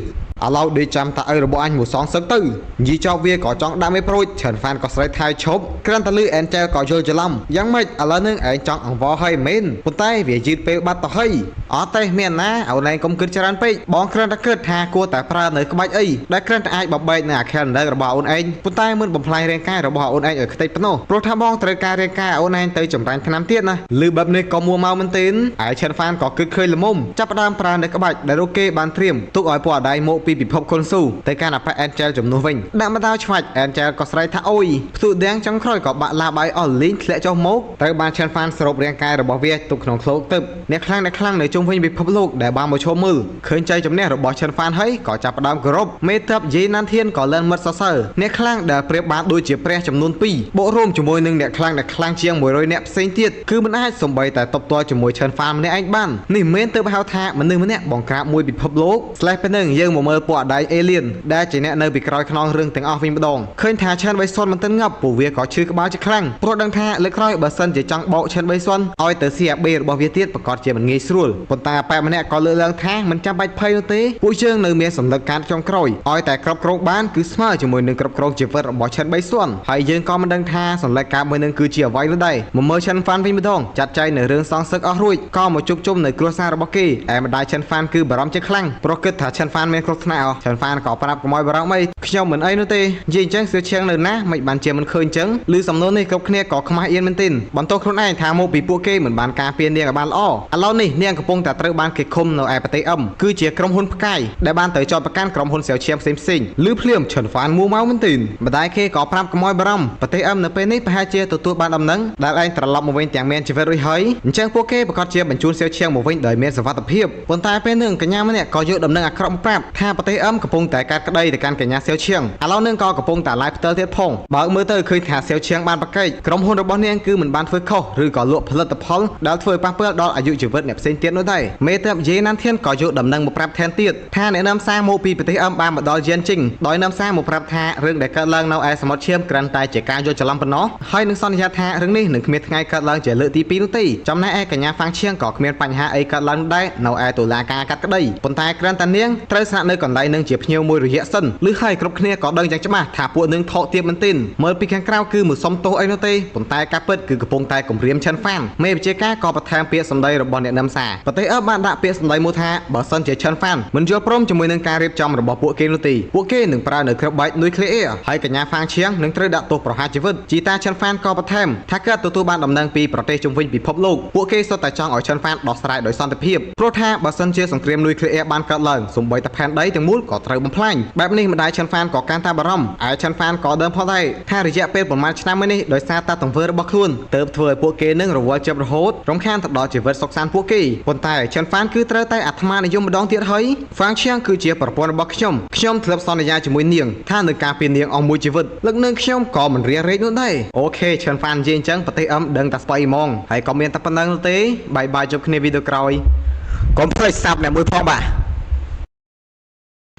ឥឡូវដេកចាំតាឪរបស់អញមកសងសឹកទៅនិយាយចប់វាក៏ចង់ដាក់មេប្រួចឆិនហ្វានក៏ស្រែកថៃឈប់គ្រាន់តែលឺអែនចែលក៏យល់ច្រឡំយ៉ាងម៉េចឥឡូវនឹងឯងចង់អង្វរហើយមែនប៉ុន្តែវាយឺតពេលបាត់ទៅហើយអត់ទេមានណាអូនឯងកុំគិតច្រើនពេកបងគ្រាន់តែគិតថាគួរតែប្រើនៅក្បាច់អីដែលគ្រាន់តែអាចបបែកនៅអា calendar របស់អូនឯងប៉ុន្តែមិនបំផ្លាញរាងកាយរបស់អូនឯងឲ្យខ្ទេចប៉ុណ្ណោះព្រោះថាបងត្រូវការរាងកាយអូនឯងទៅចម្រាញ់ថ្នាំទៀតណាឮបែបនេះក៏មួម៉ៅមែនទែនឯឆិនហ្វានក៏គិតឃើញល្មមចាប់ផ្ដើមប្រើនៅក្បាច់ដែលរូបគេបានត្រៀមទុកឲ្យពួកអដៃមកពីពិភពខុនស៊ូទៅកាន់អប៉ែអែនចែលជំនួសវិញដាក់មកដល់ឆ្វាច់អែនចែលក៏ស្រែកថាអូយផ្ទុះដាំងចុងក្រោយក៏បាក់ឡាបាយអស់លីងធ្លាក់ចុះមកត្រូវបានឆិនហ្វានសរុបរាងកាយរបស់វាទុកក្នុងឃ្លោកទឹកអ្នកខ្លាំងអ្នកខ្លាំងនៅជុំវិញពិភពលោកដែលបានមកឈរមើលឃើញចៃជំនះរបស់ឆិនហ្វានហើយក៏ចាប់ផ្ដើមគោរពមេតបយេណានធានក៏លិនមិត្តសរសើរអ្នកខ្លាំងដែលប្រៀបបានដូចជាព្រះចំនួន2បូករួមជាមួយនឹងអ្នកខ្លាំងអ្នកខ្លាំងជាង100អ្នកផ្សេងទៀតគឺមិនអាចសំបីតែតបតល់ជាមួយឆិនហ្វានម្នាក់ឯងបាននេះមិនទើបហៅថាមនុស្សម្នាក់បង្ក្រាបមួយពិភពលោកស្លេះពេលនឹងយើងមកមើលពួកអដៃអេលៀនដែលជាអ្នកនៅពីក្រោយខ្នងរឿងទាំងអស់វិញម្ដងឃើញថាឆិនបៃសុនមិនទាន់ងាប់ពួកវាក៏ឈឺក្បាលជាខ្លាំងព្រោះដឹងថាលើកក្រោយបើសិនជាចង់បោកឆិនបៃសុនឲ្យទៅ CAB របស់វាទៀតប្រកាសជាមិនងាយស្រួលប៉ុន្តែអាប៉ែម្នាក់ក៏លើកឡើងថាមិនចាំបាច់ភ័យនោះទេពួកយើងនៅមានសម្លឹកការចុងក្រោយឲ្យតែគ្រប់គ្រងបានគឺស្មើជាមួយនឹងគ្រប់គ្រងជីវិតរបស់ឆិនបៃសុនហើយយើងក៏មិនដឹងថាសម្លឹកការមួយនឹងគឺជាអ្វីនោះដែរមកមើលឆិនហ្វានវិញម្ដងចាត់ចែងនៅរឿងសងសឹកអស់រួចក៏មកជួបជុំនៅគ្រួសាររបស់គេឯម្ដាយឆិនហ្វានគឺបារម្ភជាខ្លាំងព្រោះគិតថាឆិនហ្វានមានគ្រោះថ្នាក់អស់ឆិនហ្វានក៏ប្រាប់កុំឲ្យបារម្ភអីខ្ញុំមិនអីនោះទេនិយាយអញ្ចឹងសឿឈៀងនៅណាមិនបានជាមិនឃើញអញ្ចឹងឬសំណួរនេះគ្រប់គ្នាក៏ខ្មាស់អៀនមែនទែនបន្ទោសខ្លួនឯងថាមកពីពួកគេមិនបានការពារនាងឲ្យបានល្អឥឡូវនេះនាងកំពុងតែត្រូវបានគេឃុំនៅឯប្រទេសអឹមគឺជាក្រុមហ៊ុនផ្កាយដែលបានទៅចោទប្រកាន់ក្រុមហ៊ុនសៀវឈាមផ្សេងផ្សេងឬភ្លាមឆិនហ្វានមួម៉ៅមែនទែនម្ដាយគេក៏ប្រាប់កុំឲ្យបារម្ភប្រទេសអឹមនៅពេលនេះប្រហែលជាទទួលបានដំណឹងដែលឯងត្រឡប់មកវិញទាំងមានជីវិតរួចហើយអញ្ចឹងពួកគេប្រកាសជាបញ្ជូនសៀវឈៀងមកវិញដោយមានសុវត្ថិភាពប៉ុន្តែពេលនឹងកញ្ញាម្នាក់ក៏យកដំណឹងអាក្រក់មកប្រាប់ថាប្រទេសអឹមកំពុងតែកាត់ក្តីទៅកាន់កញ្ញាសៀវឈៀងឥឡូវនឹងក៏កំពុងតែឡាយផ្ទិលទៀតផងបើមើលទៅឃើញថាសៀវឈៀងបានប្រកែកក្រុមហ៊ុនរបស់នាងគឺមិនបានធ្វើខុសឬក៏លក់ផលិតផលដែលធ្វើឲ្យប៉ះពាល់ដល់អាយុជីវិតអ្នកផ្សេងទៀតនោះដែរមេត្របយេណានធានក៏យកដំណឹងមកប្រាប់ថែមទៀតថាអ្នកនាំសារមកពីប្រទេសអឹមបានមកដល់យានជីងដោយនាំសារមកប្រាប់ថារឿងដែលកើតឡើងនៅឯសមុទ្រឈាមគ្រាន់តែជាការយល់ច្រឡំប៉ុណ្ណោះហើយនឹងសន្យាថារឿងនេះនឹងគ្មានថ្ងៃកើតឡើងជាលើកទី2នោះទេចំណែកឯកញ្ញាហ្វាងឈៀងក៏គ្មានបញ្ហាអីកើតឡើងដែរនៅឯតុលាការកាត់ក្តីប៉ុន្តែគ្រាន់តែនាងត្រូវស្នាក់នៅកន្លែងនឹងជាភ្ញៀវមួយរយៈសិនឬហើយគ្រប់គ្នាក៏ដឹងយ៉ាងច្បាស់ថាពួកនឹងថោកទាបមែនទែនមើលពីខាងក្រៅគឺមិនសុំទោសអីនោះទេប៉ុន្តែការពិតគឺកំពុងតែគំរាមឆិនហ្វានមេវិជាការក៏បន្ថែមពាក្យសម្ដីរបស់អ្នកនឹមសារប្រទេសអឺបានដាក់ពាក្យសម្ដីមួយថាបើសិនជាឆិនហ្វានមិនយល់ព្រមជាមួយនឹងការរៀបចំរបស់ពួកគេនោះទេពួកគេនឹងប្រើនៅគ្រាប់បែកនុយក្លេអ៊ែរហើយកញ្ញាហ្វាងឈៀងនឹងត្រូវដាក់ទោសប្រហារជីវិតជីតាឆិនហ្វានក៏បន្ថែមថាកើតទទួលបានដំណឹងពីប្រទេសជុំវិញពិភពលោកពួកគេសុទ្ធតែចង់ឲ្យឆិនហ្វានដោះស្រាយដោយសន្តិភាពព្រោះថាបើសិនជាសង្គ្រាមនុយក្លេអ៊ែរបានកើតឡើងសូម្បីតែផែនដីទាំងមូលក៏ត្រូវបំផ្លាញបែបនេះម្ដាយឆិនហ្វានក៏កាន់តែបារម្ភឯឆិនហ្វានក៏ដើមផងដែរថារយៈពេលប្រហែលឆ្នាំមួយនេះដោយសារតែទង្វើរបស់ខ្លួនទើបធ្វើឲ្យពួកគេនឹងរវល់ជាប់រហូតរំខានទៅដល់ជីវិតសុខសាន្តពួកគេប៉ុន្តែឆិនហ្វានគឺត្រូវតែអាត្មានិយមម្ដងទៀតហើយហ្វាងឈៀងគឺជាប្រពន្ធរបស់ខ្ញុំខ្ញុំធ្លាប់សន្យាជាមួយនាងថានឹងការពារនាងអស់មួយជីវិតលើកនឹងខ្ញុំក៏មិនរារែកនោះដែរអូខេឆិនហ្វាននិយាយអញ្ចឹងប្រទេសអឹមដឹងតែស្បៃហ្មងហើយក៏មានតែប៉ុណ្្នឹងទេបាយបាយជួបគ្នាវីដេអូក្រោយក ុំភ្លេចសាប់អ្នកមួយផងបាទ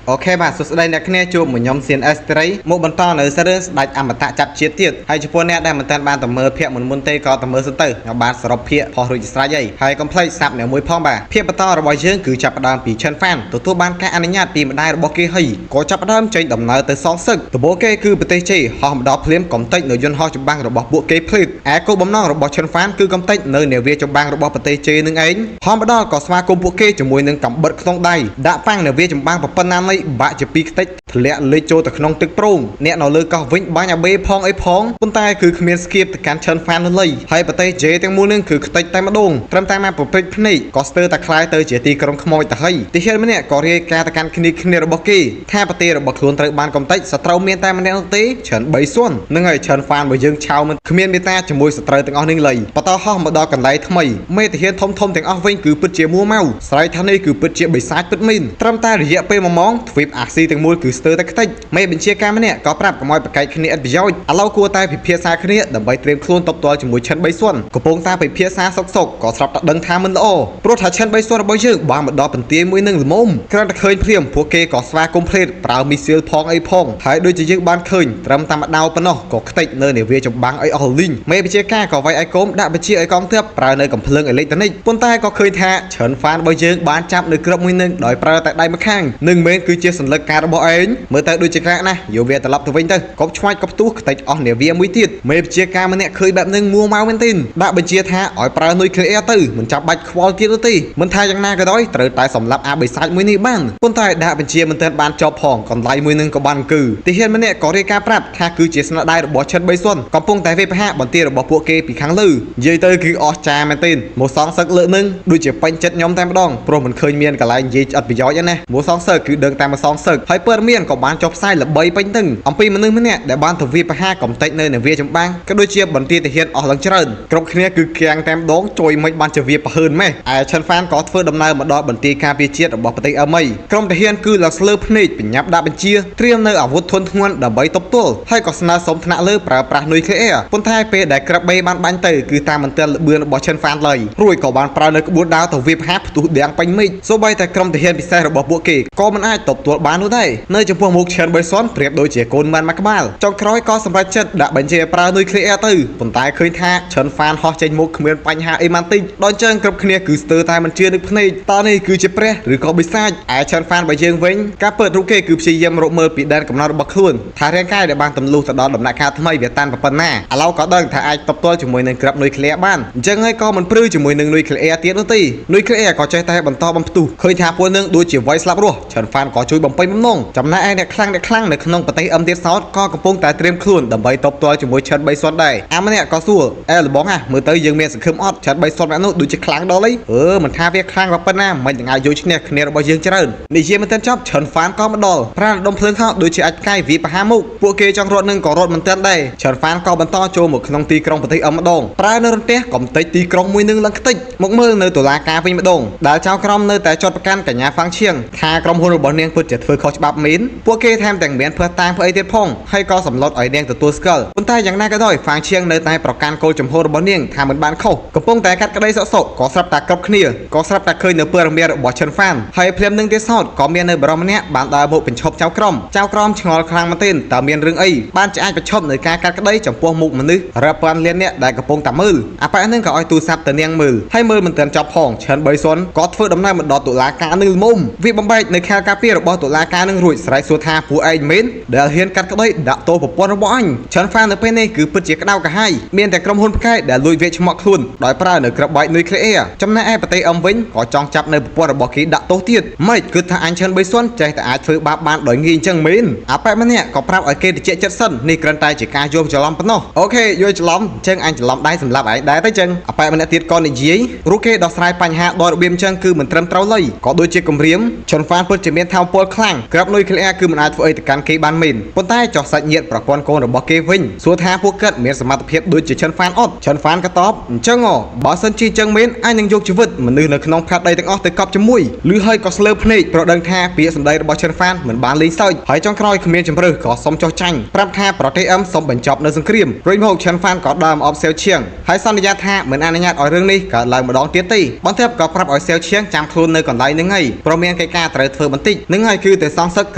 អូខេបាទសួស្តីអ្នកគ្នាជួបមួយខ្ញុំ CNS ត្រីមកបន្តនៅសារឿងស្ដេចអមតៈចាប់ជាតិទៀតហើយចំពោះអ្នកដែលមិនទាន់បានទៅមើលភាគមុនមុនទេក៏ទៅមើលសិនទៅខ្ញុំបានសរុបភាគផុសរួចជាស្រេចហើយហើយកុំភ្លេចសាប់អ្នកមួយផងបាទភាគបន្តរបស់យើងគឺចាប់ផ្ដើមពីឆិនហ្វានទទួលបានការអនុញ្ញាតពីម្ដាយរបស់គេហើយក៏ចាប់ផ្ដើមចេញដំណើរទៅសងសឹកដំបូងគេគឺប្រទេសជេហោះមកដល់ភ្លាមកំតិចនៅយន្តហោះចម្បាំងរបស់ពួកគេភ្លេតឯគោលបំណងរបស់ឆិនហ្វានគឺកំតិចនៅនាវាចម្បាំងរបស់ប្រទេសជេនឹងឯងហោះមកដល់ក៏ស្វាគមន៍ពួកគេជាមួយនឹងកំបិតក្នុងដៃដាក់ហ្វាំងនាវាចម្បាំងប៉ុណ្ណានៃបាក់ជាពីរខ្ទេចធ្លាក់លិចចូលទៅក្នុងទឹកព្រោងអ្នកនៅលើកោះវិញបាញ់អាបេផងអីផងប៉ុន្តែគឺគ្មានស្គៀបទៅកាន់ឆិនហ្វាននោះឡើយហើយប្រទេសជេទាំងមូលនឹងគឺខ្ទេចតែម្ដងត្រឹមតែមកប្រព្រឹត្តភ្នែកក៏ស្ទើរតែคล้ายទៅជាទីក្រុងខ្មោចទៅហើយទាហានម្នាក់ក៏រាយការណ៍ទៅកាន់គ្នាគ្នារបស់គេថាប្រទេសរបស់ខ្លួនត្រូវបានកំទេចសត្រូវមានតែម្នាក់នោះទេឆិន3សួននឹងហើយឆិនហ្វានរបស់យើងឆៅមិនគ្មានមេត្តាជាមួយសត្រូវទាំងអស់នេះឡើយបន្តហោះមកដល់កន្លែងថ្មីមេទាហានធំធំទាំងអស់វិញគឺពិតជាមួម៉ៅស្រ័យថានេះគឺពិតជាបិសាចពិតមែនត្រឹមតែរយៈពេល1ម៉ោងទ្វីបអាស៊ីទាំងមូលគឺស្ទើរតែខ្ទេចមេបញ្ជាការម្នាក់ក៏ប្រាប់កុំឲ្យប្រកែកគ្នាឥតប្រយោជន៍ឥឡូវគួរតែពិភាក្សាគ្នាដើម្បីត្រៀមខ្លួនតបតល់ជាមួយឆិន3សួនកំពុងតែពិភាក្សាសុកសុកក៏ស្រាប់តែដឹងថាមិនល្អព្រោះថាឆិន3សួនរបស់យើងបានមកដល់បន្ទាយមួយនឹងល្មមគ្រាន់តែឃើញភ្លាមពួកគេក៏ស្វាគមន៍ភ្លេតប្រើមីស៊ីលផងអីផងហើយដូចជាយើងបានឃើញត្រឹមតែម្ដៅប៉ុណ្ណោះក៏ខ្ទេចនៅនាវាចម្បាំងអីអស់លីងមេបញ្ជាការក៏វាយឲ្យកុំដាក់បញ្ជាឲ្យកងទ័ពប្រើនៅកំភ្លើងអេឡិចត្រូនិកប៉ុន្តែក៏ឃើញថាឆិនហ្វានរបស់យើងបានចាប់នៅគ្រាប់មួយនឹងដោយប្រើតែដៃម្ខាងនឹងមែនគឺ គឺជាសន្លឹកការរបស់ឯងមើលទៅដូចជាក្រាក់ណាស់យកវាត្រឡប់ទៅវិញទៅកុំឆ្វាច់កុំផ្ទុះខ្ទេចអស់នាវាមួយទៀតមេបញ្ជាការម្នាក់ឃើញបែបនឹងមួម៉ៅមែនទែនដាក់បញ្ជាថាឲ្យប្រើនុយក្លេអ៊ែរទៅមិនចាំបាច់ខ្វល់ទៀតនោះទេមិនថាយ៉ាងណាក៏ដោយត្រូវតែសម្លាប់អាបិសាចមួយនេះបានប៉ុន្តែដាក់បញ្ជាមិនទាន់បានចប់ផងកន្លែងមួយនឹងក៏បានគឺទាហានម្នាក់ក៏រាយការណ៍ប្រាប់ថាគឺជាស្នាដៃរបស់ឈិនបីសុនកំពុងតែវាយប្រហារបន្ទាយរបស់ពួកគេពីខាងលើនិយាយទៅគឺអស្ចារ្យមែនទែនមកសងសឹកលើកនឹងដូចជាពេញចិត្តខ្ញុំតែម្ដងព្រោះមិនឃើញមានកន្លែងនិយាយអត់ប្រយោជន៍ទេណាមកសងសឹកគឺដឹងតែមកសងសឹកហើយព័ត៌មានក៏បានចុះផ្សាយល្បីពេញទឹងអំពីមនុស្សម្នាក់ដែលបានទៅវាយប្រហារកំទេចនៅនាវាចម្បាំងក៏ដូចជាបន្ទាយទាហានអស់ឡើងច្រើនគ្រប់គ្នាគឺគាំងតែម្ដងជួយមិនបានជាវាប្រហើនម៉េះឯឈិនហ្វានក៏ធ្វើដំណើរមកដល់បន្ទាយការពារជាតិរបស់ប្រទេសអមេរិកក្រុមទាហានគឺឡើងស្លើភ្នែកបញ្ញាប់ដាក់បញ្ជាត្រៀមនៅអាវុធធនធ្ងន់ដើម្បីទប់ទល់ហើយក៏ស្នើសុំថ្នាក់លើប្រើប្រាស់នុយក្លេអ៊ែរប៉ុន្តែពេលដែលក្របបីបានបាញ់ទៅគឺតាមមន្ទិលលបឿនរបស់ឈិនហ្វានឡើយរួចក៏បានប្រើនៅក្បួនដាវទៅវាយប្រហារផ្ទុះដៀងពេញមេឃសូម្បីតែក្រុមទាហានពិសេសរបស់ពួកគេក៏មិនអាចទប់ទល់បាននោះដែរនៅចំពោះមុខឈិនបៃសុនប្រៀបដូចជាកូនម៉ាន់មួយក្បាលចុងក្រោយក៏សម្រេចចិត្តដាក់បញ្ជាប្រើនុយក្លេអ៊ែរទៅប៉ុន្តែឃើញថាឈិនហ្វានហោះចេញមុខគ្មានបញ្ហាអីម៉ាន់តិចដល់ចឹងគ្រប់គ្នាគឺស្ទើរតែមិនជឿនឹកភ្នែកតើនេះគឺជាព្រះឬក៏បិសាចឯឈិនហ្វានបើយើងវិញការពិតរូបគេគឺព្យាយាមរកមើលពីដែនកំណត់របស់ខ្លួនថារាងកាយដែលបានទម្លុះទៅដល់ដំណាក់កាលថ្មីវាតានប៉ុណ្ណាឥឡូវក៏ដឹងថាអាចតបទល់ជាមួយនឹងក្របនុយក្លេអ៊ែរបានអញ្ចឹងហើយក៏មិនព្រឺជាមួយនឹងនុយក្លេអ៊ែរទៀតនោះទេនុយក្លេអ៊ែរក៏ចេះតែបន្តបំផ្ទុះឃើញថាពួកនឹងដូចជាវាយស្លាប់រស់ឈិនហ្វានក៏ជួយបំពេញបំណងចំណែកឯអ្នកខ្លាំងអ្នកខ្លាំងនៅក្នុងប្រទេសអឹមទៀតសោតក៏កំពុងតែត្រៀមខ្លួនដើម្បីតបទល់ជាមួយឈិនបីសុនដែរអាម្នាក់ក៏សួរអែលបងណាមើលទៅយើងមានសង្ឃឹមអត់ឈិនបីសុនអ្នកនោះដូចជាខ្លាំងដល់អីអឺមិនថាវាខ្លាំងប៉ុណ្ណាមិននឹងអាចយកឈ្នះគ្នារបស់យើងច្រើននិយាយមិនទាន់ចប់ឈិនហ្វានក៏មកដល់ប្រាណដុំភ្លើងហោដូចជាអាចផ្កាយវាប្រហាមុខពួកគេចង់រត់នឹងក៏រត់មិនទាន់ដែរឈិនហ្វានក៏បន្តចូលមកក្នុងទីក្រុងប្រទេសអឹមម្ដងប្រើនៅរន្ទះកំទេចទីក្រុងមួយនឹងឡើងខ្ទេចមកមើលនៅតុលាការវិញម្ដងដែលចៅក្រមនៅតែចោទប្រកាន់កញ្ញាហ្វាងឈៀងថាក្រុមហ៊ុនរបស់នាងពិតជាធ្វើខុសច្បាប់មែនពួកគេថែមទាំងមានភស្តុតាងផ្អីទៀតផងហើយក៏សម្លុតឲ្យនាងទទួលស្គាល់ប៉ុន្តែយ៉ាងណាក៏ដោយហ្វាងឈៀងនៅតែប្រកាន់គោលជំហររបស់នាងថាមិនបានខុសកំពុងតែកាត់ក្តីសុកសុកក៏ស្រាប់តែគ្រប់គ្នាក៏ស្រាប់តែឃើញនៅព័ត៌មានរបស់ឈិនហ្វានហើយភ្លាមនឹងទៀតសោតក៏មាននៅបរិមម្នាក់បានដើរមកបញ្ឈប់ចៅក្រមចៅក្រមឆ្ងល់ខ្លាំងមែនទែនតើមានរឿងអីបានជាអាចបញ្ឈប់នៅការកាត់ក្តីចំពោះមុខមនុស្សរាប់ពាន់លានអ្នកដែលកំពុងតែមើលអាប៉ែនឹងក៏ឲ្យទូរស័ព្ទទៅនាងមើលហើយមើលមិនទាន់ចប់ផងឈិនបីសុនក៏ធ្វើដំណើរមកដល់តុលាការនឹងល្មមវាបំបែកនៅខែលការពាររបស់តុលាការនឹងរួចស្រែកសួរថាពួកឯងមែនដែលហ៊ានកាត់ក្តីដាក់ទោសប្រពន្ធរបស់អញឈិនហ្វាននៅពេលនេះគឺពិតជាក្តៅក្រហាយមានតែក្រុមហ៊ុនផ្កាយដែលលួចវាឆ្មក់ខ្លួនដោយប្រើនៅក្របបែកនុយក្លេអ៊ែរចំណែកឯប្រទេសអឹមវិញក៏ចង់ចាប់នៅប្រពន្ធរបស់គេដាក់ទោសទៀតម៉េចគឺថាអញឈិនបីសុនចេះតែអាចធ្វើបាបបានដោយងាយអញ្ចឹងមែនអាប៉ែម្នាក់ក៏ប្រាប់ឲ្យគេតិចចិត្តសិននេះគ្រាន់តែជាការយល់ច្រឡំប៉ុណ្ណោះOK យល់ច្រឡំអញ្ចឹងអញច្រឡំដែរសម្រាប់ឯងដែរទៅចឹងអាប៉ែម្នាក់ទៀតក៏និយាយរូបគេដោះស្រាយបញ្ហាដោយរបៀបអញ្ចឹងគឺមិនត្រឹមត្រូវឡើយក៏ដូចជាគម្រាមឈុនហ្វានពិតជាមានថាមពលខ្លាំងក្របនុយក្លេអ៊ែរគឺមិនអាចធ្វើអីទៅកាន់គេបានមែនប៉ុន្តែចោះសាច់ញាតិប្រពន្ធកូនរបស់គេវិញសួរថាពួកគាត់មានសមត្ថភាពដូចជាឈិនហ្វានអត់ឈិនហ្វានក៏តបអញ្ចឹងហ៎បើសិនជាអញ្ចឹងមែនអញនឹងយកជីវិតមនុស្សនៅក្នុងផែនដីទាំងអស់ទៅកប់ជាមួយឬហើយក៏ស្លើភ្នែកប្រដឹងថាពាក្យសម្ដីរបស់ឈិនហ្វានមិនបានលេងសើចហើយចុងក្រោយគ្មានជំរឿសក៏សុំចោះចាញ់ប្រាប់ថាប្រទេសអឹមសុំបញ្ចប់នៅសង្គ្រាមរួចមកឈិនហ្វានក៏ដើមអបសេវឈៀងហើយសន្យាថាមិនអនុញ្ញាតឲ្យរឿងនេះកើតឡើងម្ដងទៀតទេបន្ទាប់ក៏ប្រាប់ឲ្យសេវឈៀងចាំខ្លួននៅកន្លែងនឹងហើយព្រមមានកិច្ចការត្រូវធ្វើបន្តិចនឹងហើយគឺទៅសងសឹកក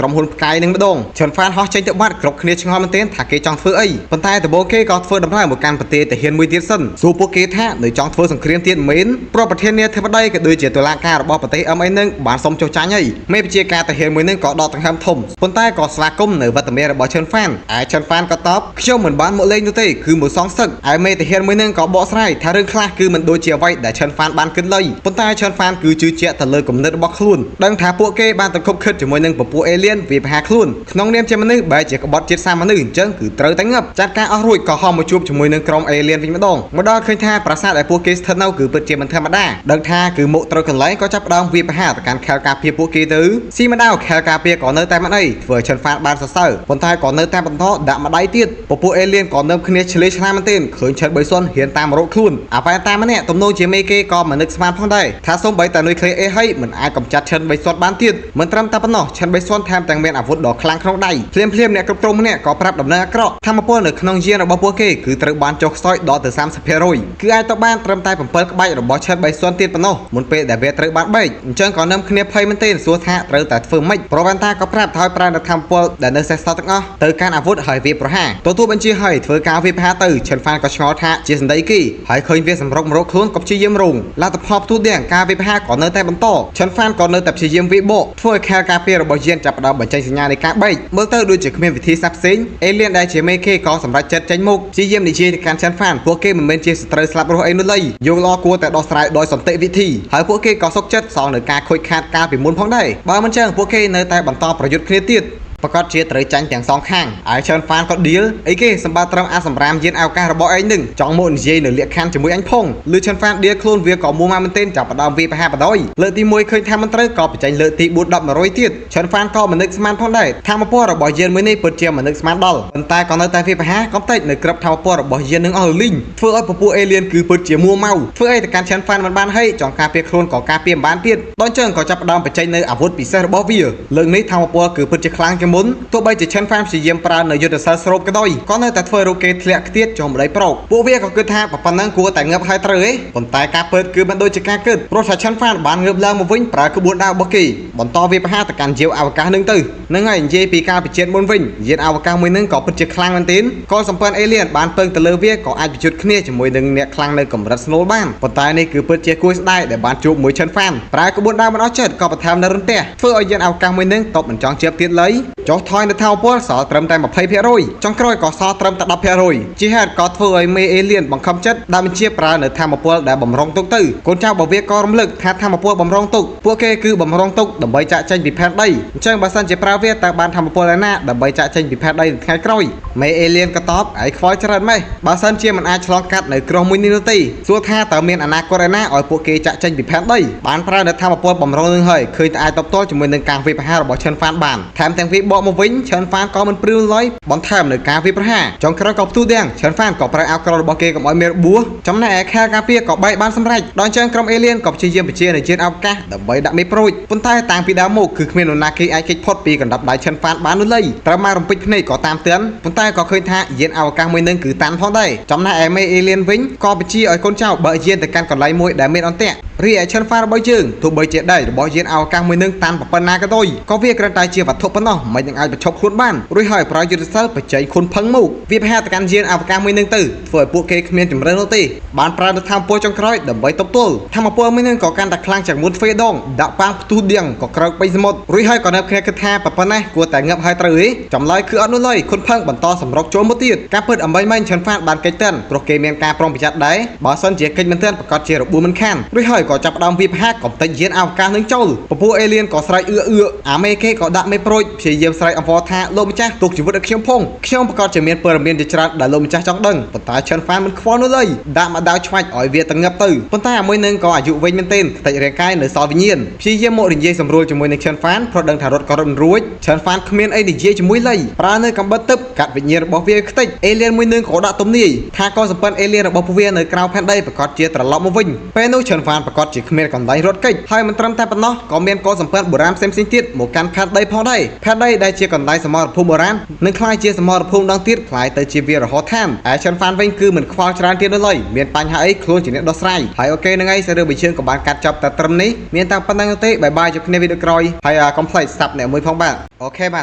្រុមហ៊ុនផ្កាយនឹងម្ដងឈិនហ្វានហោះចេញទៅបាត់គ្រប់គ្នាឆ្ងល់មែនទែនថាគេចង់ធ្វើអីប៉ុន្តែដំបូងគេក៏ធ្វើដំណើរមកកាន់ប្រទេសទាហានមួយទៀតសិនសួរពួកគេថានៅចង់ធ្វើសង្គ្រាមទៀតមែនព្រោះប្រធានាធិបតីក៏ដូចជាតុលាការរបស់ប្រទេសអឹមអីនឹងបានសុំចុះចាញ់ហើយមេបញ្ជាការទាហានមួយនឹងក៏ដកដង្ហើមធំប៉ុន្តែក៏ស្វាគមន៍នៅវត្តមានរបស់ឈិនហ្វានឯឈិនហ្វានក៏តបខ្ញុំមិនបានមកលេងនោះទេគឺមកសងសឹកឯមេទាហានមួយនឹងក៏បកស្រាយថារឿងខ្លះគឺមិនដូចជាអ្វីដែលឈិនហ្វានបានគិតឡើយប៉ុន្តែឈិនហ្វានគឺជឿជាក់ទៅលើគំនិតរបស់ខ្លួនដឹងថាពួកគេបានទៅខុបខិតជាមួយនឹងពពួកអេលៀនវាប្រហារខ្លួនក្នុងនាមជាមនុស្សបែរជាក្បត់ជាតិសាសន៍មនុស្សអញ្ចឹងគឺត្រូវតែងឹបចាត់ការអស់រួចក៏ហោះមកជួបជាមួយនឹងក្រុមអេលៀនវិញម្ដងមកដល់ឃើញថាប្រាសាទដែលពួកគេស្ថិតនៅគឺពិតជាមិនធម្មតាដឹងថាគឺមុខត្រូវកន្លែងក៏ចាប់ផ្ដើមវាប្រហារទៅកាន់ខែលការពារពួកគេទៅស៊ីម្ដៅខែលការពារក៏នៅតែមិនអីធ្វើឲ្យឈិនហ្វានបានសរសើរប៉ុន្តែក៏នៅតែបន្តដាក់ម្ដាយទៀតពពួកអេលៀនក៏នឹមគ្នាឆ្លេឆ្លាមែនទែនឃើញឈិនបីសុនហ៊ានតាមរកខ្លួនអាវ៉ែតាម្នាក់ទំនងជាមេគេក៏មិននឹកស្មានផងដែរថាសូម្បីតែនុយក្លេអេហើយមិនអាចកម្ចាត់ឈិនបីសុនបានទៀតមិនត្រឹមតែប៉ុណ្ណោះឈិនបីសុនថែមទាំងមានអាវុធដ៏ខ្លាំងក្នុងដៃភ្លាមភ្លាមអ្នកគ្រប់គ្រងម្នាក់ក៏ប្រាប់ដំណឹងអាក្រក់ធម្មពលនៅក្នុងយានរបស់ពួកគេគឺត្រូវបានចុះខ្សោយដល់ទៅ30%គឺអាចទៅបានត្រឹមតែ7ក្បាច់របស់ឈិនបីសុនទៀតប៉ុណ្ណោះមុនពេលដែលវាត្រូវបានបែកអញ្ចឹងក៏នឹមគ្នាភ័យមែនទែនសួរថាត្រូវតែធ្វើម៉េចប្រវ៉ាន់តាក៏ប្រាប់ថាឲ្យប្រើនៅធម្មពលដែលនៅសេសសល់ទាំងអស់ទៅកាន់អាវុធហើយវាប្រហារទទួលបញ្ជាឲ្យធ្វើការវាប្រហារទៅឈិនហ្វានក៏ឆ្ងល់ថាជាសម្ដីគេហើយឃើញវាសម្រុកមរកខ្លួនក៏ព្យាយាមរងលទ្ធផលផ្ទុះទាំងការវាប្រហារក៏នៅតែបន្តឈិនហ្វានក៏នៅតែព្យាយាមវាបកធ្វើឲ្យខែល ការពាររបស់យានចាប់ផ្ដើមបញ្ចេញសញ្ញានៃការបែកមើលទៅដូចជាគ្មានវិធីសាស្ត្រផ្សេងអេលៀនដែលជាមេគេក៏សម្រេចចិត្តចេញមុខព្យាយាមនិយាយទៅកាន់ឆាន់ហ្វានពួកគេមិនមែនជាសត្រូវស្លាប់រស់អីនោះឡើយយោងល្អគួរតែដោះស្រាយដោយសន្តិវិធីហើយពួកគេក៏សុខចិត្តសងនៅការខូចខាតកាលពីមុនផងដែរបើមិនចឹងពួកគេនៅតែបន្តប្រយុទ្ធគ្នាទៀតប្រកាសជាត្រូវចាញ់ទាំងសងខាងហើយឆើនហ្វានក៏ឌីលអីគេសម្បត្តិត្រឹមអាសម្រាមយានអវកាសរបស់ឯងនឹងចង់មកនិយាយនៅលក្ខខណ្ឌជាមួយអញផងឬឆើនហ្វានឌីលខ្លួនវាក៏មួម៉ាមែនទែនចាប់ផ្ដើមវាប្រហាបដ ாய் លើកទី1ឃើញថាមិនត្រូវក៏បញ្ចេញលើកទី4 10 100ទៀតឆើនហ្វានក៏មិននឹកស្មានផងដែរធម្មពលរបស់យានមួយនេះពិតជាមិននឹកស្មានដល់ប៉ុន្តែក៏នៅតែវាប្រហាកំតិចនៅក្របធម្មពលរបស់យាននឹងអស់លីងធ្វើឲ្យពពួកអេលៀនគឺពិតជាមួម៉ៅធ្វើអីទៅកាន់ឆើនហ្វានមិនបានហីចង់ការពារខ្លួនក៏ការពារមិនបានទៀតដល់ចឹងក៏ចាប់ផ្ដើមបញ្ចេញនៅអាវុធពិសេសរបស់វាលើកនេះធម្មពលគឺពិតជាខ្លាំងជាងមុនទោះបីជាឆិនហ្វានព្យាយាមប្រើនៅយុទ្ធសាស្ត្រស្រូបក៏ដោយក៏នៅតែធ្វើរូបគេធ្លាក់ខ្ទាតចុះម្ដីប្រោកពួកវាក៏គិតថាប៉ុណ្ណឹងគួរតែងើបហើយត្រូវឯងប៉ុន្តែការពិតគឺមិនដូចជាការគិតព្រោះថាឆិនហ្វានបានងើបឡើងមកវិញប្រើក្បួនដាវរបស់គេបន្តវាប្រហារទៅកាន់យាវអវកាសនឹងទៅនឹងហើយនិយាយពីការពិជាតិមុនវិញយានអវកាសមួយនឹងក៏ពិតជាខ្លាំងមែនទែនកុលសម្ព័ន្ធអេលៀនបានពឹងទៅលើវាក៏អាចប្រយុទ្ធគ្នាជាមួយនឹងអ្នកខ្លាំងនៅកម្រិតស្នូលបានប៉ុន្តែនេះគឺពិតជាគួរស្ដាយដែលបានជួបមួយឆិនហ្វានប្រើក្បួនដាវមិនអស់ចិត្តក៏បន្ថែមនៅរន្ទះធ្វើឲ្យយានអវកាសមួយនឹងតបមិនចង់ជាបទៀតឡើយចុះថយនៅថោពលសល់ត្រឹមតែ20%ចុងក្រោយក៏សល់ត្រឹមតែ10%ជាហេតុក៏ធ្វើឲ្យមេអេលៀនបង្ខំចិត្តដាក់បញ្ជាប្រើនៅធម្មពលដែលបំរុងទុកទៅកូនចៅរបស់វាក៏រំលឹកថាធម្មពលបំរុងទុកពួកគេគឺបំរុងទុកដើម្បីចាក់ចេញពីផែនដីអញ្ចឹងបើសិនជាប្រើវាតើបានធម្មពលឯណាដើម្បីចាក់ចេញពីផែនដីនៅថ្ងៃក្រោយមេអេលៀនក៏តបឯងខ្វល់ច្រើនម៉េះបើសិនជាមិនអាចឆ្លងកាត់នៅគ្រោះមួយនេះនោះទេសួរថាតើមានអនាគតឯណាឲ្យពួកគេចាក់ចេញពីផែនដីបានប្រើនៅធម្មពលបំរុងនឹងហើយឃើញតែអាចតបទល់ជាមួយនឹងការវាយប្រហាររបស់ឈិនហ្វានបានថែមទាំងវាបកមកវិញឈិនហ្វានក៏មិនព្រឿឡើយបន្ថែមនៅការវាយប្រហារចុងក្រោយក៏ផ្ទុះទាំងឈិនហ្វានក៏ប្រើអាវក្រោះរបស់គេកុំឲ្យមានរបួសចំណែកឯខែលការពារក៏បែកបានសម្រេចដល់ចឹងក្រុមអេលៀនក៏ព្យាយាមបញ្ជានៅជាតិអវកាសដើម្បីដាក់មេប្រួចប៉ុន្តែតាំងពីដើមមកគឺគ្មាននរណាគេអាចគេចផុតពីកណ្ដាប់ដៃឈិនហ្វានបាននោះឡើយត្រូវមករំពេចភ្នែកក៏តាមទឿនប៉ុន្តែក៏ឃើញថាយានអវកាសមួយនឹងគឺតាន់ផងដែរចំណែកឯមេអេលៀនវិញក៏បញ្ជាឲ្យកូនចៅបើកយានទៅកាន់កន្លែងមួយដែលមានអន្ទាក់រីឯឈិនហ្វានរបស់យើងទោះបីជាដៃរបស់យានអវកាសមួយនឹងតាន់ប៉ុណ្ណាក៏ដោយក៏វាគ្រាន់តែជាវត្ថុប៉ុណ្ណោះមិននឹងអាចបញ្ឈប់ខ្លួនបានរួចហើយប្រើយុទ្ធសាស្ត្របច្ចេកខុនផឹងមកវាប្រហារទៅកាន់យានអវកាសមួយនឹងទៅធ្វើឲ្យពួកគេគ្មានជំរឿននោះទេបានប្រើនៅធម្មពលចុងក្រោយដើម្បីទប់ទល់ធម្មពលមួយនឹងក៏កាន់តែខ្លាំងជាងមុនទ្វេដងដាក់ប៉ាងផ្ទុះដៀងក៏ក្រោកពេញសមុទ្ររួចហើយក៏នៅគ្នាគិតថាប៉ុណ្ណេះគួរតែងើបហើយត្រូវទេចម្លើយគឺអត់នោះឡើយខុនផឹងបន្តសម្រុកចូលមកទៀតការពិតអំបីមិញឈិនហ្វានបានកិច្ចតិនព្រោះគេមានការប្រុងប្រយ័ត្នដែរបើសិនជាកិច្ចមិនទាន់ប្រកាសជារបួសមិនខានរួចហើយក៏ចាប់ផ្ដើមវាប្រហារកំតិចយានអវកាសនឹងចូលពពួកអេលៀនក៏ស្រែកអឺអឺអាមេគេក៏ដាក់មេប្រួចព្យាយាមស្រែកអង្វរថាលោកម្ចាស់ទុកជីវិតឲ្យខ្ញុំផងខ្ញុំប្រកាសជាមានព័ត៌មានជាច្រើនដែលលោកម្ចាស់ចង់ដឹងប៉ុន្តែឈិនហ្វានមិនខ្វល់នោះឡើយដាក់មកដាវឆ្វាច់ឲ្យវាទៅងឹបទៅប៉ុន្តែអាមួយនឹងក៏អាយុវិញមែនទែនខ្ទេចរាងកាយនៅសល់វិញ្ញាណព្យាយាមមកនិយាយសម្រួលជាមួយនឹងឈិនហ្វានព្រោះដឹងថារត់ក៏រត់មិនរួចឈិនហ្វានគ្មានអីនិយាយជាមួយឡើយប្រើនៅកំបិតទឹកកាត់វិញ្ញាណរបស់វាខ្ទេចអេលៀនមួយនឹងក៏ដាក់ទំនាយថាក៏សម្ពិនអេលៀនរបស់ពួកវានៅក្រៅផែនដីប្រកាសជាត្រឡប់មកវិញពេលនោះឈិនហ្វានប្រកាសជាគ្មានកន្លែងរត់គេចហើយមិនត្រឹមតែប៉ុណ្ណោះក៏មានកុលសម្ពិនបុរាណផ្សេងៗទៀតមកកាន់ផែនដីផងដែរផែនដីដែលជាកន្លែងសមរភូមិបុរាណនឹងក្លាយជាសមរភូមិដងទៀតក្លាយទៅជាវារហឋានឯឈិនហ្វានវិញគឺមិនខ្វល់ច្រើនទៀតនោះឡើយមានបញ្ហាអីខ្លួនជាអ្នកដោះស្រាយហើយ OK ហ្នឹងហើយសាររឿងបើជើងក៏បានកាត់ចប់តែត្រឹមនេះមានតែប៉ុណ្្នឹងទេបាយបាយជួបគ្នាវីដេអូក្រោយហើយកុំភ្លេច sub អ្នកមួយផងបាទ OK បា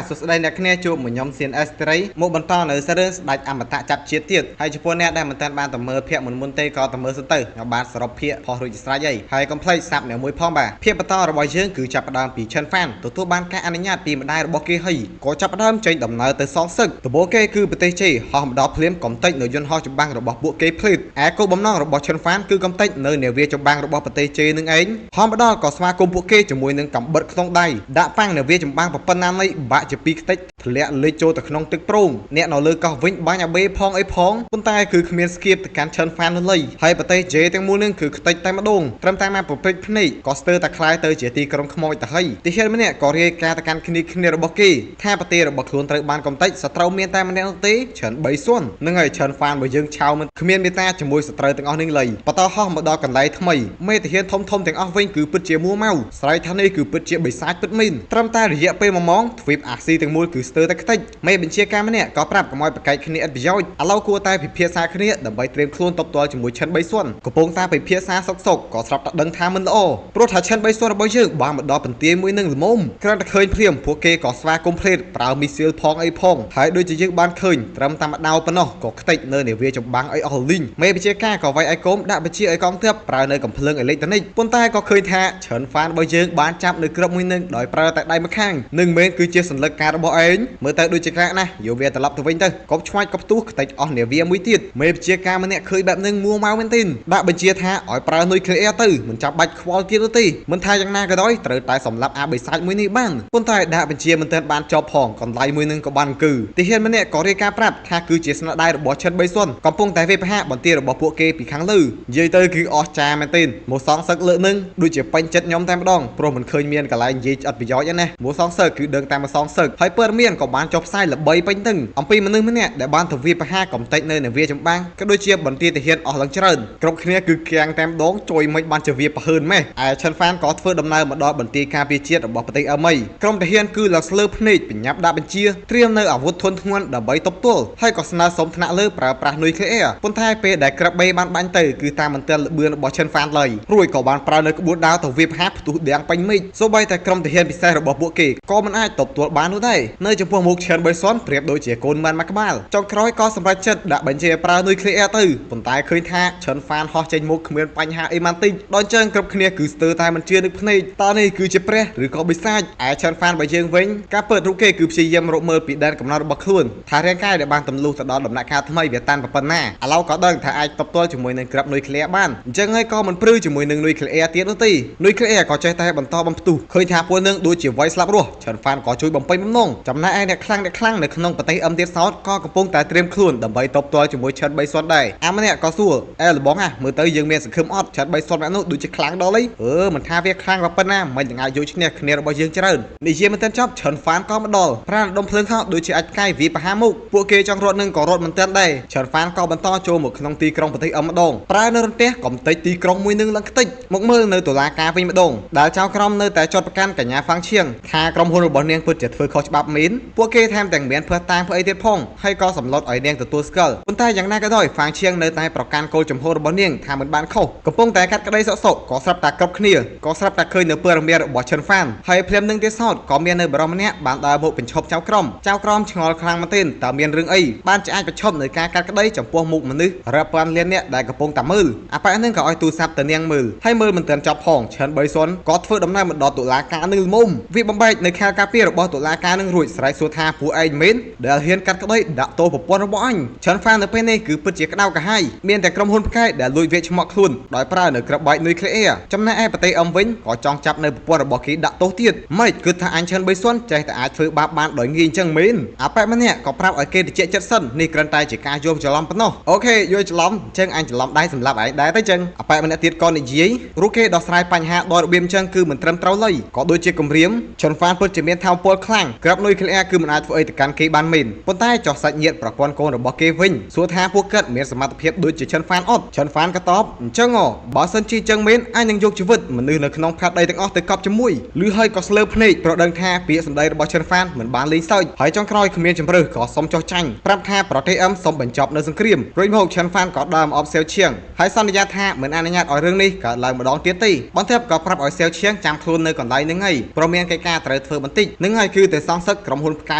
ទសួស្តីអ្នកគ្នាជួបមួយខ្ញុំ CNS 3មកបន្តនៅសាររឿងស្ដេចអមតៈចាប់ជាតិទៀតហើយចំពោះអ្នកដែលមិនទាន់បានទៅមើលភាគមុនមុនទេក៏ទៅមើលសិនទៅខ្ញុំបានសរុបភាគផុសរួចជាស្រេចហើយហើយកុំភ្លេច sub អ្នកមួយផងបាទភាគបន្តរបស់យើងគឺចាប់ផ្ដើមពីឈិនហ្វានទទួលបានការអនុញ្ញាតពីម្ដាយរបស់គេហើយក៏ចាប់ផ្ដើមចេញដំណើរទៅសងសឹកដំបូងគេគឺប្រទេសជេហោះមកដល់ភ្លាមកំតិចនៅយន្តហោះចម្បាំងរបស់ពួកគេភ្លេតឯគោលបំណងរបស់ឈិនហ្វានគឺកំតិចនៅនាវាចម្បាំងរបស់ប្រទេសជេនឹងឯងហោះមកដល់ក៏ស្វាគមន៍ពួកគេជាមួយនឹងកំបិតក្នុងដៃដាក់ប៉ាំងនាវាចម្បាំងប៉ុណ្ណានៃបាក់ជាពីរខ្ទេចធ្លាក់លិចចូលទៅក្នុងទឹកព្រងអ្នកនៅលើកោះវិញបាញ់អាបេផងអីផងប៉ុន្តែគឺគ្មានស្គៀបទៅកាន់ឈិនហ្វាននោះឡើយហើយប្រទេសជេទាំងមូលនឹងគឺខ្ទេចតែម្ដងត្រឹមតែមកប្រព្រឹត្តភ្នែកក៏ស្ទើរតែคล้ายទៅជាទីក្រុងខ្មោចទៅហើយទីហ៊ានម្នាក់ក៏រាយការណ៍ទៅកាន់គ្នាគ្នារបស់គេថាប្រទេសរបស់ខ្លួនត្រូវបានកំទេចសត្រូវមានតែម្នាក់នោះទេច្រើន3សួននឹងហើយឈិនហ្វានរបស់យើងឆៅមិនគ្មានមេត្តាជាមួយសត្រូវទាំងអស់នឹងឡើយបន្តហោះមកដល់កន្លែងថ្មីមេទាហានធំធំទាំងអស់វិញគឺពិតជាមួម៉ៅស្រ័យថានេះគឺពិតជាបិសាចពិតមែនត្រឹមតែរយៈពេល1ម៉ោងទ្វីបអាស៊ីទាំងមូលគឺស្ទើរតែខ្ទេចមេបញ្ជាការម្នាក់ក៏ប្រាប់កុំឲ្យប្រកែកគ្នាឥតប្រយោជន៍ឥឡូវគួរតែពិភាក្សាគ្នាដើម្បីត្រៀមខ្លួនតបតល់ជាមួយឈិន3សួនកំពុងតែពិភាក្សាសុកសុកក៏ស្រាប់ ត់តែដឹងថាមិនល្អព្រោះថាឆិនបីសួនរបស់យើងបានមកដល់បន្ទាយមួយនឹងល្មមគ្រាន់តែឃើញភ្លាមពួកគេក៏ស្វាគមន៍ភ្លេតប្រើមីស៊ីលផងអីផងហើយដូចជាយើងបានឃើញត្រឹមតែម្ដៅប៉ុណ្ណោះក៏ខ្ទេចនៅនាវាចម្បាំងអីអស់លីងមេវិជាការក៏វាយឲ្យកុំដាក់វិជាឲ្យកងទ័ពប្រើនៅកំភ្លើងអេឡិចត្រូនិកប៉ុន្តែក៏ឃើញថាឆិនហ្វានរបស់យើងបានចាប់នៅក្របមួយនឹងដោយប្រើតែដៃម្ខាងនឹងមែនគឺជាសន្លឹកការរបស់ឯងមើលទៅដូចជាក្រាក់ណាស់យកវាត្រឡប់ទៅវិញទៅកុំឆ្វាច់កុំផ្ទុះខ្ទេចអស់នាវាមួយទៀតមេវិជាការម្នាក់ឃើញបែបនឹងមួម៉ៅមែនទែនដាក់បញ្ជាថាឲ្យប្រើនុយក្លេអ៊ែរទៅមិនចាំបាច់ខ្វល់ទៀតទេមិនថាយ៉ាងណាក៏ដោយត្រូវតែសម្លាប់អាបិសាចមួយនេះបានប៉ុន្តែដាក់បញ្ជាមិនទាន់បានចប់ផងកន្លែងមួយនឹងក៏បានគឺទាហានម្នាក់ក៏រាយការណ៍ប្រាប់ថាគឺជាស្នាដៃរបស់ឆិនបីសុនកំពុងតែវាយប្រហារបន្ទាយរបស់ពួកគេពីខាងលើនិយាយទៅគឺអស់ចាមែនទែនមកសងសឹកលើកនឹងដូចជាពេញចិត្តខ្ញុំតែម្ដងព្រោះមិនឃើញមានកន្លែងនិយាយអត់ប្រយោជន៍ទេណាមកសងសឹកគឺដឹងតែមកសងសឹកហើយព័ត៌មានក៏បានចុះផ្សាយល្បីពេញទឹងអំពីមនុស្សម្នាក់ដែលបានទៅវាយប្រហារកំទេចនៅនាវាចម្បាំងក៏ដូចជាបន្ទាយទាហានអស់ឡើងច្រើនគ្រប់គ្នាគឺគាំងតែម្ដងជួយមិនបានជាវាប្រហើនម៉េះឯឆិនហ្វានក៏ធ្វើដំណើរមកដល់បន្ទាយការពារជាតិរបស់ប្រទេសអមេរិកក្រុមទាហានគឺឡើងស្លើភ្នែកបញ្ញាប់ដាក់បញ្ជាត្រៀមនៅអាវុធធនធ្ងន់ដើម្បីទប់ទល់ហើយក៏ស្នើសុំថ្នាក់លើប្រើប្រាស់នុយក្លេអ៊ែរប៉ុន្តែពេលដែលក្របបេបានបាញ់ទៅគឺតាមមន្ទិលល្បឿនរបស់ឆិនហ្វានឡើយរួចក៏បានប្រើនៅក្បួនដាវទៅវាយប្រហារផ្ទុះដៀងពេញមេឃសូម្បីតែក្រុមទាហានពិសេសរបស់ពួកគេក៏មិនអាចទប់ទល់បាននោះដែរនៅចំពោះមុខឆិនបៃសុនប្រៀបដូចជាកូនម៉ាន់មួយក្បាលចុងក្រោយក៏សម្រេចចិត្តដាក់បញ្ជាប្រើនុយក្លេអ៊ែរទៅប៉ុន្តែឃើញថាឆិនហ្វានហោះចេញមុខគ្មានបញ្ហាអីម៉ាន់តិចដល់ចឹងគ្រប់គ្នាគឺស្ទើរតែមិនជឿនឹកភ្នែកតើនេះគឺជាព្រះឬក៏បិសាចឯឆិនហ្វានរបស់យើងវិញការពិតរូបគេគឺព្យាយាមរកមើលពីដែនកំណត់របស់ខ្លួនថារាងកាយដែលបានទម្លុះទៅដល់ដំណាក់កាលថ្មីវាតាន់ប៉ុណ្ណាឥឡូវក៏ដឹងថាអាចទប់ទល់ជាមួយនឹងក្របនុយក្លេអ៊ែរបានអញ្ចឹងហើយក៏មិនព្រឺជាមួយនឹងនុយក្លេអ៊ែរទៀតនោះទេនុយក្លេអ៊ែរក៏ចេះតែបន្តបំផ្ទុះឃើញថាពួកនឹងដូចជាវាយស្លាប់រស់ឆិនហ្វានក៏ជួយបំពេញបំណងចំណែកឯអ្នកខ្លាំងអ្នកខ្លាំងនៅក្នុងប្រទេសអឹមទៀតសោតក៏កំពុងតែត្រៀមខ្លួនដើម្បីទប់ទល់ជាមួយឆិនបីសុនដែរអាម្នាក់ក៏សួរអែលបងណាមើលទៅយើងមានសង្ឃឹមអត់ឆិនបីសុនម្នាក់នោះដូចជាខ្លាំងដល់អីមិនថាវាខ្លាំងប៉ុណ្ណាមិននឹងអាចយកឈ្នះគ្នារបស់យើងច្រើននិយាយមិនទាន់ចប់ឆិនហ្វានក៏មកដល់ប្រាណដុំភ្លើងហោះដូចជាអាចផ្កាយវាប្រហាមុខពួកគេចង់រត់នឹងក៏រត់មិនទាន់ដែរឆិនហ្វានក៏បន្តចូលមកក្នុងទីក្រុងប្រទេសអឹមម្ដងប្រើនៅរន្ទះកំទេចទីក្រុងមួយនឹងឡើងខ្ទេចមកមើលនៅតុលាការវិញម្ដងដែលចៅក្រមនៅតែចោទប្រកាន់កញ្ញាហ្វាងឈៀងថាក្រុមហ៊ុនរបស់នាងពិតជាធ្វើខុសច្បាប់មែនពួកគេថែមទាំងមានភស្តុតាងផ្អីទៀតផងហើយក៏សម្លុតឲ្យនាងទទួលស្គាល់ប៉ុន្តែយ៉ាងណាក៏ដោយហ្វាងឈៀងនៅតែប្រកាន់គោលជំហររបស់នាងថាមិនបានខុសកំពុងតែកាត់ក្តីសុកសុកក៏ស្រាប់តែគ្រប់គ្នាក៏ស្រាប់តែឃើញនៅព័ត៌មានរបស់ឈិនហ្វានហើយភ្លាមនឹងទៀតសោតក៏មាននៅបរិមម្នាក់បានដើរមកបញ្ឈប់ចៅក្រមចៅក្រមឆ្ងល់ខ្លាំងមែនទែនតើមានរឿងអីបានជាអាចបញ្ឈប់នៅការកាត់ក្តីចំពោះមុខមនុស្សរាប់ពាន់លានអ្នកដែលកំពុងតែមើលអាប៉ែនឹងក៏ឲ្យទូរស័ព្ទទៅនាងមើលហើយមើលមិនទាន់ចប់ផងឈិនបីសុនក៏ធ្វើដំណើរមកដល់តុលាការនឹងល្មមវាបំបែកនៅខែលការពាររបស់តុលាការនឹងរួចស្រែកសួរថាពួកឯងមែនដែលហ៊ានកាត់ក្តីដាក់ទោសប្រពន្ធរបស់អញឈិនហ្វាននៅពេលនេះគឺពិតជាក្តៅក្រហាយមានតែក្រុមហ៊ុនផ្កាយដែលលួចវាឆ្មក់ខ្លួនដោយប្រើនៅក្របបែកនុយក្លេអ៊ែរចំណែកឯប្រទេសអឹមវិញក៏ចង់ចាប់នៅប្រពន្ធរបស់គេដាក់ទោសទៀតម៉េចគឺថាអញឈិនបីសុនចេះតែអាចធ្វើបាបបានដោយងាយអញ្ចឹងមែនអាប៉ែម្នាក់ក៏ប្រាប់ឲ្យគេតិចចិត្តសិននេះគ្រាន់តែជាការយល់ច្រឡំប៉ុណ្ណោះអូខេយល់ច្រឡំអញ្ចឹងអញច្រឡំដែរសម្រាប់ឯងដែរទៅចឹងអាប៉ែម្នាក់ទៀតក៏និយាយរូបគេដោះស្រាយបញ្ហាដោយរបៀបអញ្ចឹងគឺមិនត្រឹមត្រូវឡើយក៏ដូចជាគម្រាមឈិនហ្វានពិតជាមានថាមពលខ្លាំងក្របនុយក្លេអ៊ែរគឺមិនអាចធ្វើអីទៅកាន់គេបានមែនប៉ុន្តែចោះសាច់ញាតិប្រពន្ធកូនរបស់គេវិញសួរថាពួកគាត់មានសមត្ថភាពដូចជាឈិនហ្វានអត់ឈិនហ្វានក៏តបអញ្ចឹងបើសិនជាអញ្ចឹងមែនអញនឹងយកជីវិតមនុស្សនៅក្នុងផែនដីទាំងអស់ទៅកប់ជាមួយឬហើយក៏ស្លើភ្នែកប្រដឹងថាពាក្យសម្ដីរបស់ឈិនហ្វានមិនបានលេងសើចហើយចុងក្រោយគ្មានជំរឿសក៏សុំចោះចាញ់ប្រាប់ថាប្រទេសអឹមសុំបញ្ចប់នៅសង្គ្រាមរួចមកឈិនហ្វានក៏ដើមអបសេវឈៀងហើយសន្យាថាមិនអនុញ្ញាតឲ្យរឿងនេះកើតឡើងម្ដងទៀតទេបន្ទាប់ក៏ប្រាប់ឲ្យសេវឈៀងចាំខ្លួននៅកន្លែងនឹងហើយព្រមមានកិច្ចការត្រូវធ្វើបន្តិចនឹងហើយគឺទៅសងសឹកក្រុមហ៊ុនផ្កា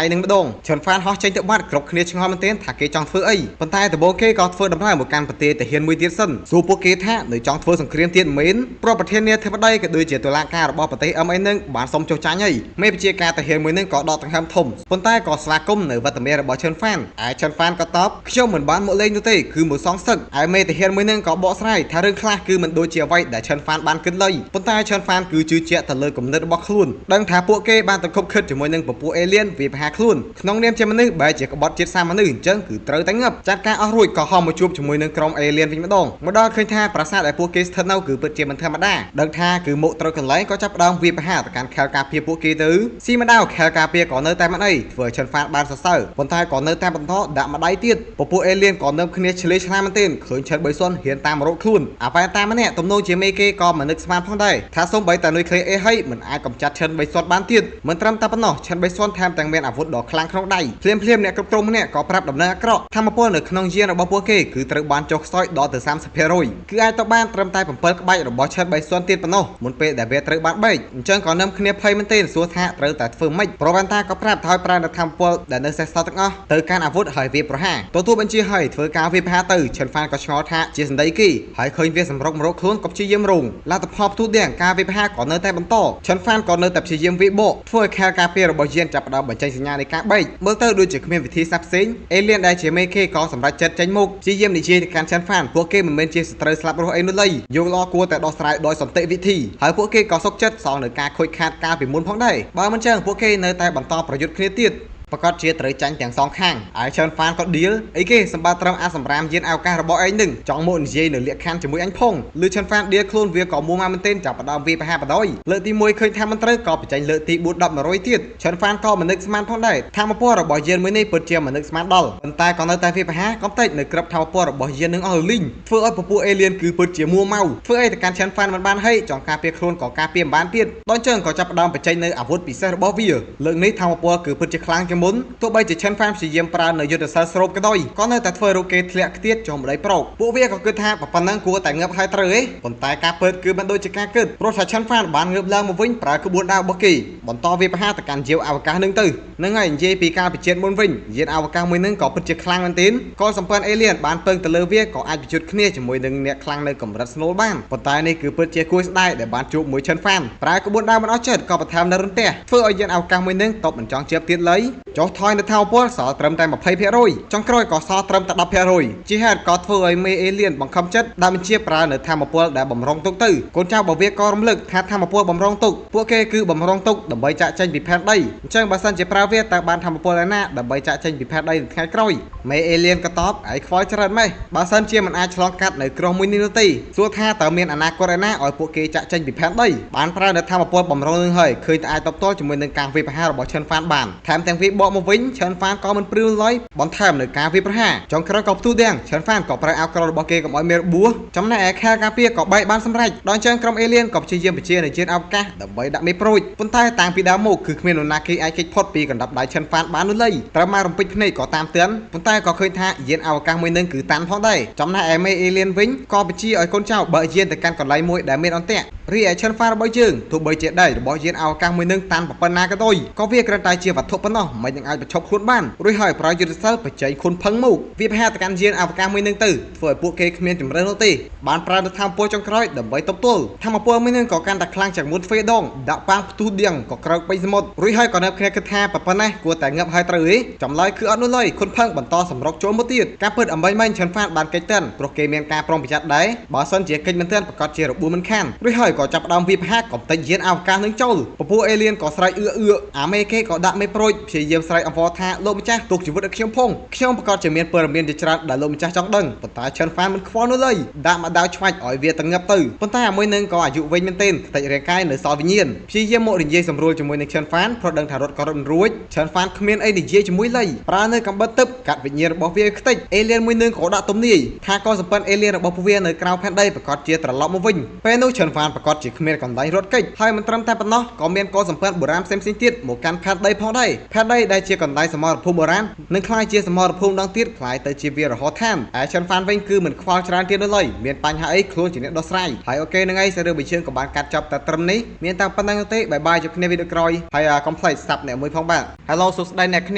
យនឹងម្ដងឈិនហ្វានហោះចេញទៅបាត់គ្រប់គ្នាឆ្ងល់មែនទែនថាគេចង់ធ្វើអីប៉ុន្តែដំបូងគេក៏ធ្វើដំណើរមកកាន់ប្រទេសទាហានមួយទៀតសិនសួរពួកគេថានៅចង់ធ្វើសង្គ្រាមទៀតមែនព្រោះប្រធានាធិបតីក៏ដូចជាតុលាការរបស់ប្រទេសអឹមអីនឹងបានសុំចុះចាញ់ហើយមេបញ្ជាការទាហានមួយនឹងក៏ដកដង្ហើមធំប៉ុន្តែក៏ស្វាគមន៍នៅវត្តមានរបស់ឈិនហ្វានឯឈិនហ្វានក៏តបខ្ញុំមិនបានមកលេងនោះទេគឺមកសងសឹកឯមេទាហានមួយនឹងក៏បកស្រាយថារឿងខ្លះគឺមិនដូចជាអ្វីដែលឈិនហ្វានបានគិតឡើយប៉ុន្តែឈិនហ្វានគឺជឿជាក់ទៅលើគំនិតរបស់ខ្លួនដឹងថាពួកគេបានទៅខុបខិតជាមួយនឹងពពួកអេលៀនវាប្រហារខ្លួនក្នុងនាមជាមនុស្សបែរជាក្បត់ជាតិសាមនុស្សអញ្ចឹងគឺត្រូវតែងឹបចាត់ការអស់រួចក៏ហោះមកជួបជាមួយនឹងក្រុមអេលៀនវិញម្ដងមកដល់ឃើញថាប្រាសាទដែលពួកគេស្ថិតនៅគឺពិតជាមិនធម្មតាដឹងថាគឺមកត្រូវកន្លែងក៏ចាប់ផ្ដើមវាប្រហារទៅកាន់ខែលការពារពួកគេទៅស៊ីម្ដៅខែលការពារក៏នៅតែមិនអីធ្វើឲ្យឈិនហ្វានបានសរសើរប៉ុន្តែក៏នៅតែបន្តដាក់ម្ដាយទៀតពពួកអេលៀនក៏នឹមគ្នាឆ្លេឆ្លាមែនទែនឃើញឈិនបីសុនហ៊ានតាមរកខ្លួនអាវ៉ែតាមម្នាក់ទំនងជាមេគេក៏មិននឹកស្មានផងដែរថាសូម្បីតែនុយក្លេអ៊ែរហើយមិនអាចកម្ចាត់ឈិនបីសុនបានទៀតមិនត្រឹមតែប៉ុណ្ណោះឈិនបីសុនថែមទាំងមានអាវុធដ៏ខ្លាំងក្នុងដៃភ្លាមភ្លាមអ្នកគ្រប់គ្រងម្នាក់ក៏ប្រាប់ដំណឹងអាក្រក់ធម្មពលនៅក្នុងយានរបស់ពួកគេគឺត្រូវបានចុះខ្សោយដល់ទៅ 30% គឺអាចទៅបានត្រឹមតែ7 7ក្បាច់របស់ឆិត3សួនទៀតប៉ុណ្ណោះមុនពេលដែលវាត្រូវបានបែកអញ្ចឹងក៏នឹមគ្នាភ័យមែនទែនសួរថាត្រូវតែធ្វើម៉េចប្រូវ៉ាន់តាក៏ប្រាប់ថាឲ្យប្រើនៅធម្មពលដែលនៅសេសសល់ទាំងអស់ទៅកាន់អាវុធហើយវាប្រហារទទួលបញ្ជាឲ្យធ្វើការវាប្រហារទៅឆិនហ្វានក៏ឆ្ងល់ថាជាសម្ដីគេហើយឃើញវាសម្រុកម្រោខ្លួនក៏ព្យាយាមរងលទ្ធផលផ្ទុះទាំងការវាប្រហារក៏នៅតែបន្តឆិនហ្វានក៏នៅតែព្យាយាមវាបកធ្វើឲ្យខែលការពាររបស់យានចាប់ផ្ដើមបញ្ចេញសញ្ញានៃការបែកមើលទៅដូចជាគ្មានវិធីសាស្ត្រផ្សេងអេលៀនដែលជាមេគេក៏សម្រេចចិត្តចេញមុខព្យាយាមនិយាយទៅកាន់ឆិនហ្វានពួកគេមិនមែនជាសត្រូវស្លាប់រស់អីនោះឡើយយកល្អគួរតែដោះស្រាយដោយសន្តិវិធីហើយពួកគេក៏សុខចិត្តសងនៅការខូចខាតកាលពីមុនផងដែរបើមិនចឹងពួកគេនៅតែបន្តប្រយុទ្ធគ្នាទៀតប្រកាសជាត្រូវចាញ់ទាំងសងខាងហើយឆិនហ្វានក៏ឌៀលអីគេសម្បត្តិត្រឹមអាសម្រាមយានអវកាសរបស់ឯងនឹងចង់មកនិយាយនៅលក្ខខណ្ឌជាមួយអញផងឬឆិនហ្វានឌៀលខ្លួនវាក៏មួម៉ាមែនទែនចាប់ផ្ដើមវាប្រហារបដ ாய் លើកទី1ឃើញថាមិនត្រូវក៏បញ្ចេញលើកទី4 10 100ទៀតឆិនហ្វានក៏មិននឹកស្មានផងដែរធម្មពលរបស់យានមួយនេះពិតជាមិននឹកស្មានដល់ប៉ុន្តែក៏នៅតែវាប្រហាកំតិចនៅក្របធម្មពលរបស់យាននឹងអស់លីងធ្វើឲ្យពពួកអេលៀនគឺពិតជាមួម៉ៅធ្វើអីទៅកាន់ឆិនហ្វានមិនបានហីចង់ការពារខ្លួនក៏ការពារមិនបានទៀតដល់ចឹងក៏ចាប់ផ្ដើមបញ្ចេញនៅអាវុធពិសេសរបស់វាលើកនេះធម្មពលគឺពិតជាខ្លាំងជាងមុនទោះបីជាឆិនហ្វានព្យាយាមប្រើនៅយុទ្ធសាស្ត្រស្រូបក៏ដោយក៏នៅតែធ្វើរូបគេធ្លាក់ខ្ទាតចុះម្ដីប្រោកពួកវាក៏គិតថាប៉ុណ្ណឹងគួរតែងើបហើយត្រូវឯងប៉ុន្តែការពិតគឺមិនដូចជាការគិតព្រោះថាឆិនហ្វានបានងើបឡើងមកវិញប្រើក្បួនដាវរបស់គេបន្តវាប្រហារទៅកាន់យាវអវកាសនឹងទៅនឹងហើយនិយាយពីការពិជាតិមុនវិញយានអវកាសមួយនឹងក៏ពិតជាខ្លាំងមែនទែនកុលសម្ព័ន្ធអេលៀនបានពឹងទៅលើវាក៏អាចប្រយុទ្ធគ្នាជាមួយនឹងអ្នកខ្លាំងនៅកម្រិតស្នូលបានប៉ុន្តែនេះគឺពិតជាគួរស្ដាយដែលបានជួបមួយឆិនហ្វានប្រើក្បួនដាវមិនអស់ចិត្តក៏បន្ថែមនៅរន្ទះធ្វើឲ្យយានអវកាសមួយនឹងតបមិនចង់ជាបទៀតឡើយចុះថយនៅថោពលសល់ត្រឹមតែ20%ចុងក្រោយក៏សល់ត្រឹមតែ10%ជាហេតុក៏ធ្វើឲ្យមេអេលៀនបង្ខំចិត្តដើមបញ្ជាប្រើនៅធម្មពលដែលបំរុងទុកទៅកូនចៅរបស់វាក៏រំលឹកថាធម្មពលបំរុងទុកពួកគេគឺបំរុងទុកដើម្បីចាក់ចេញពីផែនដីអញ្ចឹងបើសិនជាប្រើវាតើបានធម្មពលឯណាដើម្បីចាក់ចេញពីផែនដីនៅថ្ងៃក្រោយមេអេលៀនក៏តបឯងខ្វល់ច្រើនម៉េះបើសិនជាមិនអាចឆ្លងកាត់នៅក្រុងមួយនេះនោះទេសួរថាតើមានអនាគតឯណាឲ្យពួកគេចាក់ចេញពីផែនដីបានប្រើនៅធម្មពលបំរុងនឹងហើយឃើញតែអាចតបទល់ជាមួយនឹងការវាយប្រហាររបស់ឆិនហ្វានបានថែមទាំងវាបកមកវិញឆិនហ្វានក៏មិនព្រឿឡើយបន្ថែមនៅការវាយប្រហារចុងក្រោយក៏ផ្ទុះទាំងឆិនហ្វានក៏ប្រើអាវក្រោះរបស់គេកុំឲ្យមានរបួសចំណែកឯខែលការពារក៏បែកបានសម្រេចដល់ចឹងក្រុមអេលៀនក៏ព្យាយាមបញ្ជានៅជាតិអវកាសដើម្បីដាក់មេប្រួចប៉ុន្តែតាំងពីដើមមកគឺគ្មាននរណាគេអាចគេចផុតពីកណ្ដាប់ដៃឆិនហ្វានបាននោះឡើយត្រូវមករំពេចភ្នែកក៏តាមទឿនប៉ុន្តែក៏ឃើញថាយានអវកាសមួយនឹងគឺតាន់ផងដែរចំណែកឯមេអេលៀនវិញក៏បញ្ជាឲ្យកូនចៅបើកយានទៅកាន់កន្លែងមួយដែលមានអន្ទាក់រីឯឆិនហ្វានរបស់យើងទោះបីជាដៃរបស់យានអវកាសមួយនឹងតាន់ប៉ុណ្ណាក៏ដោយក៏វាគ្រាន់តែជាវត្ថុប៉ុណ្ណោះមិននឹងអាចបញ្ឈប់ខ្លួនបានរួចហើយប្រើយុទ្ធសាស្ត្របច្ចេកខុនផឹងមកវាប្រហារទៅកាន់យានអវកាសមួយនឹងទៅធ្វើឲ្យពួកគេគ្មានជម្រើសនោះទេបានប្រើនៅធម្មពលចុងក្រោយដើម្បីទប់ទល់ធម្មពលមួយនឹងក៏កាន់តែខ្លាំងជាងមុនទ្វេដងដាក់ប៉ាងផ្ទុះដៀងក៏ក្រោកពេញសមុទ្ររួចហើយក៏នៅគ្នាគិតថាប៉ុណ្ណេះគួរតែងើបហើយត្រូវទេចម្លើយគឺអត់នោះឡើយខុនផឹងបន្តសម្រុកចូលមកទៀតការពិតអំបីមិញឆិនហ្វានបានកិច្ចទាន់ព្រោះគេមានការប្រុងប្រយ័ត្នដែរបើសិនជាកិច្ចមិនទាន់ប្រកាសជារបួសមិនខានរួចហើយក៏ចាប់ផ្ដើមវាប្រហារកំទេចយានអវកាសនឹងចូលពពួកអេលៀនក៏ស្រែកអឺអឺអាមេគេក៏ដាក់មេប្រួចព្យាយាមស្រែកអង្វរថាលោកម្ចាស់ទុកជីវិតឲ្យខ្ញុំផងខ្ញុំប្រកាសជាមានព័ត៌មានជាច្រើនដែលលោកម្ចាស់ចង់ដឹងប៉ុន្តែឆិនហ្វានមិនខ្វល់នោះឡើយដាក់មកដាវឆ្វាច់ឲ្យវាទៅងឹបទៅប៉ុន្តែអាមួយនឹងក៏អាយុវិញមែនទែនខ្ទេចរាងកាយនៅសល់វិញ្ញាណព្យាយាមមកនិយាយសម្រួលជាមួយនឹងឆិនហ្វានព្រោះដឹងថារត់ក៏រត់មិនរួចឆិនហ្វានគ្មានអីនិយាយជាមួយឡើយប្រើនៅកំបិតទឹកកាត់វិញ្ញាណរបស់វាខ្ទេចអេលៀនមួយនឹងក៏ដាក់ទំនាយថាក៏សម្ពិនអេលៀនរបស់ពួកវានៅក្រៅផែនដីប្រកាសជាត្រឡប់មកវិញពេលនោះឆិនហ្វានប្រកាសជាគ្មានកន្លែងរត់គេចហើយមិនត្រឹមតែប៉ុណ្ណោះក៏មានកុលសម្ព័ន្ធបុរាណផ្សេងៗទៀតមកកាន់ផែនដីផងដែរផែនដីដែលជាកន្លែងសមរភូមិបុរាណនឹងក្លាយជាសមរភូមិដងទៀតក្លាយទៅជាវារហឋានឯឆិនហ្វានវិញគឺមិនខ្វល់ច្រើនទៀតនោះឡើយមានបញ្ហាអីខ្លួនជាអ្នកដោះស្រាយហើយ OK នឹងឯងសាររឿងបញ្ជើងក៏បានកាត់ចប់តែត្រឹមនេះមានតែប៉ុណ្្នឹងទេបាយបាយជួបគ្នាវីដេអូក្រោយហើយកុំភ្លេច sub អ្នកមួយផងបាទ Hello សួស្តីអ្នកគ្នា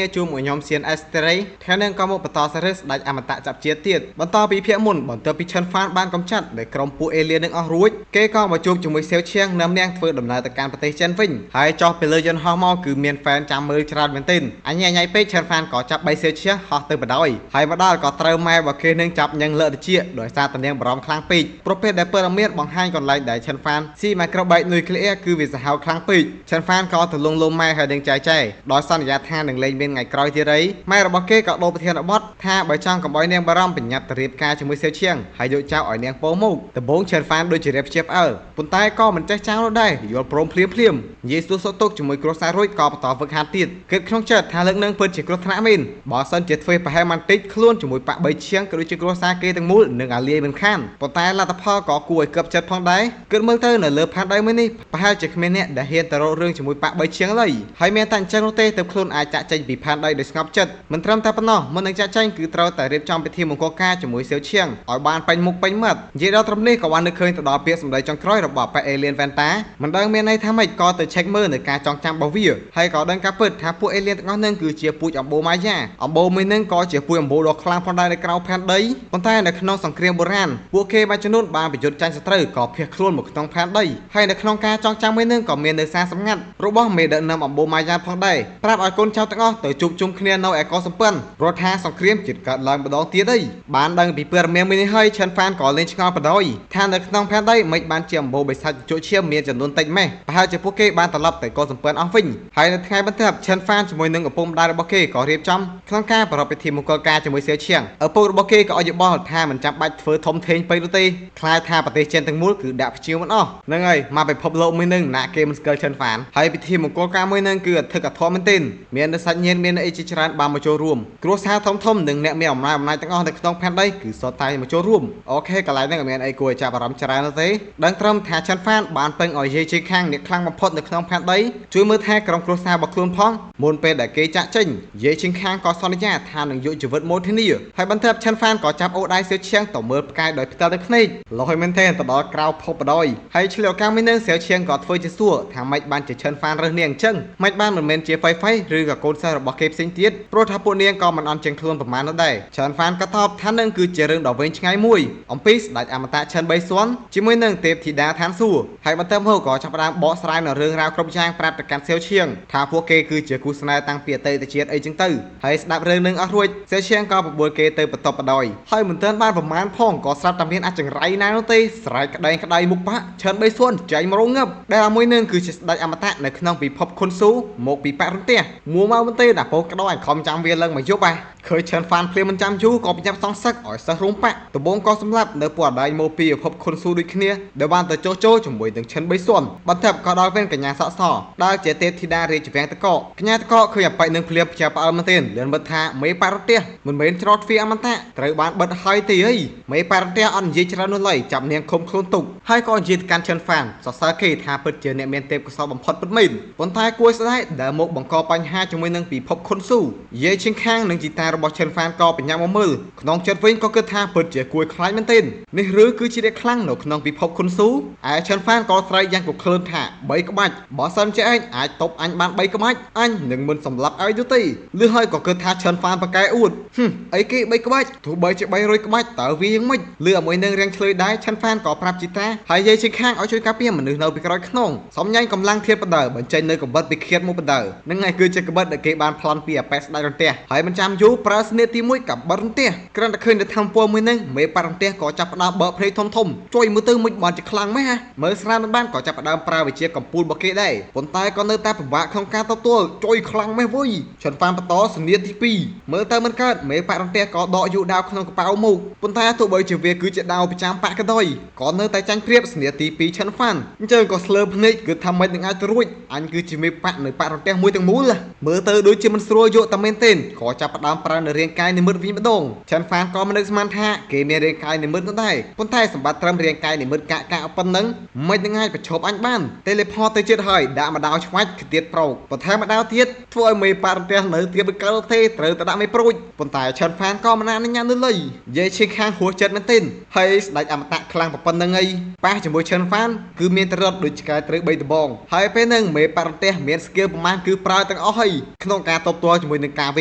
ជួបមួយខ្ញុំសៀនអេសតេរីថ្ងៃនេះក៏មកបន្តសាររឿងស្ដេចអមតៈចាប់ជាតិទៀតបន្តពីភាគមុនបន្ទាប់ពីឆិនហ្វានបានកំចាត់ដែលក្រុមពួកអេលៀននឹងអស់រួចគេក៏មកជួបជាមួយសេវឈៀងនឹមនាងធ្វើដំណើរទៅកាន់ប្រទេសចិនវិញហើយចុះពីលើយន្តហោះមកគឺមានហ្វេនចាំមើលច្រើនមែនទែនអញញ៉ៃពេកឆិនហ្វានក៏ចាប់បីសេវឈៀងហោះទៅបដ ாய் ហើយមកដល់ក៏ត្រូវម៉ែរបស់គេនឹងចាប់ញ៉ឹងលើកតិចដោយសារតនាងបារម្ភខ្លាំងពេកព្រោះពេលដែលព័ត៌មានបង្ហាញកន្លែងដែលឆិនហ្វានស៊ីម៉ាក្រូបែកនុយក្លេអ៊ែរគឺវាសាហាវខ្លាំងពេកឆិនហ្វានក៏ទៅលងលំម៉ែហើយនឹងចែចែដោយសន្យាថានឹងលែងមានថ្ងៃក្រោយទៀតអីម៉ែរបស់គេក៏ដូរប្រធានបទថាបើចង់កុំឲ្យនាងបារម្ភប្រញាប់ទៅរៀបការជាមួយសេវឈៀងហើយយកចៅឲ្យនាងពោមកដំបូងឆិនហ្វានដូចជារៀបជាផ្អើលប៉ុន្ ន្តែក៏មិនចេះចោលនោះដែរយល់ព្រមភ្លាមភ្លាមនិយាយសួរសុខទុក្ខជាមួយគ្រួសាររួចក៏បន្តហ្វឹកហាត់ទៀតគិតក្នុងចិត្តថាលើកនឹងពិតជាគ្រោះថ្នាក់មែនបើសិនជាធ្វើប្រហែលបន្តិចខ្លួនជាមួយប៉ាក់បីឈៀងក៏ដូចជាគ្រួសារគេទាំងមូលនឹងអាលាយមិនខានប៉ុន្តែលទ្ធផលក៏គួរឲ្យគប់ចិត្តផងដែរគិតមើលទៅនៅលើផែនដីមួយនេះប្រហែលជាគ្មានអ្នកដែលហ៊ានទៅរករឿងជាមួយប៉ាក់បីឈៀងឡើយហើយមានតែអញ្ចឹងនោះទេទើបខ្លួនអាចចាក់ចេញពីផែនដីដោយស្ងប់ចិត្តមិនត្រឹមតែប៉ុណ្ណោះមុននឹងចាក់ចេញគឺត្រូវតែរៀបចំពិធីមង្គលការជាមួយសៀវឈៀងឲ្យបានពេញមុខពេញមាត់និយាយដល់ត្រឹមនេះក៏បាននឹកឃើញទៅដល់ពាក្យសម្ដីចុងក្រោយរបស់ប៉ាអេលៀនវ៉ែនតាមិនដឹងមានន័យថាម៉េចក៏ទៅឆែកមើលនៅការចងចាំរបស់វាហើយក៏ដឹងការពិតថាពួកអេលៀនទាំងអស់នឹងគឺជាពូជអម្បូរម៉ាយ៉ាអម្បូរមួយនឹងក៏ជាពូជអម្បូរដ៏ខ្លាំងផងដែរនៅក្រៅផែនដីប៉ុន្តែនៅក្នុងសង្គ្រាមបុរាណពួកគេមួយចំនួនបានប្រយុទ្ធចាញ់សត្រូវក៏ភៀសខ្លួនមកក្នុងផែនដីហើយនៅក្នុងការចងចាំមួយនឹងក៏មាននៅសារសម្ងាត់របស់មេដឹកនាំអម្បូរម៉ាយ៉ាផងដែរប្រាប់ឲ្យកូនចៅទាំងអស់ទៅជួបជុំគ្នានៅឯកោះសំពឿនព្រោះថាសង្គ្រាមជិតកើតឡើងម្ដងទៀតអីបានដឹងពីព័ត៌មានមួយនេះហើយឆិនហ្វានក៏លេងឆ្ងល់បដ ாய் ថានៅក្នុងផែនដីមិនបានជាអម្បូរបិសាចជក់ឈាមមានចំនួនតិចម៉េះប្រហែលជាពួកគេបានត្រឡប់ទៅកោះសំពឿនអស់វិញហើយនៅថ្ងៃបន្ទាប់ឆិនហ្វានជាមួយនឹងឪពុកម្ដាយរបស់គេក៏រៀបចំក្នុងការប្រារព្ធពិធីមង្គលការជាមួយសៀវឈៀងឪពុករបស់គេក៏ឲ្យយោបល់ថាមិនចាំបាច់ធ្វើធំធេងពេកនោះទេខ្លាចថាប្រទេសចិនទាំងមូលគឺដាក់ព្យាមិនអស់ហ្នឹងហើយមកពិភពលោកមួយនឹងណាគេមិនស្គាល់ឆិនហ្វានហើយពិធីមង្គលការមួយនឹងគឺអធិកអធមមែនទែនមានសាច់ញាតិមានអីជាច្រើនបានមកចូលរួមគ្រួសារធំធំនិងអ្នកមានអំណាចអំណាចទាំងអស់នៅក្នុងផែនដីគឺសុទ្ធតែមកចូលរួម OK កន្លែងហ្នឹងមានអីគួរឲ្យចាប់អារម្មណ៍ច្រើនទេដឹងត្រឹមថាឆិនហ្វានបានពឹងឲ្យយាយជាខាងអ្នកខ្លាំងបំផុតនៅក្នុងផែនដីជួយមើលថែក្រុមគ្រួសាររបស់ខ្លួនផងមុនពេលដែលគេចាក់ចេញយាយជាខាងក៏សន្យាថានឹងយកជីវិតមកធានាហើយបន្ទាប់ឆិនហ្វានក៏ចាប់អូដៃសៀវឈៀងទៅមើលផ្កាយដោយផ្ទាល់ទៅភ្នែកលយមែនទេទៅដល់ក្រៅភពបដ ாய் ហើយឆ្លៀវកាំមួយនឹងសៀវឈៀងក៏ធ្វើជាសួរថាម៉េចបានជាឆិនហ្វានរើសនាងអញ្ចឹងម៉េចបានមិនមែនជាហ្វៃហ្វៃឬក៏កូនសិស្សរបស់គេផ្សេងទៀតព្រោះថាពួកនាងក៏មិនអន់ជាងខ្លួនប្រមាណនោះដែរឆិនហ្វានក៏តបថានឹងគឺជារឿងដ៏វែងឆ្ងាយមួយអំពីស្ដេចអមតៈឆិនបីសួនជាមួយនឹងទេពធីតាឋានសួគ៌ហើយបន្ទាប់មកក៏ចាប់ផ្ដើមបកស្រាយនៅរឿងរ៉ាវគ្រប់យ៉ាងប្រាប់ទៅកាន់សៀវឈៀងថាពួកគេគឺជាគូស្នេហ៍តាំងពីអតីតជាតិអីចឹងទៅហើយស្ដាប់រឿងនឹងអស់រួចសៀវឈៀងក៏បបួលគេទៅបន្ទប់បដ ாய் ហើយមិនទាន់បានប្រមាណផងក៏ស្រាប់តែមានអាចង្រៃណានោះទេស្រែកក្តែងក្តៃមុខបាក់ឆិនបីសួនចែងមករងងឹបដែលអាមួយនឹងគឺជាស្ដេចអមតៈនៅក្នុងពិភពខុនស៊ូមកពីបរិន្ទះមួមកមិនទេដល់ពោក្តោឲ្យខំចាំវាឡើងមកយប់ហ่ะឃើញឆិនហ្វានភ្លាមមិនចាំយូរក៏ប្រញាប់សងសឹកឲ្យសិស្សរួមបាក់ដំបងក៏សម្លាប់នៅពួកអដែងមកពីពិភពខុនស៊ូដូចគ្នាដែលបានទៅចុះចូលជាមួយនឹងឆិនបីសួនបន្ទាប់ក៏ដល់វេនកញ្ញាសក់សដែលជាទេពធីតារាជវាំងតកកញ្ញាតកឃើញអបិនឹងភ្លាមផ្ជាផ្អើលមែនទែនលឿនបិទថាមេបារទះមិនមែនច្រត់ទ្វារអមតៈត្រូវបានបិទហើយទេអីមេបារទះអត់និយាយច្រើននោះឡើយចាប់នាងឃុំខ្លួនទុកហើយក៏និយាយទៅកាន់ឆិនហ្វានសរសើរគេថាពិតជាអ្នកមានទេពកោសល្យបំផុតពិតមែនប៉ុន្តែគួរស្ដាយដែលមកបង្កបញ្ហាជាមួយនឹងពិភពខុនស៊ូយាយឈៀងខាងនិងជីតារបស់ឆិនហ្វានក៏បញ្ញាមកមើលក្នុងចិត្តវិញក៏គិតថាពិតជាគួរខ្លាចមែនទែននេះឬគឺជាអ្នកខ្លាំងនៅក្នុងពិភពខុនស៊ូឯឆិនហ្វានក៏ស្រែកយ៉ាងគឃ្លើនថា3ក្បាច់បើសិនជាឯងអាចតបអញបាន3ក្បាច់អញនឹងមិនសម្លាប់ឲ្យនោះទេលឺហើយក៏គិតថាឆិនហ្វានប្រកែអួតហឹមអីគេ3ក្បាច់ទោះបីជា300ក្បាច់តើវាយ៉ាងម៉េចលឺឲ្យមួយនឹងរៀងឆ្លើយដែរឆិនហ្វានក៏ប្រាប់ជីតាហើយយាយជាខាងឲ្យជួយការពារមនុស្សនៅពីក្រោយខ្នងសំញ៉ាញ់កម្លាំងធៀបបដើបញ្ចេញនៅកម្បិតពីឃាតមកបដើនឹងឯងគឺជាកម្បិតដែលគេបានប្លន់ពីអប៉ែស្ដេចរន្ទះហើយមិនចាំយូរប្រើស្នៀតទី1កម្បិតរន្ទះគ្រាន់តែឃើញនៅធម្មពលមួយនឹងមេបារន្ទះក៏ចាប់ផ្ដើមបើកភ្នែកធំធំជួយមើលទៅមិនបានជាខ្លាំងម៉េះហ่ะមើលស្រាលមិនបានក៏ចាប់ផ្ដើមប្រើវិជាកំពូលរបស់គេដែរប៉ុន្តែក៏នៅតែពិបាកក្នុងការទទួលជួយខ្លាំងម៉េះវុយឆិនហ្វានបន្តស្នៀតទី2មើលទៅមិនកើតមេបារន្ទះក៏ដកយូដាវក្នុងកប៉ៅមកប៉ុន្តែទោះបីជាវាគឺជាដាវប្រចាំបាក់ក៏ដោយក៏នៅតែចាញ់ព្រៀបស្នៀតទី2ឆិនហ្វានអញ្ចឹងក៏ស្លើភ្នែកគឺថាមិននឹងអាចទៅរួចអញគឺជាមេបាក់នៅបាក់រន្ទះមួយទាំងមូលមើលទៅដូចជាមិនស្រួលយកតែមែនទេក៏ចាប់ផ្ដើមប្រើនៅរាងកាយនិមិត្តវិញម្ដងឆិនហ្វានក៏មិននឹកស្មានថាគេមានរាងកាយនិមិត្តនោះដែរប៉ុន្តែសម្បត្តិត្រឹមរាងកាយនិមិត្តកាក់កាក់ប៉ុណ្ណឹងមិននឹងអាចប្រឈប់អញបានតេលេផតទៅទៀតហើយដាក់ម្ដៅឆ្វាច់គឺទៀតប្រោកបន្ថែមម្ដៅទៀតធ្វើឲ្យមេបារន្ទះនៅទៀតមិនកើតទេត្រូវតែដាក់មេប្រួចប៉ុន្តែឆិនហ្វានក៏មិនអនុញ្ញាតនោះឡើយនិយាយឈៀងខាងហួសចិត្តមែនទេហើយស្ដេចអមតៈខ្លាំងប៉ុណ្ណឹងអីប៉ះជាមួយឆិនហ្វានគឺមានតែរត់ដូចឆ្កែត្រូវ3ដបងហើយពេលហ្នឹងមេបារន្ទះមានស្គីលប្រមាណគឺប្រើទាំងអស់ហើយក្នុងការតបតជាមួយនឹងការវ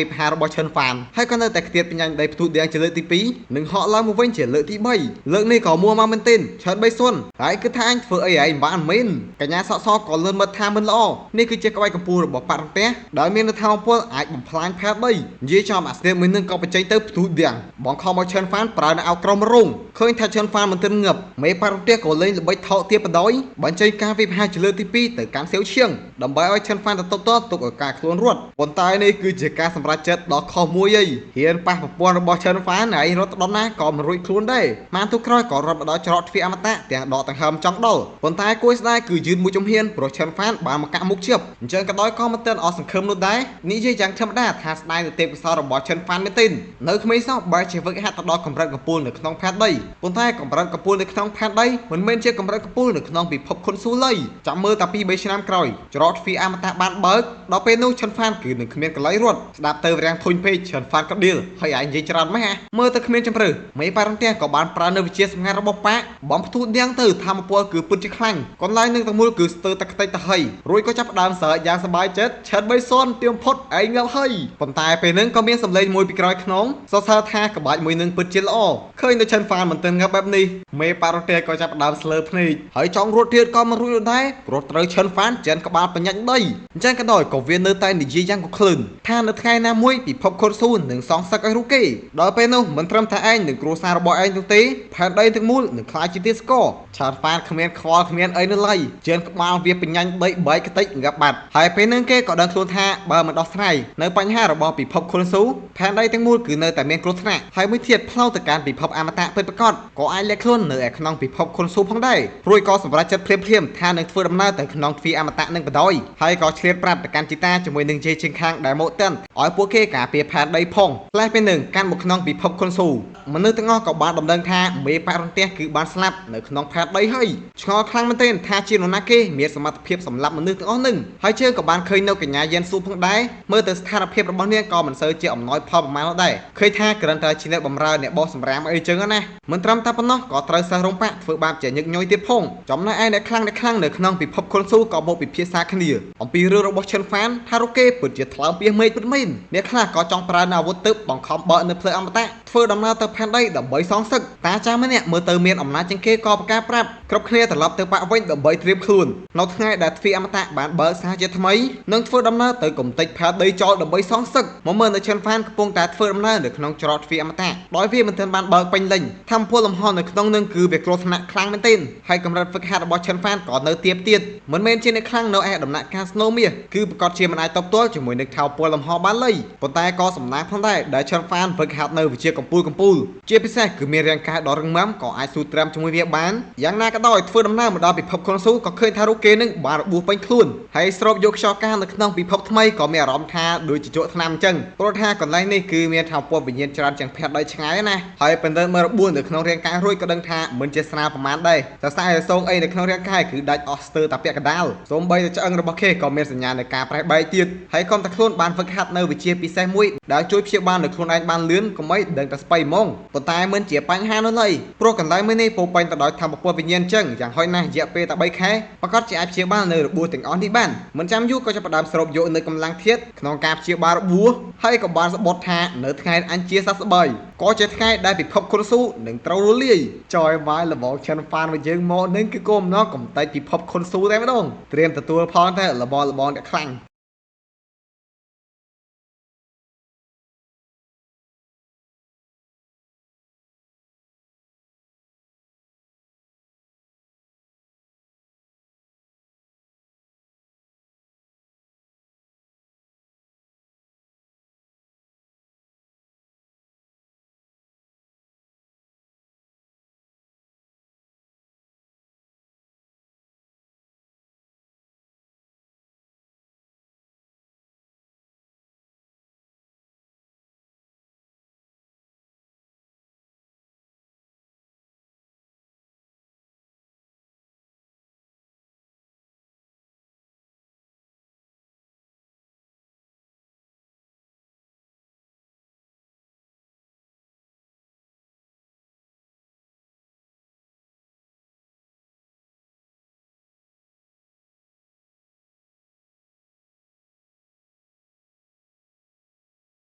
ាយប្រហាររបស់ឆិនហ្វានហើយក៏នៅតែខ្ទាតបញ្ញាដីផ្ទុះដៀងជាលើកទី2និងហក់ឡើងមកវិញជាលើកទី3លើកនេះក៏មួមកមែនទែនឆិនបីសុនហើយគឺថាអញធ្វើអីឯងបានមែនកញ្ញាសក់សក៏លឿនមើលថាមិនល្អនេះគឺជាក្បាច់កម្ពូលរបស់បារន្ទះដោយមាននៅថាមពលអាចបំផ្លាញផែនដីនិយាយចំអាស្ទៀមួយនឹងក៏បញ្ចេញទៅផ្ទុះដៀងបងខំឲ្យឆិនហ្វានប្រើនៅអោក្រមរងឃើញថាឆិនហ្វានមិនទិនងឹបមេបារន្ទះក៏លេងល្បិចថោកទៀតបដ ாய் បញ្ចេញការវិភាគជាលើកទី2ទៅកាន់សៀវឈៀងដើម្បីឲ្យឆិនហ្វានទៅតបតទុកឲ្យការខ្លួនរត់ប៉ុន្តែនេះគឺជាការសម្រេចចិត្តដ៏ខុសមួយ មួយអីហ៊ានប៉ះប្រពន្ធរបស់ឈិនហ្វានឯងរត់ទៅដល់ណាក៏មិនរួចខ្លួនដែរម៉ានទូក្រោយក៏រត់មកដល់ច្រកទ្វារអមតៈទាំងដកទាំងហើមចង់ដល់ប៉ុន្តែគួយស្ដាយគឺយឺតមួយជំហានព្រោះឈិនហ្វានបានមកកាក់មុខជៀបអញ្ចឹងក៏ដោយក៏មិនទាន់អស់សង្ឃឹមនោះដែរនិយាយយ៉ាងធម្មតាថាស្ដាយទៅទេពកោសលរបស់ឈិនហ្វានមែនទេនៅក្មេងសោះបែរជាវឹកហាត់ទៅដល់កម្រិតកំពូលនៅក្នុងផែនដីប៉ុន្តែកម្រិតកំពូលនៅក្នុងផែនដីមិនមែនជាកម្រិតកំពូលនៅក្នុងពិភពខុនស៊ូឡើយចាំមើលតែ2 3ឆ្នាំក្រោយច្រកទ្វារអមតៈបានបើកដល់ពេលនោះឈិនហ្វានគឺនឹងគ្មានកលៃរត់ស្ដាប់ទៅរាំងធុញពេកឈិនហ្វានក៏ដៀលហើយឯងនិយាយច្រើនម៉េះមើលទៅគ្មានជំរឿមេប៉ារន្ទះក៏បានប្រើនៅវិជាសម្ងាត់របស់ប៉ាបំផ្ទុះដៀងទៅធម្មពលគឺពិតជាខ្លាំងកន្លែងនឹងទាំងមូលគឺស្ទើរតែខ្ទេចទៅហើយរួចក៏ចាប់ផ្ដើមសើចយ៉ាងសប្បាយចិត្តឆិនបីសនទៀមផុតឯងងាប់ហើយប៉ុន្តែពេលហ្នឹងក៏មានសម្លេងមួយពីក្រោយខ្នងសរសើរថាក្បាច់មួយនឹងពិតជាល្អឃើញនៅឈិនហ្វានមិនទាន់ងាប់បែបនេះមេប៉ារន្ទះក៏ចាប់ផ្ដើមស្លើភ្នែកហើយចង់រត់ទៀតក៏មិនរួចនោះដែរព្រោះត្រូវឈិនហ្វានចិនក្បាលបញ្ញាច់ដីអញ្ចឹងក៏ដោយក៏វានៅតែនិយាយយ៉ាងកក្លឿនថានៅថ្ងៃណាមួយពិភពខុនស៊ូនឹងសងសឹកឲ្យរូគេដល់ពេលនោះមិនត្រឹមតែឯងនឹងគ្រួសាររបស់ឯងនោះទេផែនដីទាំងមូលនឹងក្លាយជាទីស្ករឆានហ្វានគ្មានខ្វល់គ្មានអីនៅឡើយជឿនក្បាលវាបញ្ញាញ់ដីបែកខ្ទេចងាប់បាត់ហើយពេលហ្នឹងគេក៏ដឹងខ្លួនថាបើមិនដោះស្រាយនៅបញ្ហារបស់ពិភពខុនស៊ូផែនដីទាំងមូលគឺនៅតែមានគ្រោះថ្នាក់ហើយមួយទៀតផ្លូវទៅកាន់ពិភពអមតៈពិតប្រាកដក៏អាចលាក់ខ្លួននៅឯក្នុងពិភពខុនស៊ូផងដែររួចក៏សម្រេចចិត្តភ្លាមៗថានឹងធ្វើដំណើរទៅក្នុងទ្វារអមតៈនឹងបណ្ដោយហើយក៏ឆ្លៀតប្រាប់ទៅកាន់ជីតាជាមួយនឹងជេជាងខាងដែលមកទាន់ឲ្យពួកគេការពារផែនដីផងផ្លែពេលនឹងកាន់មកក្នុងពិភពខុនស៊ូមនុស្សទាំងអស់ក៏បានដំណឹងថាមេប៉រន្ទះគឺបានស្លាប់នៅក្នុងផែនដីហើយឆ្ងល់ខ្លាំងមែនទែនថាជានរណាគេមានសមត្ថភាពសម្លាប់មនុស្សទាំងអស់នឹងហើយជើងក៏បានឃើញនៅកញ្ញាយិនស៊ូផងដែរមើលទៅស្ថានភាពរបស់នាងក៏មិនសូវជាអំណោយផលប្រមាណនោះដែរឃើញថាគ្រាន់តែជាអ្នកបម្រើអ្នកបោះសម្រាមអីចឹងណាមិនត្រឹមតែប៉ុណ្ណោះក៏ត្រូវសិស្សរោងប៉ាក់ធ្វើបាបជាញឹកញយទៀតផងចំណែកឯអ្នកខ្លាំងអ្នកខ្លាំងនៅក្នុងពិភពខុនស៊ូក៏មកពិភាក្សាគ្នាអំពីរឿងរបស់ឈិនហ្វានថារូគេពិតជាថ្លើមពីមេឃពិតមែនអ្នកខ្លះក៏ចង់ប្រើនៅអាវុធទឹកបង្ខំបើកនៅផ្លូវអមតៈធ្វើដំណើរទៅផែនដីដើម្បីសងសឹកតាចាស់ម្នាក់មើលទៅមានអំណាចជាងគេក៏ប្រកាសប្រាប់គ្រប់គ្នាត្រឡប់ទៅបាក់វិញដើម្បីត្រៀមខ្លួននៅថ្ងៃដែលទ្វារអមតៈបានបើកសារជាថ្មីនិងធ្វើដំណើរទៅកំទេចផែនដីចោលដើម្បីសងសឹកមកមើលនៅឈិនហ្វានកំពុងតែធ្វើដំណើរនៅក្នុងច្រកទ្វារអមតៈដោយវាមិនទាន់បានបើកពេញលេញធម្មពលលំហនៅក្នុងនឹងគឺវាគ្រោះថ្នាក់ខ្លាំងមែនទែនហើយកម្រិតហ្វឹកហាត់របស់ឈិនហ្វានក៏នៅទាបទៀតមិនមែនជាអ្នកខ្លាំងនៅឯដំណាក់កាលស្នូមាសគឺប្រកាសជាមិនអាចតបទល់ជាមួយនឹងថោពលលំហបានឡើយប៉ុន្តែក៏សំណាងផងដែរដែលឈិនហ្វានហ្វឹកហាត់នៅវិជាកម្ពូលកម្ពូលជាពិសេសគឺមានរាងកាយដ៏រឹងមាំក៏អាចស៊ូត្រាំជាមួយវាបានយ៉ាងណាក៏ដោយធ្វើដំណើរមកដល់ពិភពខុនស៊ូក៏ឃើញថារូបគេនឹងបានរបួសពេញខ្លួនហើយស្រូបយកខ្យល់កាសនៅក្នុងពិភពថ្មីក៏មានអារម្មណ៍ថាដូចជាជក់ថ្នាំអញ្ចឹងព្រោះថាកន្លែងនេះគឺមានថាពណ៌វិញ្ញាណច្រើនជាងភ័ក្រដីឆ្ងាយណាហើយប៉ុន្តែមើលរបួសនៅក្នុងរាងកាយរួចក៏ដឹងថាមិនជាស្រាលប្រមាណដែរសរសៃរសងអីនៅក្នុងរាងកាយគឺដាច់អស់ស្ទើរតែពាក់កណ្ដាលសូម្បីតែឆ្អឹងរបស់គេក៏មានសញ្ញានៃការប្រេះបែកទៀតហើយកុំតែខ្លួនបានហ្វឹកហាត់នៅវិជាពិសេសមួយដែលជួយព្យាបាលនៅខ្លួនឯងបានលឿនកុំអីដឹងតែស្បៃហ្មងប៉ុន្តែមិនជាបញ្ហានោះឡើយព្រោះកន្លែងមួយនេះពោពេញទៅដោយធម្មពលវិញ្ញាណចឹងយ៉ាងហោចណាស់រយៈពេលតែ3ខែប្រកាសជាអាចព្យាបាលនៅរបួសទាំងអស់នេះបានមិនចាំយូរក៏ចាប់ផ្ដើមស្រូបយកនៅកម្លាំងធាតុក្នុងការព្យាបាលរបួសហើយក៏បានស្បត់ថានៅថ្ងៃអញជាសះស្បើយក៏ជាថ្ងៃដែលពិភពខុនស៊ូនឹងត្រូវរលាយចយម៉ាយលបងឆិនហ្វានរបស់យើងមកនឹងគឺគោលបំណងកំទេចពិភពខុនស៊ូតែម្ដងត្រៀមទទួលផងតែលបងលបងអ្នកខ្លាំង។